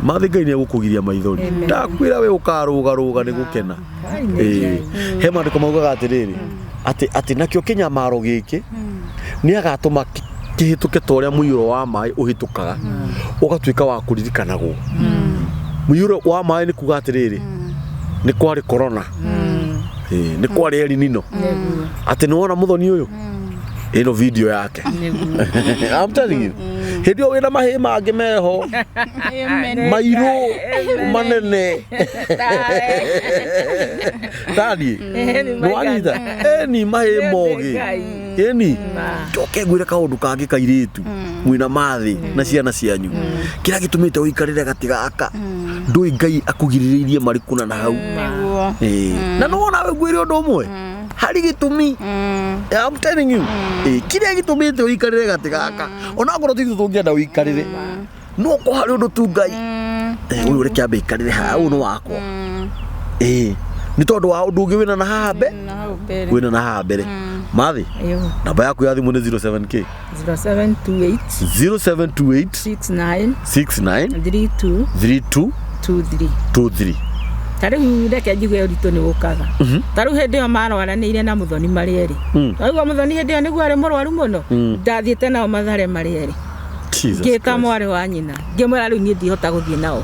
[SPEAKER 1] Mathĩ, Ngai nĩ egũkũgiria maithori. Ndakwĩra we ũkarũgarũga nĩ gũkena. He maandĩko maugaga atĩrĩrĩ, atĩ nakĩo kĩnyamaro gĩkĩ nĩ agatũma kĩhĩtũke ta ũrĩa mũiyũro wa maĩ ũhĩtũkaga, ũgatuĩka wa kũririkanagwo. Mũiyũro wa maĩ nĩ kuga atĩrĩrĩ, nĩ kwarĩ corona, nĩ kwarĩ El Nino, atĩ nĩ wona Muthoni ũyũ ĩno video yake. I'm telling you, hĩndĩ ĩyo wĩna mahĩ mangĩ meho mairũ manene taniĩ nĩwanyita eni mahĩ mogĩ. Ĩni njoke ngwĩre kaũndũ kangĩ kairĩtu mwĩna mathĩ na ciana cianyu kĩrĩa gĩtũmĩte ũikarĩre gatĩ gaka ndũĩ Ngai akũgirĩrĩirie marĩ kũna na hau.
[SPEAKER 3] Nĩguo.
[SPEAKER 1] Ĩĩ. Na nĩwona we ngwĩre ũndũ ũmwe harĩ gĩtũmi. I'm telling you. Ĩĩ, kĩrĩa gĩtũmĩte ũikarĩre gatĩ gaka onakorwo ti ithuĩ tũngĩenda ũikarĩre no ko harĩ ũndũ tu Ngai ũyũ reke ambe aikarĩre haha ũyũ nĩ wakwa. Ĩĩ, nĩ tondũ wa ũndũ ũngĩ wĩna na haha mbe
[SPEAKER 3] Na hau mbere.
[SPEAKER 1] wĩna na haha mbere. Mathi,
[SPEAKER 2] Ĩyo.
[SPEAKER 1] namba yaku ya thimũ nĩ 07k
[SPEAKER 2] 0728
[SPEAKER 1] 0728
[SPEAKER 2] 69
[SPEAKER 1] 69
[SPEAKER 2] 32
[SPEAKER 1] 32
[SPEAKER 2] 23.
[SPEAKER 1] 23.
[SPEAKER 2] Ta rĩu reke njigue ũritũ nĩ ũkaga. Ta rĩu hĩndĩ ĩyo marwaranĩire na Mũthoni marĩ erĩ. Waigua Mũthoni hĩndĩ ĩyo nĩguo arĩ mũrwaru mũno. Ndathiĩte nao Mathare marĩ erĩ.
[SPEAKER 1] Jesus
[SPEAKER 2] Ngĩta
[SPEAKER 1] Christ.
[SPEAKER 2] mwarĩ wa nyina ngĩmwĩra rĩu niĩ ndihota gũthiĩ nao.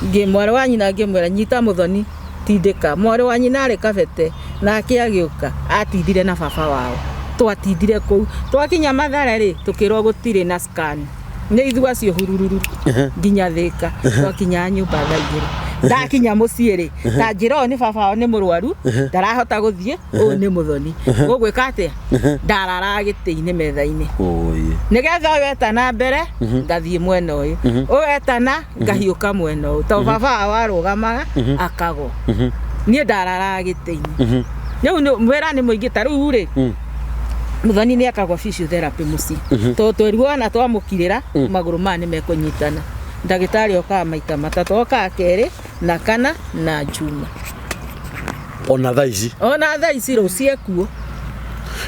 [SPEAKER 2] Ngĩ mwarĩ wa nyina ngĩmwĩra nyita Mũthoni tindĩka. Mwarĩ wa nyina arĩ kabete nake agĩũka atindire na baba wao. Twatindire kũu twakinya Mathare rĩ tũkĩrwo gũtirĩ na scan. Nĩ ithuĩ acio hurururu nginya Thĩka. Twakinya nyũmba thaa igĩrĩ. Ndakinya mũciĩ rĩ ta njĩra ũyũ nĩ baba wao nĩ mũrwaru ndarahota gũthiĩ ũyũ nĩ Mũthoni. Gũgwĩka atĩa? Ndararaga gĩtĩ-inĩ metha-inĩ.
[SPEAKER 1] Oye.
[SPEAKER 2] Nĩgetha ũyũ etana mbere ngathiĩ mwena ũyũ, ũyũ etana ngahiũka mwena ũyũ, tondũ baba wao arũgamaga akagwa. Niĩ ndararaga gĩtĩ-inĩ. Rĩu wĩra nĩ mũingĩ. Ta rĩu rĩ Mũthoni nĩ akagwa physiotherapy mũciĩ tondũ twerirwo ona twamũkirĩra magũrũ maya nĩ mekũnyitana. Ndagĩtarĩ okaga maita matatũ, okaga kerĩ na kana na njuma.
[SPEAKER 1] Ona thaa ici.
[SPEAKER 2] Ona thaa ici rũciũ ekuo.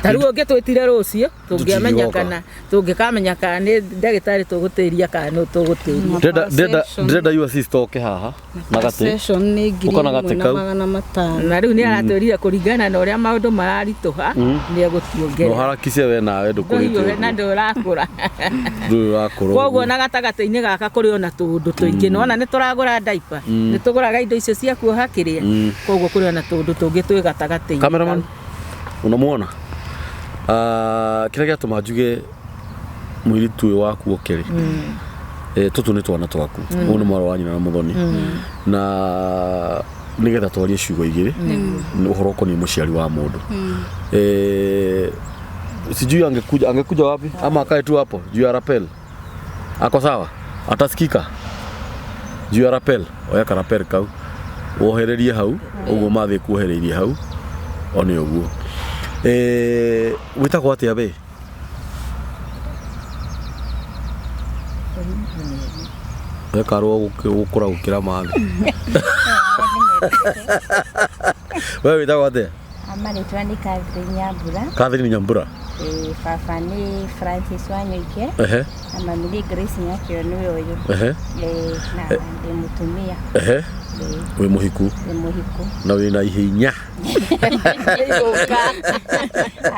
[SPEAKER 2] Ta rĩu ũngĩtwĩtire rũciũ tũngĩamenya
[SPEAKER 1] Tũtingĩgoka.
[SPEAKER 2] kana tũngĩkamenya kana nĩ ndagĩtarĩ tũgũtĩria kana nĩ tũgũtĩria.
[SPEAKER 1] Ndĩrenda ndĩrenda
[SPEAKER 3] Session.
[SPEAKER 1] ndĩrenda your sister oke haha na gatĩ.
[SPEAKER 3] Session nĩ ngiri
[SPEAKER 1] Ũka na gatĩ
[SPEAKER 3] ĩmwe na
[SPEAKER 1] kau.
[SPEAKER 3] magana matano.
[SPEAKER 2] Na rĩu nĩ aratwĩrire kũringana na ũrĩa maũndũ mararitũha nĩ
[SPEAKER 1] No
[SPEAKER 2] egũtuongerera.
[SPEAKER 1] harakice we nawe ndũkũrĩte
[SPEAKER 2] Ndũhiũhe na
[SPEAKER 1] ũguo.
[SPEAKER 2] ndũrakũra.
[SPEAKER 1] Ndũrĩ ũrakũra
[SPEAKER 2] Koguo
[SPEAKER 1] ũguo.
[SPEAKER 2] na gatagatĩ-inĩ gaka kũrĩ ona tũũndũ tũingĩ. Nĩwona nĩ tũragũra diaper, nĩ tũgũraga indo icio cia kuoha kĩrĩa. Koguo kũrĩ ona tũũndũ tũngĩ twĩ gatagatĩ-inĩ.
[SPEAKER 1] Cameraman, unamuona? Kĩrĩa gĩatũma njuge mũirĩtu ũyũ waku oke rĩ, tũtũ nĩ twana twaku, ũyũ nĩ mwarĩ wa nyina na Mũthoni, na nĩgetha twarie ciugo igĩrĩ nĩ ũhoro ũkoniĩ mũciari wa mũndũ. Sijui angekuja angekuja wapi ama akae tu hapo juu ya rappel. Ako sawa, atasikika juu ya rappel. Oya karapel kau wohererie hau ũguo mathĩ kuohereirie hau one ũguo. Wĩtagwo atĩa we? Wekarwo gũkũra gũkĩra mathĩ. We wĩtagwo atĩa?
[SPEAKER 4] Marĩtwa nĩ Catherine Nyambura.
[SPEAKER 1] Catherine Nyambura.
[SPEAKER 4] Baba nĩ Francis Wanyoike
[SPEAKER 1] Ehe.
[SPEAKER 4] na mami nĩ Grace Nyakĩo nĩwe ũyũ.
[SPEAKER 1] Ehe.
[SPEAKER 4] Na ndĩ mũtumia.
[SPEAKER 1] Ehe. Wĩ mũhiku?
[SPEAKER 4] Ndĩ mũhiku.
[SPEAKER 1] Na wĩna ihenya.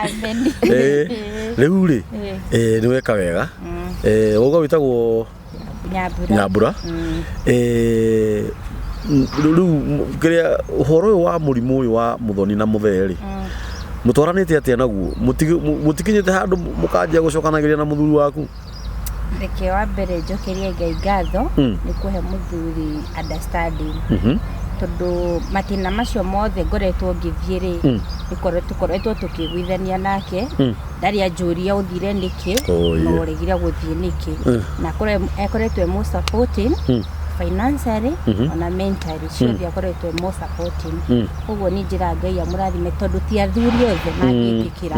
[SPEAKER 4] Amen.
[SPEAKER 1] Rĩu rĩ nĩ weka wega. Wauga wĩtagwo
[SPEAKER 4] Nyambura.
[SPEAKER 1] Nyambura. Rĩu kĩrĩa ũhoro ũyũ wa mũrimũ ũyũ wa Mũthoni na Mũthee rĩ mũtwaranĩte atĩa naguo? Mũtikinyĩte handũ mũkanjia gũcokanagĩria na mũthuri waku?
[SPEAKER 4] Reke wa mbere njokerie Ngai ngatho nĩ kũhe mũthuri understanding. Tondũ matĩna macio mothe ngoretwo ngĩthiĩ rĩ tũkoretwo tũkĩiguithania nake. Ndarĩ anjũria ũthire nĩkĩ na ũregire gũthiĩ nĩkĩ, na akoretwo e more supporting financially ona mentally, ciothe akoretwo e more supporting. Koguo niĩ njĩra Ngai amũrathime tondũ ti athuri othe mangĩtĩkĩra.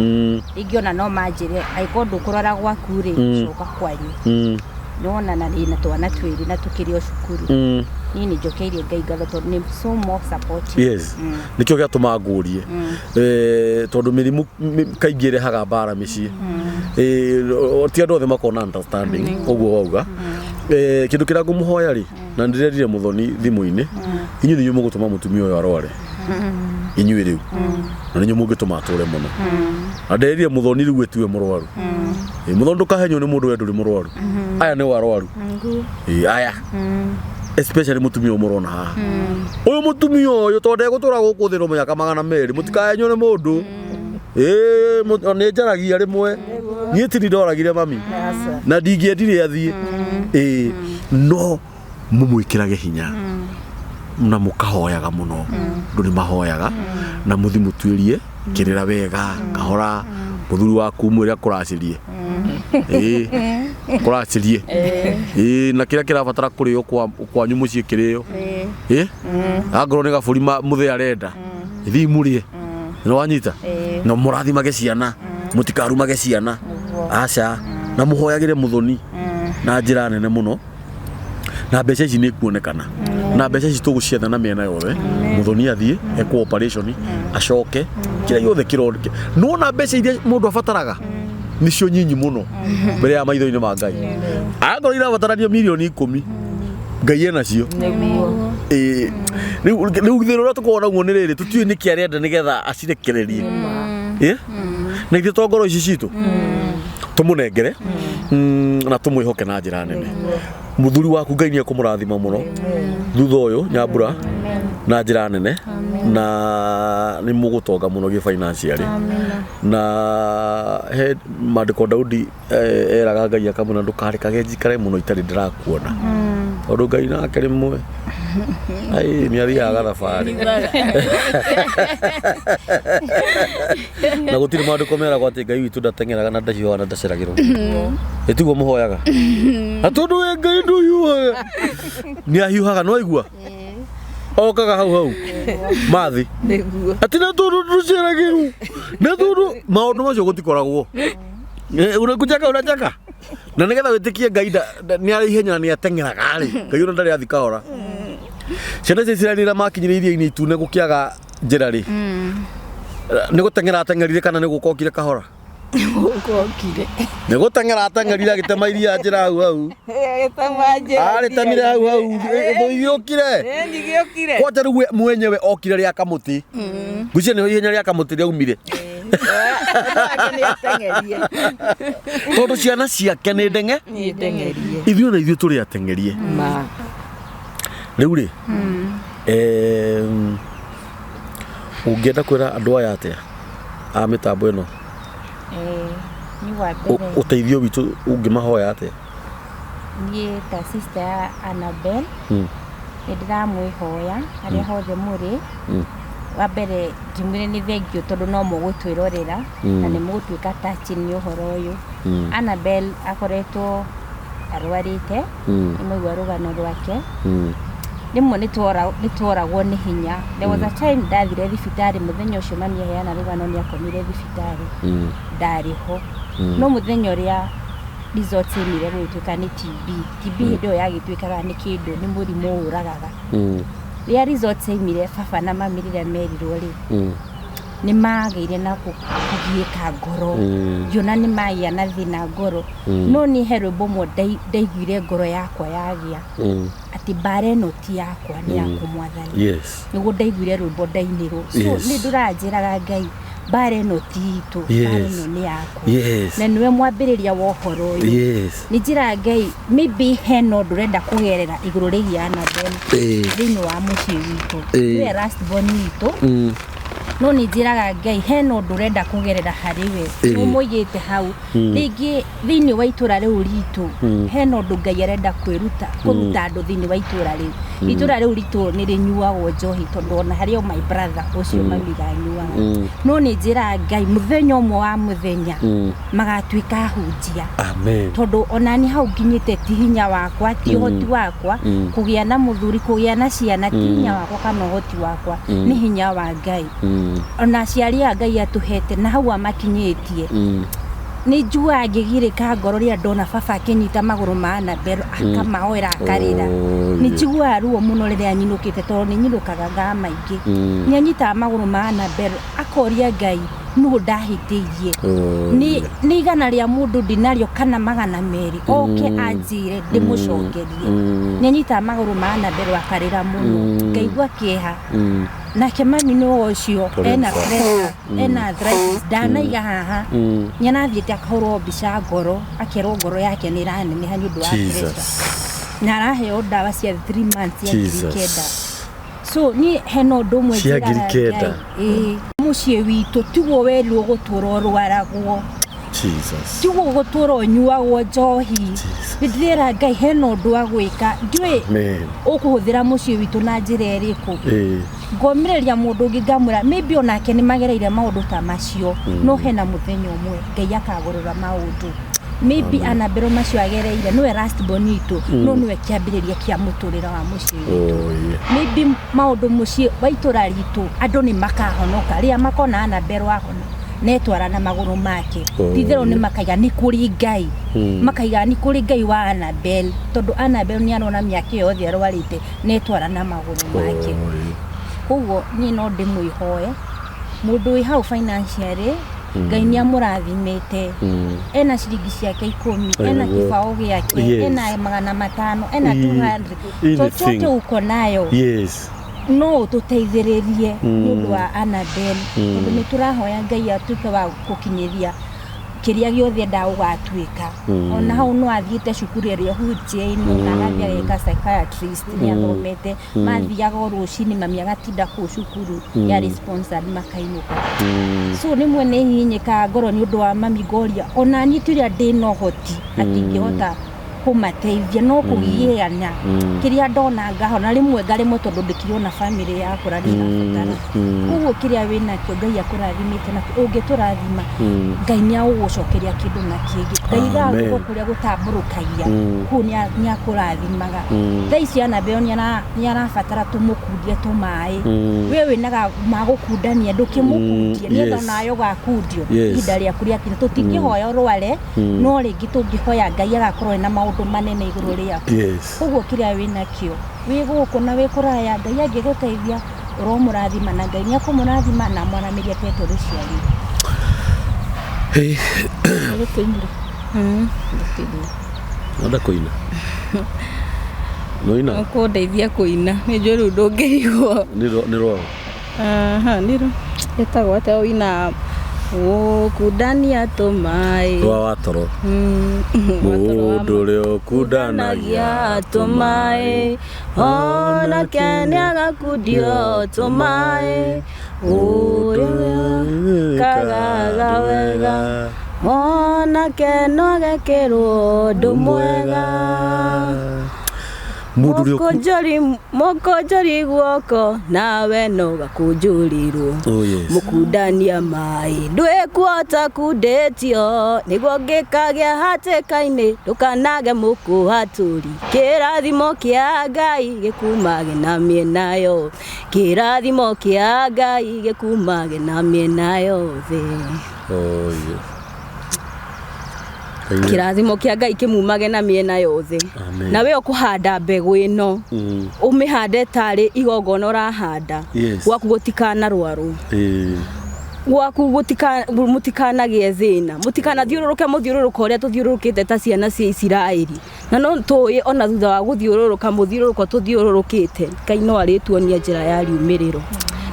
[SPEAKER 4] Rĩngĩ ona no manjĩre angĩkorwo ndũkũrora gwaku rĩ coka kwanyu. Nĩwona na ndĩna twana twĩrĩ na tũkĩrĩ o cukuru. Niĩ nĩ njokeirie Ngai ngatho tondũ nĩ so more supportive.
[SPEAKER 1] Yes. Nĩkĩo gĩatũma ngũrie, tondũ mĩrimũ kaingĩ ĩrehaga mbara mĩciĩ. Ti andũ othe makoragwo na understanding ũguo wauga. Kĩndũ kĩrĩa ngũmũhoya rĩ, na ndĩrerire Mũthoni thimũ-inĩ, inyuĩ nĩ inyuĩ mũgũtũma mũtumia ũyũ arware. Inyuĩ rĩu na nĩ inyuĩ mũngĩtũma atũre mũno. Na ndĩrerire Mũthoni rĩu ĩtiwe mũrwaru. Mũthoni ndũkahenywo nĩ mũndũ we ndũrĩ mũrwaru. Aya nĩ arwaru. Aya especially mũtumia ũyũ mũrona haha. Ũyũ mũtumia ũyũ tondũ ndegũtũra gũkũ thĩ no mĩaka 200 mũtikahenywo nĩ mũndũ. Nĩ njaragia rĩmwe. Niĩ ti ndoragire mami. Na ndingĩendire athiĩ. No mũmwĩkĩrage hinya. Na mũkahoyaga mũno. Andũ nĩ mahoyaga. Na mũthi mũtuĩrie kĩrĩra wega kahora. Muthuri waku mwĩre akũracĩrie. Ĩĩ, kũracĩrie. Ĩĩ, na kĩrĩa kĩrabatara kũrĩo kwa kwanyu mũciĩ kĩrĩo. Ĩĩ, angorwo nĩ gabũri mũthee arenda, thiĩ mũrĩe. Nĩ wanyita? Na mũrathimage ciana, mũtikarumage ciana. Aca, na mũhoyagĩre mũthoni na njĩra nene mũno. Na mbeca ici nĩ kuonekana, na mbeca ici tũgũcietha na mĩena yothe. Mũthoni athiĩ ekwo operation, acoke kĩrĩa gĩothe kĩroneke. Nĩwona mbeca iria mũndũ abataraga nĩcio nyinyi mũno mbere ya maitho-inĩ ma Ngai. Angorwo irabatarania mirioni 10, Ngai enacio.
[SPEAKER 2] Nĩguo.
[SPEAKER 1] Ĩĩ, rĩu thĩna ũrĩa tũkoragwo naguo nĩ rĩrĩ, tũtiũĩ nĩkĩ arenda nĩgetha acirekererie. Ĩ, na ithuĩ to ngoro ici citũ tũmũnengere na tũmwĩhoke na njĩra nene. Mũthuri waku Ngai nĩ ekũmũrathima mũno thutha ũyũ, Nyambura, na njĩra nene, na nĩ mũgũtonga mũno gĩ financially. Na he maandĩko Daudi eraga Ngai akamwĩra, ndũkarekage njikare mũno itarĩ ndĩrakuona, tondũ Ngai nake rĩmwe ai nĩ athiaga thabarĩ, na gũtirĩ maandĩko meragwo atĩ Ngai witũ ndateng'eraga na ndahiũhaga na ndaceragĩrwo. Ĩtiguo mũhoyaga na tondũ we Ngai ndũhiũhaga, nĩ ahiũhaga, no aigua okaga hau hau mathi.
[SPEAKER 2] Nĩguo.
[SPEAKER 1] Atĩ na tondũ ndũceragĩrwo, na tondũ maũndũ macio gũtikoragwo. Unakucheka, unacheka, na nĩgetha wĩtĩkie Ngai nĩ arĩ ihenya na nĩ ateng'eraga rĩ, Ngai ona ndarĩ athi kahora. Ciana cia Isiraeli rĩrĩa makinyire iria-inĩ itune gũkĩaga njĩra rĩ, nĩ gũteng'era ateng'erire kana nĩ gũka okire kahora?
[SPEAKER 2] Gũkokire.
[SPEAKER 1] Nĩ gũteng'era ateng'erire, agĩtema iria njĩra hau hau.
[SPEAKER 2] Agĩtema njĩra.
[SPEAKER 1] Arĩtemire hau hau, thũ igĩũkire.
[SPEAKER 2] Igĩũkire.
[SPEAKER 1] Kwanja rĩu we mwenyewe okire rĩa kamũtĩ, ngwĩciria nĩho ihenya rĩa kamũtĩ rĩaumire.
[SPEAKER 2] Nĩ ateng'erie.
[SPEAKER 1] Tondũ ciana ciake nĩ ndenge.
[SPEAKER 2] Nĩ ndeng'erie.
[SPEAKER 1] Ithuĩ na ithuĩ tũrĩ ateng'erie.
[SPEAKER 2] Ma.
[SPEAKER 1] Rĩu rĩ, ũngĩenda kwĩra andũ aya atĩa a mĩtambo ĩno?
[SPEAKER 4] Ni wa mbere,
[SPEAKER 1] Ũteithio witũ ũngĩmahoya atĩa?
[SPEAKER 4] Niĩ ta sister ya Annabel, nĩ ndĩramwĩhoya harĩa hothe mũrĩ. Wa mbere ndĩmwĩre nĩ thank you, tondũ no mũgũtwĩrorera na nĩ mũgũtuĩka touch nĩ ũhoro ũyũ. Annabel akoretwo arwarĩte, nĩ mwaigua rũgano rwake. Rĩmwe nĩ tworagwo nĩ hinya. There was a time ndathire thibitarĩ mũthenya ũcio mami aheana rũgano nĩ akomire thibitarĩ, ndarĩ ho. No mũthenya ũrĩa results yaumire gũgĩtuĩka nĩ TB. TB hĩndĩ ĩyo yagĩtuĩkaga nĩ kĩndũ, nĩ mũrimũ ũragaga. Rĩrĩa results yaumire, baba na mami rĩrĩa merirwo rĩ, nĩ magĩire na kũgiĩka ngoro. Ngĩona nĩ magĩa na thĩna ngoro. No niĩ he rwĩmbo ũmwe ndaiguire ngoro yakwa yagĩa atĩ mbara ĩno ti yakwa, nĩ yaku Mwathani. Nĩguo ndaiguire rwĩmbo ndainĩrwo. So nĩ ndũranjĩraga Ngai, mbara ĩno ti itũ, mbara ĩno nĩ yaku, na nĩwe mwambĩrĩria wa ũhoro ũyũ. Nĩ njĩraga Ngai, maybe hena ũndũ ũrenda kũgerera igũrũ rĩgiĩ Annabel thĩinĩ wa mũciĩ witũ. Nĩwe last born witũ. No nĩ njĩraga Ngai hena ũndũ ũrenda kũgerera harĩ we, nĩ ũmũigĩte hau. Rĩngĩ thĩinĩ wa itũra rĩu ritũ hena ũndũ Ngai arenda kwĩruta kũruta andũ thĩinĩ wa itũra rĩu. Itũra rĩu ritũ nĩ rĩnyuagwo njohi, tondũ ona harĩ o my brother ũcio mami anyuaga. No nĩ njĩraga Ngai mũthenya ũmwe wa mũthenya magatuĩka ahunjia.
[SPEAKER 1] Amen.
[SPEAKER 4] Tondũ ona ni hau nginyĩte ti hinya wakwa, ti ũhoti wakwa kũgĩa na mũthuri, kũgĩa na ciana, ti hinya wakwa kana ũhoti wakwa, nĩ hinya wa Ngai. Ona aciari a Ngai atũhete na hau amakinyĩtie. Nĩ njuaga ngĩgirĩka ngoro rĩrĩa ndona baba akĩnyita magũrũ ma Annabel akamaoera akarĩra. Nĩ njiguaga ruo mũno rĩrĩa nyinũkĩte, tondũ nĩ nyinũkaga thaa maingĩ. Nĩ anyitaga magũrũ ma Annabel akoria Ngai, nũ ndahĩtĩirie? Nĩ 100 rĩa mũndũ ndinarĩo kana 200, oke anjĩre ndĩmũcokerie. Nĩ anyitaga magũrũ ma Annabel akarĩra mũno, ngaigua kĩeha. Nake mami nĩ ũcio
[SPEAKER 1] Pole
[SPEAKER 4] ena
[SPEAKER 1] sana.
[SPEAKER 4] pressure, ena arthritis, ndanaiga haha. Nĩ arathiĩte akahũrwo mbica ngoro, akerwo ngoro yake nĩ ĩraneneha nĩ ũndũ wa pressure, na araheo ndawa cia 3 months cia 9,000. So niĩ hena ũndũ ũmwe
[SPEAKER 1] Cia
[SPEAKER 4] njĩraga
[SPEAKER 1] 9,000.
[SPEAKER 4] Ngai, ĩĩ, mũciĩ witũ tiguo werirwo gũtũra ũrwaragwo.
[SPEAKER 1] Jesus.
[SPEAKER 4] Tiguo gũtũra ũnyuagwo njohi. Nĩ ndĩrera Ngai hena ũndũ wa gwĩka, ndiũĩ
[SPEAKER 1] Amen.
[SPEAKER 4] ũkũhũthĩra mũciĩ witũ na njĩra ĩrĩkũ.
[SPEAKER 1] Ĩĩ.
[SPEAKER 4] Ngomĩrĩria mũndũ ũngĩ ngamwĩra maybe onake nĩ magereire maũndũ ta macio, no hena mũthenya ũmwe Ngai akagũrũra maũndũ. Maybe Annabel macio agereire nĩwe last born itũ, no nĩwe kĩambĩrĩria kĩa mũtũrĩre wa mũciĩ witũ.
[SPEAKER 1] Oh, yeah.
[SPEAKER 4] Maybe maũndũ mũciĩ wa itũra ritũ andũ nĩ makahonoka rĩrĩa makona Annabel ahona netwara na magũrũ make.
[SPEAKER 1] Oh,
[SPEAKER 4] Ti-itherũ nĩ
[SPEAKER 1] yeah.
[SPEAKER 4] makaiga nĩ kũrĩ Ngai. Makaiga nĩ kũrĩ Ngai wa Annabel, tondũ Annabel nĩ arona mĩaka ĩyo yothe arwarĩte netwara na magũrũ make.
[SPEAKER 1] Oh, yeah.
[SPEAKER 4] Koguo niĩ no ndĩmwĩhoe mũndũ wĩ hau financially, Ngai nĩ amũrathimĩte, ena ciringi ciake 10, ena
[SPEAKER 1] Nĩguo.
[SPEAKER 4] kĩbaũ gĩake,
[SPEAKER 1] Yes.
[SPEAKER 4] ena 500, ena 200,
[SPEAKER 1] Anything.
[SPEAKER 4] chochote uko nayo
[SPEAKER 1] Yes.
[SPEAKER 4] no ũtũteithĩrĩrie nĩ ũndũ wa Annabel, tondũ nĩ tũrahoya Ngai atuĩke wa gũkinyĩria kĩrĩa gĩothe endaga gũgatuĩka. Ona hau no athiĩte cukuru ĩrĩa hujia-inĩ, na agathiĩ ageka psychiatrist, nĩ athomete, mathiaga o rũcinĩ mami agatinda kũu cukuru yarĩ sponsored makainũka. So rĩmwe nĩ hihinyĩkaga ngoro nĩ ũndũ wa mami, ngoria ona niĩ ti ũrĩa ndĩna ũhoti atĩ ingĩhota kũmateithia, no kũgiana kĩrĩa ndona ngahona, rĩmwe ngaremwo tondũ ndĩkĩona family yakwa na ndĩrabatara. Koguo kĩrĩa wĩnakĩo Ngai akũrathimĩte nakĩo, ũngĩtũrathima Ngai nĩ agũgũcokeria kĩndũ na kĩngĩ. Ngai
[SPEAKER 1] Amen.
[SPEAKER 4] guoko kũrĩa gũtambũrũkagia kũu nĩ akũrathimaga. Thaa ici Annabel nĩ arabatara tũmũkundie tũmaĩ. We wĩnaga magũkundania, ndũkĩmũkundie nĩgetha onawe ũgakundio
[SPEAKER 1] Yes.
[SPEAKER 4] ihinda rĩaku rĩakinya. Tũtingĩhoya ũrware, no rĩngĩ tũngĩhoya Ngai agakorwo ena maũndũ manene igũrũ rĩaku.
[SPEAKER 1] Yes.
[SPEAKER 4] Koguo kĩrĩa wĩnakĩo wĩ gũkũ na wĩ kũraya, Ngai angĩgũteithia ũromũrathima, na Ngai nĩ akũmũrathima na amwaramĩrie tetũ rũciari.
[SPEAKER 1] Hey.
[SPEAKER 2] Gũtũinĩra.
[SPEAKER 1] Wenda kũina? Nũina?
[SPEAKER 3] Ũkũndeithia kũina, nĩ njũĩ rĩu ndũngĩigua.
[SPEAKER 1] Nĩ rwao.
[SPEAKER 3] Aha, nĩrũ ĩtagwo atĩa ũina gũkundania tũmaĩ.
[SPEAKER 1] Rwa watoro. Mũndũ ũrĩa ũkundanagia
[SPEAKER 3] tũmaĩ, onake nĩ agakundio tũmaĩ, ũrĩa kagaga wega, onake no agekĩrwo ũndũ mwega.
[SPEAKER 1] Mũndũ ũrĩa
[SPEAKER 3] Mũkũnjũri guoko nawe no gakũnjũrirwo.
[SPEAKER 1] Oh, yes.
[SPEAKER 3] Mũkundania maĩ ndwĩkuota kundĩtio, nĩguo ngĩkagĩa hatĩka-inĩ ndũkanage mũkũhatũri. Kĩrathimo kĩa Ngai gĩkumage na mĩena yothe, kĩrathimo kĩa Ngai gĩkumage na mĩena yothe.
[SPEAKER 1] Oh, yes.
[SPEAKER 3] Kĩrathimo kĩa Ngai kĩmumage na mĩena yothe.
[SPEAKER 1] Amen.
[SPEAKER 3] Na we ũkũhanda mbegũ ĩno, ũmĩhande tarĩ igongona ũrahanda.
[SPEAKER 1] Yes.
[SPEAKER 3] Gwaku gũtikanarwarwo,
[SPEAKER 1] Ĩĩ.
[SPEAKER 3] gwaku mũtikanagĩe thĩna, mũtikanathiũrũrũke mũthiũrũrũko ũrĩa tũthiũrũrũkĩte ta ciana cia Isiraeli. Na no tũĩ ona thutha wa gũthiũrũrũka mũthiũrũrũko tũthiũrũrũkĩte, Ngai no arĩtuonia njĩra ya riumĩrĩro.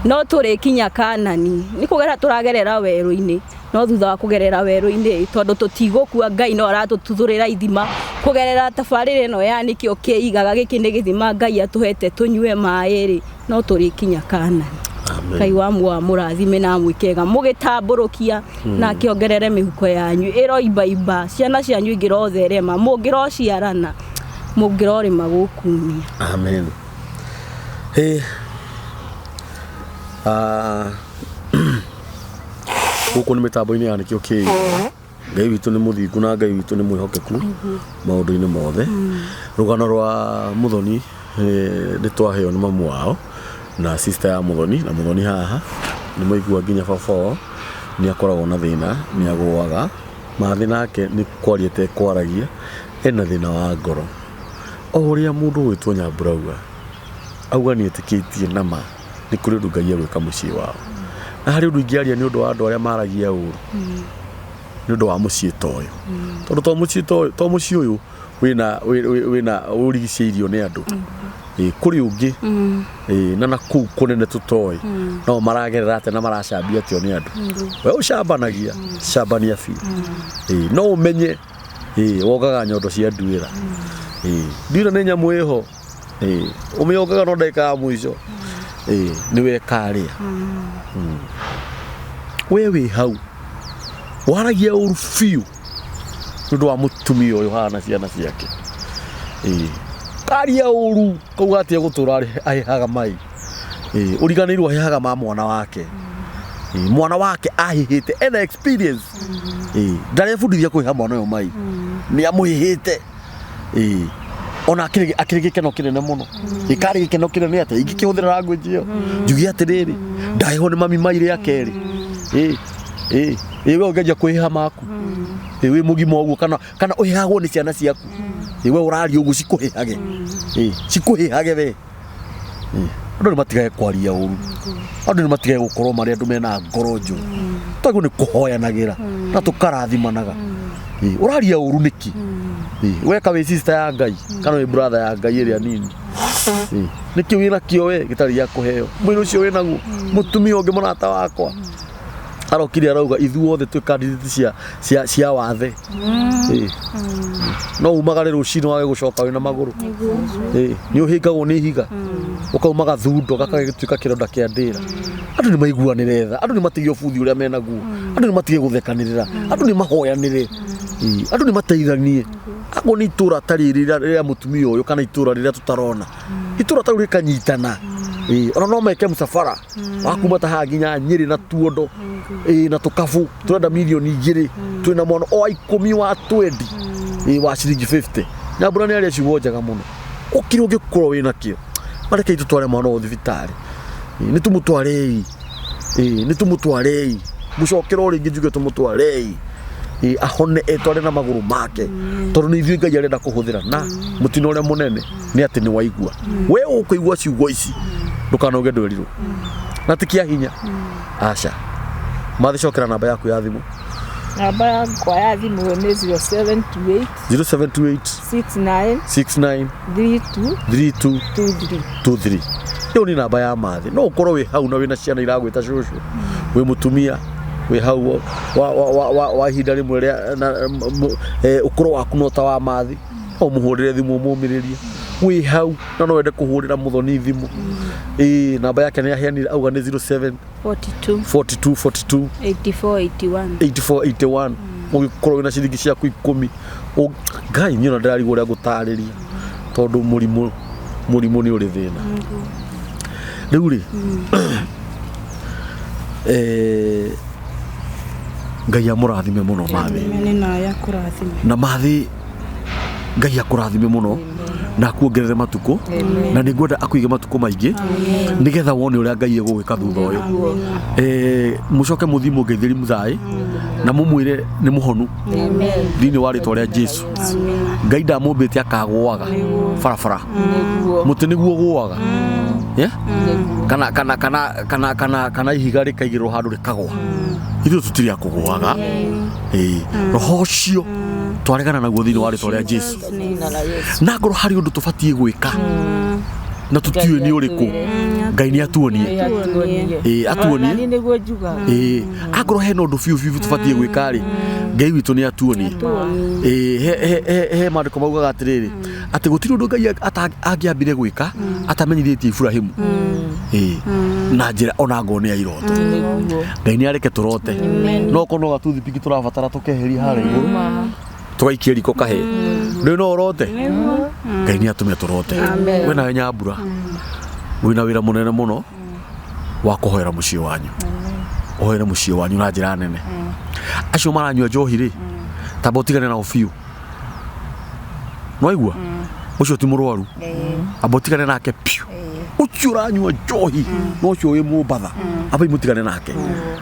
[SPEAKER 3] No tũrĩkinya Kanani, nĩ kũgera tũragerera werũ-inĩ, no thutha wa kũgerera werũ-inĩ tondũ tũtigũkua, Ngai no aratũtuthũrĩra ithima kũgerera tabarĩra ĩno ya nĩkĩo kĩigaga gĩkĩ nĩ gĩthima Ngai atũhete tũnyue maĩ rĩ, no tũrĩkinya Kanani.
[SPEAKER 1] Amen.
[SPEAKER 3] Ngai wa mũrathime na amwĩkega mũgĩtambũrũkia na akĩongerere mĩhuko yanyu ĩroimbaimba, ciana cianyu ingĩrotherema, mũngĩrociarana, mũngĩrorĩma gũkumia.
[SPEAKER 1] Amen. Hey. Gũkũ nĩ mĩtambo-inĩ ya nĩkĩo kĩigaga. Ngai witũ nĩ mũthingu na Ngai witũ nĩ mwĩhokeku maũndũ-inĩ mothe. Rũgano rwa Muthoni nĩ twaheo nĩ mamu wao na sister ya Muthoni, na Muthoni haha nĩ maigua nginya baba wao nĩ akoragwo na thĩna, nĩ agũaga mathĩna ake nĩ kwaria atekwaragia, ena thĩna wa ngoro. O ũrĩa mũndũ ũgwĩtwo Nyambura auga, auga nĩ etĩkĩtie nama nĩ kũrĩ ũndũ Ngai egwĩka mũciĩ wao. Na harĩ ũndũ ingĩaria nĩ ũndũ wa andũ arĩa maragia ũru nĩ ũndũ wa mũciĩ ta ũyũ. Tondũ to mũciĩ ta ũyũ, to mũciĩ ũyũ wĩna wĩna ũrigicĩirio nĩ andũ. Kũrĩ ũngĩ na nakũu kũnene tũtoĩ no maragerera atĩa na maracambia atĩa nĩ andũ. We ũcambanagia, cambania biũ. No ũmenye wongaga nyondo cia nduĩra. Nduĩra nĩ nyamũ ĩho. Ũmĩongaga no ndagĩka ya mũico. Nĩwe ĩkarĩa. We wĩ hau Waragia ũru biũ nĩ ũndũ wa mũtumia ũyũ haha na ciana ciake. Ĩĩ. Karia ũru kauga atĩ egũtũra ahĩhaga mai. Ĩĩ, ũriganĩirwo ahĩhaga ma mwana wake. Ĩĩ, mwana wake ahĩhĩte ena experience. Ĩĩ, ndarebundithia kũhĩha mwana ũyũ mai. Nĩ amũhĩhĩte. Ĩĩ. Ona akĩrĩ akĩrĩ gĩkeno kĩnene mũno. Gĩkarĩ gĩkeno kĩnene atĩa ingĩkĩhũthĩra language ĩyo. Njuge atĩrĩrĩ, ndahĩhwo nĩ mami mai rĩa kerĩ. Ĩĩ. Ĩĩ. Ĩĩ we ũngĩanjia kwĩhĩha maku. Ĩĩ wĩ mũgima ũguo kana kana ũhĩhagwo nĩ ciana ciaku. Ĩĩ we ũraria ũguo cikũhĩhage. Ĩĩ cikũhĩhage we. Ĩĩ. Andũ nĩ matigage kwaria ũru. Andũ nĩ matigage gũkorwo marĩ andũ mena ngoro njũru. Twagĩrĩirwo nĩ kũhoyanagĩra na tũkarathimanaga. Ĩĩ ũraria ũru nĩkĩ? Ĩĩ weka wĩ sister ya Ngai kana wĩ brother ya Ngai ĩrĩa nini. Ĩĩ nĩkĩ wĩna kĩo we gĩtarĩ gĩa kũheo? Mwĩrĩ ũcio wĩnaguo mũtumia ũngĩ mũrata wakwa arokire arauga ithuothe twĩ candidate cia cia cia wathe. Ĩĩ. No umagare rũcinĩ wage gũcoka wĩna magũrũ. Ĩĩ nĩ ũhĩngagwo nĩ ihiga ũkauma gathundo gakagĩtuĩka kĩronda kĩa ndĩra. Andũ nĩ maiguanĩre tha, andũ nĩ matige ũbuthi ũrĩa menaguo, andũ nĩ matige gũthekanĩrĩra, andũ nĩ mahoyanĩre, Ĩĩ, andũ nĩ mateithanie. Akorwo nĩ itũra ta rĩrĩ rĩa mũtumia ũyũ kana itũra rĩrĩa tũtarona, itũra ta rĩu rĩkanyitana. Ĩĩ, ona no meke mũcabara wa kuma ta haha nginya Nyĩrĩ na Tuondo, ĩĩ, na Tũkabu, tũrenda mirioni igĩrĩ, twĩna mwana o ikũmi wa twendi, ĩĩ, wa ciringi 50. Nyambura nĩ aria ciugo njega mũno. Ũkĩrĩ ũngĩkorwo wĩna kĩo, marekei tũtware mwana ũyũ thibitarĩ. Ĩĩ, nĩ tũmũtwarei. Ĩĩ, nĩ tũmũtwarei. Ngũcokera o rĩngĩ njuge tũmũtwarei. Ĩĩ, ahone etware na magũrũ make. Tondũ nĩ ithuĩ Ngai arenda kũhũthĩra na mũtino ũrĩa mũnene nĩ atĩ nĩ waigua. We ũkũigua ciugo ici ndũkanauge ndwerirwo. Na ti kĩa hinya. Aca. Mathi cokera namba yaku ya thimũ.
[SPEAKER 2] Namba yakwa ya thimũ nĩ 0728
[SPEAKER 1] 0728
[SPEAKER 2] 69
[SPEAKER 1] 69
[SPEAKER 2] 32
[SPEAKER 1] 32
[SPEAKER 2] 23.
[SPEAKER 1] 23. Ĩyo nĩ namba ya Mathi. No ũkorwo wĩ hau na wĩna ciana iragwĩta cũcũ, wĩ mũtumia wĩ hau wa, wa, wa, wa, wa ihinda rĩmwe rĩa na, m, eh, ũkũrũ waku no ta wa Mathi, no ũmũhũrĩre thimũ ũmũmĩrĩrie wĩ hau na no wende kũhũrĩra Mũthoni thimũ. Ĩĩ, namba yake nĩ aheanire auga nĩ 07
[SPEAKER 3] 42
[SPEAKER 1] 42 42
[SPEAKER 3] 84 81
[SPEAKER 1] 84 81. Ũngĩkorwo wĩna ciringi ciaku ikũmi, Ngai niĩ ona ndĩrarigwo ũrĩa ngũtarĩria tondũ mũrimũ mũrimũ nĩ ũrĩ thĩna. Rĩu rĩ, eh, Ngai amũrathime mũno Mathĩ.
[SPEAKER 3] Nĩ nawe akũrathime.
[SPEAKER 1] Na Mathĩ Ngai akũrathime mũno na akuongerere matukũ, na nĩ ngwenda akũige matukũ maingĩ nĩgetha wone ũrĩa Ngai egũgĩka thutha ũyũ. Eh, mũcoke mũthiĩ mũngeithĩrie Mũthaĩ na mũmwĩre nĩ mũhonu thĩinĩ wa rĩtwa rĩa Jesu. Ngai ndamũmbĩte akagũaga barabara, mũtĩ nĩguo ũgũaga. Yeah? Kana kana kana kana kana kana ihiga rĩkaigĩrĩrwo handũ rĩkagwa. Ithuĩ tũtirĩ a kũgũaga. Ĩĩ, roho ũcio twaregana naguo thĩinĩ wa rĩtwa rĩa Jesu. Na ngorwo harĩ ũndũ tũbatiĩ gwĩka na tũtiũĩ nĩ ũrĩkũ, Ngai nĩ atuonie. Ĩĩ, atuonie.
[SPEAKER 2] Nani nĩguo njugaga.
[SPEAKER 1] Ĩĩ, akorwo hena ũndũ biũ biũ tũbatiĩ gwĩka rĩ, Ngai witũ nĩ atuonie. Ĩĩ, he, he, he, he maandĩko maugaga atĩrĩrĩ, atĩ gũtirĩ ũndũ Ngai angĩambire gwĩka atamenyithĩtie Iburahĩmu. Ĩĩ, na njĩra ona ngorwo nĩ ya iroto. Ngai nĩ areke tũrote. No okorwo no gatuthipiki tũrabatara tũkeheria harĩa igũrũ, tũgaikia riko kahĩe. Rĩu no ũrote? Ngai nĩ atũme tũrote. We nawe Nyambura, wĩna wĩra mũnene mũno wa kũhoera mũciĩ wanyu. Ũhoere mũciĩ wanyu na njĩra nene. Acio maranyua njohi rĩ, tamba ũtigane nao biũ. Nĩwaigua? Ũcio ti mũrwaru. Amba ũtigane nake biũ. Ũcio ũranyua njohi na ũcio wĩ Mombatha, ambai mũtigane nake.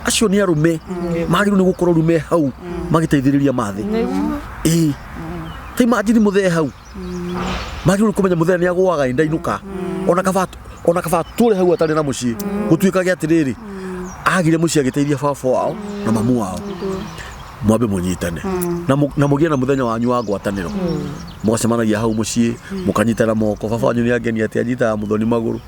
[SPEAKER 1] Acio nĩ arũme magĩrĩirwo nĩ gũkorwo rĩu me hau magĩteithĩrĩria Mathĩ. Ĩĩ. Ta imagine mũthee hau. Magĩrĩirwo nĩ kũmenya mũthee nĩ agũaga ĩ ndainũka. Ona kaba ona kaba atũre hau atarĩ na mũciĩ. Gũtuĩkage atĩrĩrĩ, agire mũciĩ agĩteithia baba wao na mamu wao. Mwambe mũnyitane. Na na mũgĩe na mũthenya wanyu wa ngwatanĩro. Mũgacemanagia hau mũciĩ, mũkanyitana moko. Baba wanyu nĩ angenia atĩ anyitaga Mũthoni magũrũ.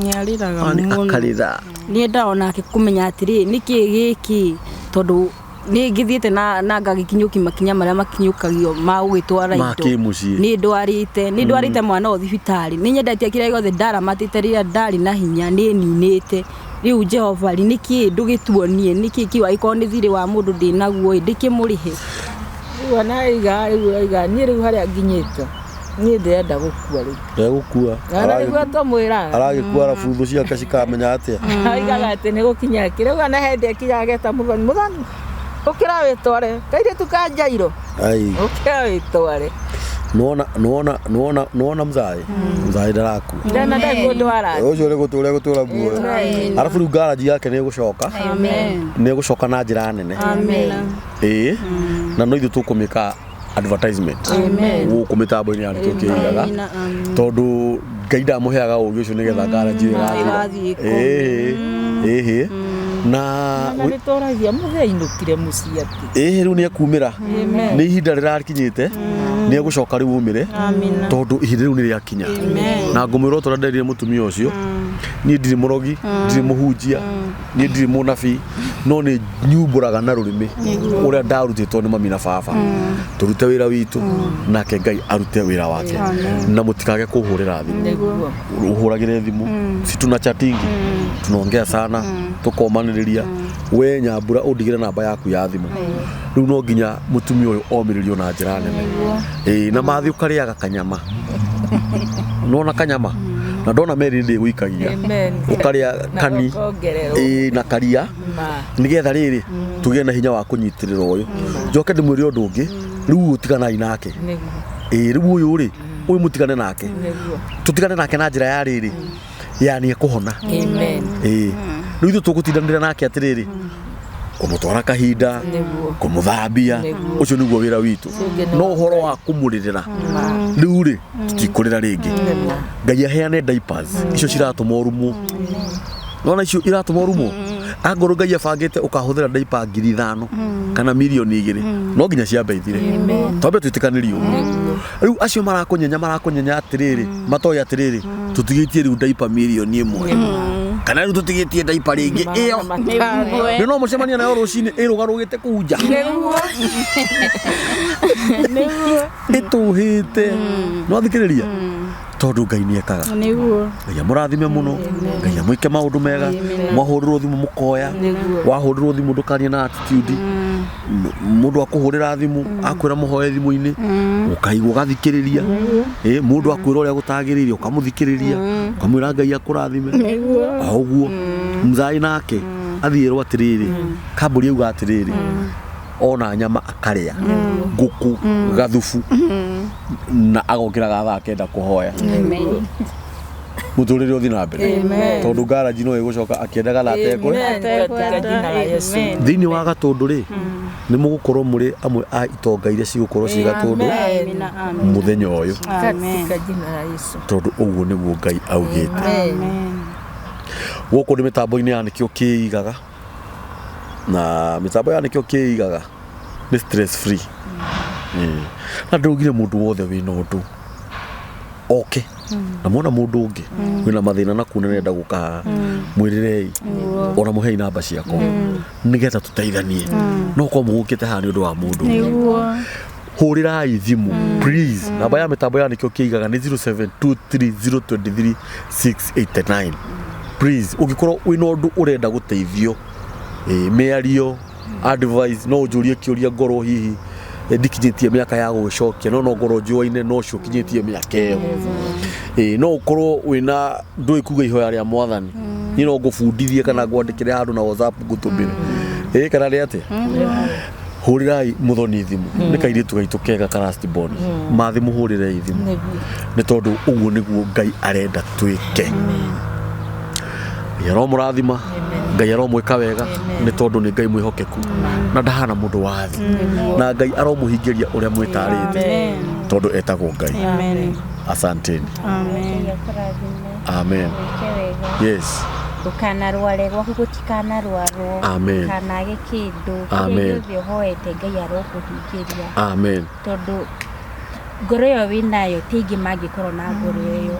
[SPEAKER 3] Nĩ arĩraga mũno.
[SPEAKER 1] Akarĩra.
[SPEAKER 3] Nĩ endaga onake kũmenya atĩrĩ, nĩkĩ gĩkĩ, tondũ nĩ ngĩthiĩte na na ngagĩkinyũkia makinya marĩa makinyũkagio ma gũgĩtwara
[SPEAKER 1] Ma
[SPEAKER 3] indo.
[SPEAKER 1] kĩmũciĩ.
[SPEAKER 3] Nĩ ndwarĩte, nĩ ndwarĩte mwana ũyũ thibitarĩ. Nĩ nyendetie kĩrĩa gĩothe ndaramatĩte rĩrĩa ndarĩ na hinya, nĩ ninĩte. Rĩu Jehova rĩ, nĩkĩ ndũgĩtuonie, nĩkĩ kĩu angĩkorwo nĩ thirĩ wa mũndũ ndĩnaguo ĩ, ndĩkĩmũrĩhe.
[SPEAKER 2] Rĩu ona aiga rĩu aiga niĩ rĩu harĩa nginyĩte niĩ ndĩrenda gũkua rĩu.
[SPEAKER 1] Ndegũkua.
[SPEAKER 2] Na nĩguo tũmwĩraga.
[SPEAKER 1] Aragĩkua arabu thũ ciake cikamenya atĩa?
[SPEAKER 2] Aigaga atĩ nĩ gũkinya kĩ rĩu ona hĩndĩ ĩkinyaga ageta Mũthoni, Mũthoni ũkĩra wĩtware kairĩtu ka Njairũ
[SPEAKER 1] Ai.
[SPEAKER 2] ũkĩra wĩtware.
[SPEAKER 1] Nĩwona nĩwona nĩwona nĩwona mzaĩ mzaĩ ndarakua.
[SPEAKER 2] Ndana ndekũndwara.
[SPEAKER 1] Ũcio nĩ gũtũra gũtũra muoyo. Arabu rĩu ngaraji yake nĩ ĩgũcoka.
[SPEAKER 3] Amen.
[SPEAKER 1] Nĩ ĩgũcoka na njĩra nene.
[SPEAKER 3] Amen.
[SPEAKER 1] Ĩĩ. Na no ithuĩ tũkũmĩka advertisement.
[SPEAKER 2] Amen.
[SPEAKER 1] Gũkũ mĩtambo-inĩ ya nĩkĩo kĩigaga.
[SPEAKER 3] Amen. Amen.
[SPEAKER 1] Tondũ Ngai ndamũheaga ũgĩ ũcio nĩgetha ngaraji ĩyo
[SPEAKER 3] Ĩgathiĩ
[SPEAKER 1] ĩgathira.
[SPEAKER 3] kũ.
[SPEAKER 1] Ĩĩ. Ĩĩ. Na
[SPEAKER 2] Na nĩ tũragia mũthee ainũkire mũciĩ atĩ.
[SPEAKER 1] ĩĩ rĩu nĩ ekumĩra.
[SPEAKER 2] Amen.
[SPEAKER 1] Nĩ ihinda rĩrakinyĩte. Nĩ egũcoka rĩu umĩre.
[SPEAKER 3] Amina.
[SPEAKER 1] Tondũ ihinda rĩu nĩ rĩakinya. Na ngũmwĩra ũrĩa nderire mũtumia ũcio, niĩ ndirĩ mũrogi, ndirĩ mũhunjia, niĩ ndirĩ mũnabii, no nĩ nyumbũraga na rũrĩmĩ ũrĩa ndarutĩtwo nĩ mami na baba. Tũrute wĩra witũ, nake Ngai arute wĩra wake. Na mũtikage kũhũrĩra thimũ.
[SPEAKER 2] Nĩguo.
[SPEAKER 1] Ũhũragĩre thimũ, si tuna chatingi, tunaongea sana, tũkomanĩrĩria. We Nyambura ũndigĩre namba yaku ya thimũ. Rĩu no nginya mũtumia ũyũ omĩrĩrio na njĩra nene. Ĩĩ, na mathiĩ ũkarĩaga kanyama. Nona kanyama. Na ndona Mary ndĩgũikagia.
[SPEAKER 2] Amen.
[SPEAKER 1] Ũkarĩa
[SPEAKER 2] Na
[SPEAKER 1] kani.
[SPEAKER 2] ũkongererwo.
[SPEAKER 1] Ĩĩ, na karia.
[SPEAKER 2] Ma.
[SPEAKER 1] Nĩgetha rĩrĩ tũgĩe na hinya wa kũnyitĩrĩra ũyũ. Njoke ndĩmwĩre ũndũ ũngĩ, rĩu ũyũ tiganai nake.
[SPEAKER 2] Nĩguo.
[SPEAKER 1] Ĩĩ, rĩu ũyũ rĩ, ũyũ mũtigane nake.
[SPEAKER 2] Nĩguo.
[SPEAKER 1] Tũtigane nake na njĩra ya rĩrĩ, ya nĩ ekũhona.
[SPEAKER 2] Amen.
[SPEAKER 1] Ĩĩ. Rĩu ithuĩ tũgũtindanĩra nake atĩrĩrĩ, kũmũtwara kahinda,
[SPEAKER 2] Nĩguo.
[SPEAKER 1] kũmũthambia,
[SPEAKER 2] Nĩguo.
[SPEAKER 1] ũcio nĩguo wĩra witũ.
[SPEAKER 2] Ũngĩ nĩ
[SPEAKER 1] No
[SPEAKER 2] wa
[SPEAKER 1] ũhoro wa kũmũrĩrĩra, rĩu rĩ, tũtikũrĩra rĩngĩ. Ngai aheane diapers, icio ciratũma ũrumwo. Nona icio iratũma ũrumwo. Angorwo Ngai abangĩte ũkahũthĩra diaper 5,000 kana 2 million, no nginya ciambe ithire. Twambe twĩtĩkanĩrie ũguo. Rĩu acio marakũnyenya atĩrĩrĩ, matoĩ atĩrĩrĩ, tũtigĩtie rĩu diaper 1 million. Kana rĩu tũtigĩtie diaper rĩngĩ ĩyo. Nĩ no mũcemania nayo rũcinĩ ĩrũgarũgĩte kũu nja. Ĩtũhĩte. No thikĩrĩria. Tondũ Ngai nĩ ekaga.
[SPEAKER 3] Nĩguo.
[SPEAKER 1] Ngai amũrathime mũno, Ngai amwĩke maũndũ mega. Mwahũrĩrwo thimũ mũkoya, wahũrĩrwo thimũ ndũkarie na attitude. Mũndũ akũhũrĩra thimũ akwĩra mũhoe thimũ-inĩ, ũkaigua ũgathikĩrĩria. Ĩ, mũndũ akwĩra ũrĩa gũtagĩrĩire ũkamũthikĩrĩria, ũkamwĩra Ngai akũrathime. O ũguo mzai nake athiĩrwo atĩrĩrĩ, kambũri auga atĩrĩrĩ, ona nyama akarĩa, ngũkũ, gathubu, na agokĩraga thaa kenda kũhoya. Mũtũrĩre ũthiĩ na mbere. Tondũ ngaraji no ĩgũcoka akĩendaga na atekwe.
[SPEAKER 2] Amen. Katika jina la Yesu.
[SPEAKER 1] Thĩinĩ wa Gatũndũ rĩ, nĩ mũgũkorwo mũrĩ amwe a itonga iria cigũkorwo ciĩ Gatũndũ
[SPEAKER 3] Amina. Amen.
[SPEAKER 1] mũthenya ũyũ,
[SPEAKER 3] Amen.
[SPEAKER 2] Katika jina la Yesu.
[SPEAKER 1] tondũ ũguo nĩguo Ngai augĩte.
[SPEAKER 3] Amen.
[SPEAKER 1] Gũkũ nĩ mĩtambo-inĩ ya nĩkĩo kĩigaga, na mĩtambo ya nĩkĩo kĩigaga nĩ stress free. Ĩĩ. Na ndĩraugire mũndũ wothe wĩna ũndũ oke, na mwona mũndũ ũngĩ wĩna mathĩna na kuona nĩarenda gũka haha, mwĩrĩrei ona mũhei namba ciakwa nĩgetha tũteithanie. No korwo mũgũkĩte haha nĩ ũndũ wa mũndũ ũngĩ.
[SPEAKER 3] Nĩguo.
[SPEAKER 1] Hũrĩrai thimũ please. Namba ya mĩtambo ya nĩkĩo kĩigaga nĩ 0723023689. Please, ũngĩkorwo wĩna ũndũ ũrenda gũteithio, mĩario, advice, no ũnjũrie kĩũria ngorwo hihi ndikinyĩtie mĩaka ya gũgĩcokia, no ngorwo njũaine no ũcio ũkinyĩtie mĩaka ĩyo. No ũkorwo wĩna ndũĩ kuga ihoya rĩa mwathani, niĩ no ngũbundithie kana ngwandĩkĩre handũ na WhatsApp ngũtũmĩre. Kana rĩ atĩa? Hũrĩrai Mũthoni thimũ, nĩ kairĩtu gaitũ kega ka last born. Mathĩ mũhũrĩrei thimũ, nĩ tondũ ũguo nĩguo Ngai arenda twĩke. Ngai aromũrathima, Ngai aromwĩka wega, nĩ tondũ nĩ Ngai mwĩhokeku na ndahana mũndũ wa thĩ, na Ngai aromũhingĩria ũrĩa mwĩtarĩte, tondũ etagwo Ngai.
[SPEAKER 3] Amen.
[SPEAKER 1] Asanteni.
[SPEAKER 3] Amen.
[SPEAKER 4] Ngai akũrathime.
[SPEAKER 1] Amen.
[SPEAKER 4] Wĩke wega.
[SPEAKER 1] Yes.
[SPEAKER 4] Ndũkanarware, gwaku gũtikanarwarwo.
[SPEAKER 1] Amen.
[SPEAKER 4] Ndũkanage kĩndũ. Kĩrĩa
[SPEAKER 1] Amen.
[SPEAKER 4] gĩothe ũhoete Ngai arokũhingĩria.
[SPEAKER 1] Amen.
[SPEAKER 4] Tondũ ngoro ĩyo wĩnayo ti aingĩ mangĩkorwo na ngoro ĩyo.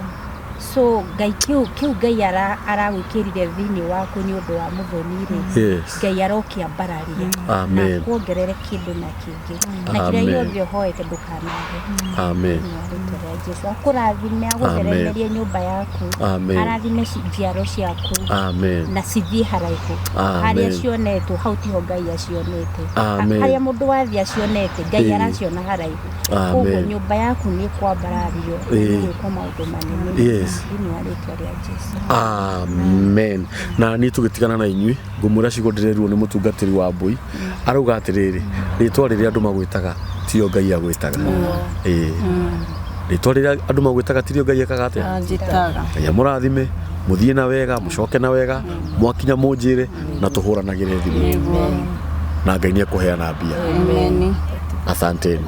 [SPEAKER 4] So Ngai kĩu kĩu Ngai aragwĩkĩrire thĩinĩ waku nĩ ũndũ wa mũthoni rĩ, Ngai arokĩambararia na
[SPEAKER 1] Amen.
[SPEAKER 4] kuongerere kĩndũ na kĩngĩ na kĩrĩa
[SPEAKER 1] Amen.
[SPEAKER 4] gĩothe ũhoete ndũkanage.
[SPEAKER 1] Amen.
[SPEAKER 4] Thĩinĩ wa rĩtwa rĩa Jesu akũrathime, agũtheremerie nyũmba yaku,
[SPEAKER 1] Amen.
[SPEAKER 4] arathime njiaro ciaku
[SPEAKER 1] Amen.
[SPEAKER 4] na cithiĩ haraihu.
[SPEAKER 1] Amen.
[SPEAKER 4] Harĩa cionetwo hau tiho Ngai acionete.
[SPEAKER 1] Amen.
[SPEAKER 4] Harĩa mũndũ wathiĩ acionete Ngai araciona haraihu.
[SPEAKER 1] Amen.
[SPEAKER 4] Koguo nyũmba yaku nĩ kwambarario na gwĩkwo maũndũ manene thĩinĩ wa rĩtwa rĩa Jesu.
[SPEAKER 1] Amen. Na niĩ tũgĩtigana na inyuĩ ngũmwĩra ciugo ndĩrerirwo nĩ mũtungatĩri wa mbũi, arauga atĩrĩrĩ, rĩtwa rĩrĩa andũ magwĩtaga tiyo Ngai agwĩtaga. Ĩĩ, rĩtwa rĩrĩa andũ magwĩtaga tirio Ngai ekaga atĩa?
[SPEAKER 3] Anjĩtaga.
[SPEAKER 1] Ngai amũrathime, mũthiĩ na wega, mũcoke na wega, mwakinya mũnjĩre na tũhũranagĩre thimũ, na Ngai nĩ ekũheana mbia.
[SPEAKER 3] Amen.
[SPEAKER 1] Asanteni.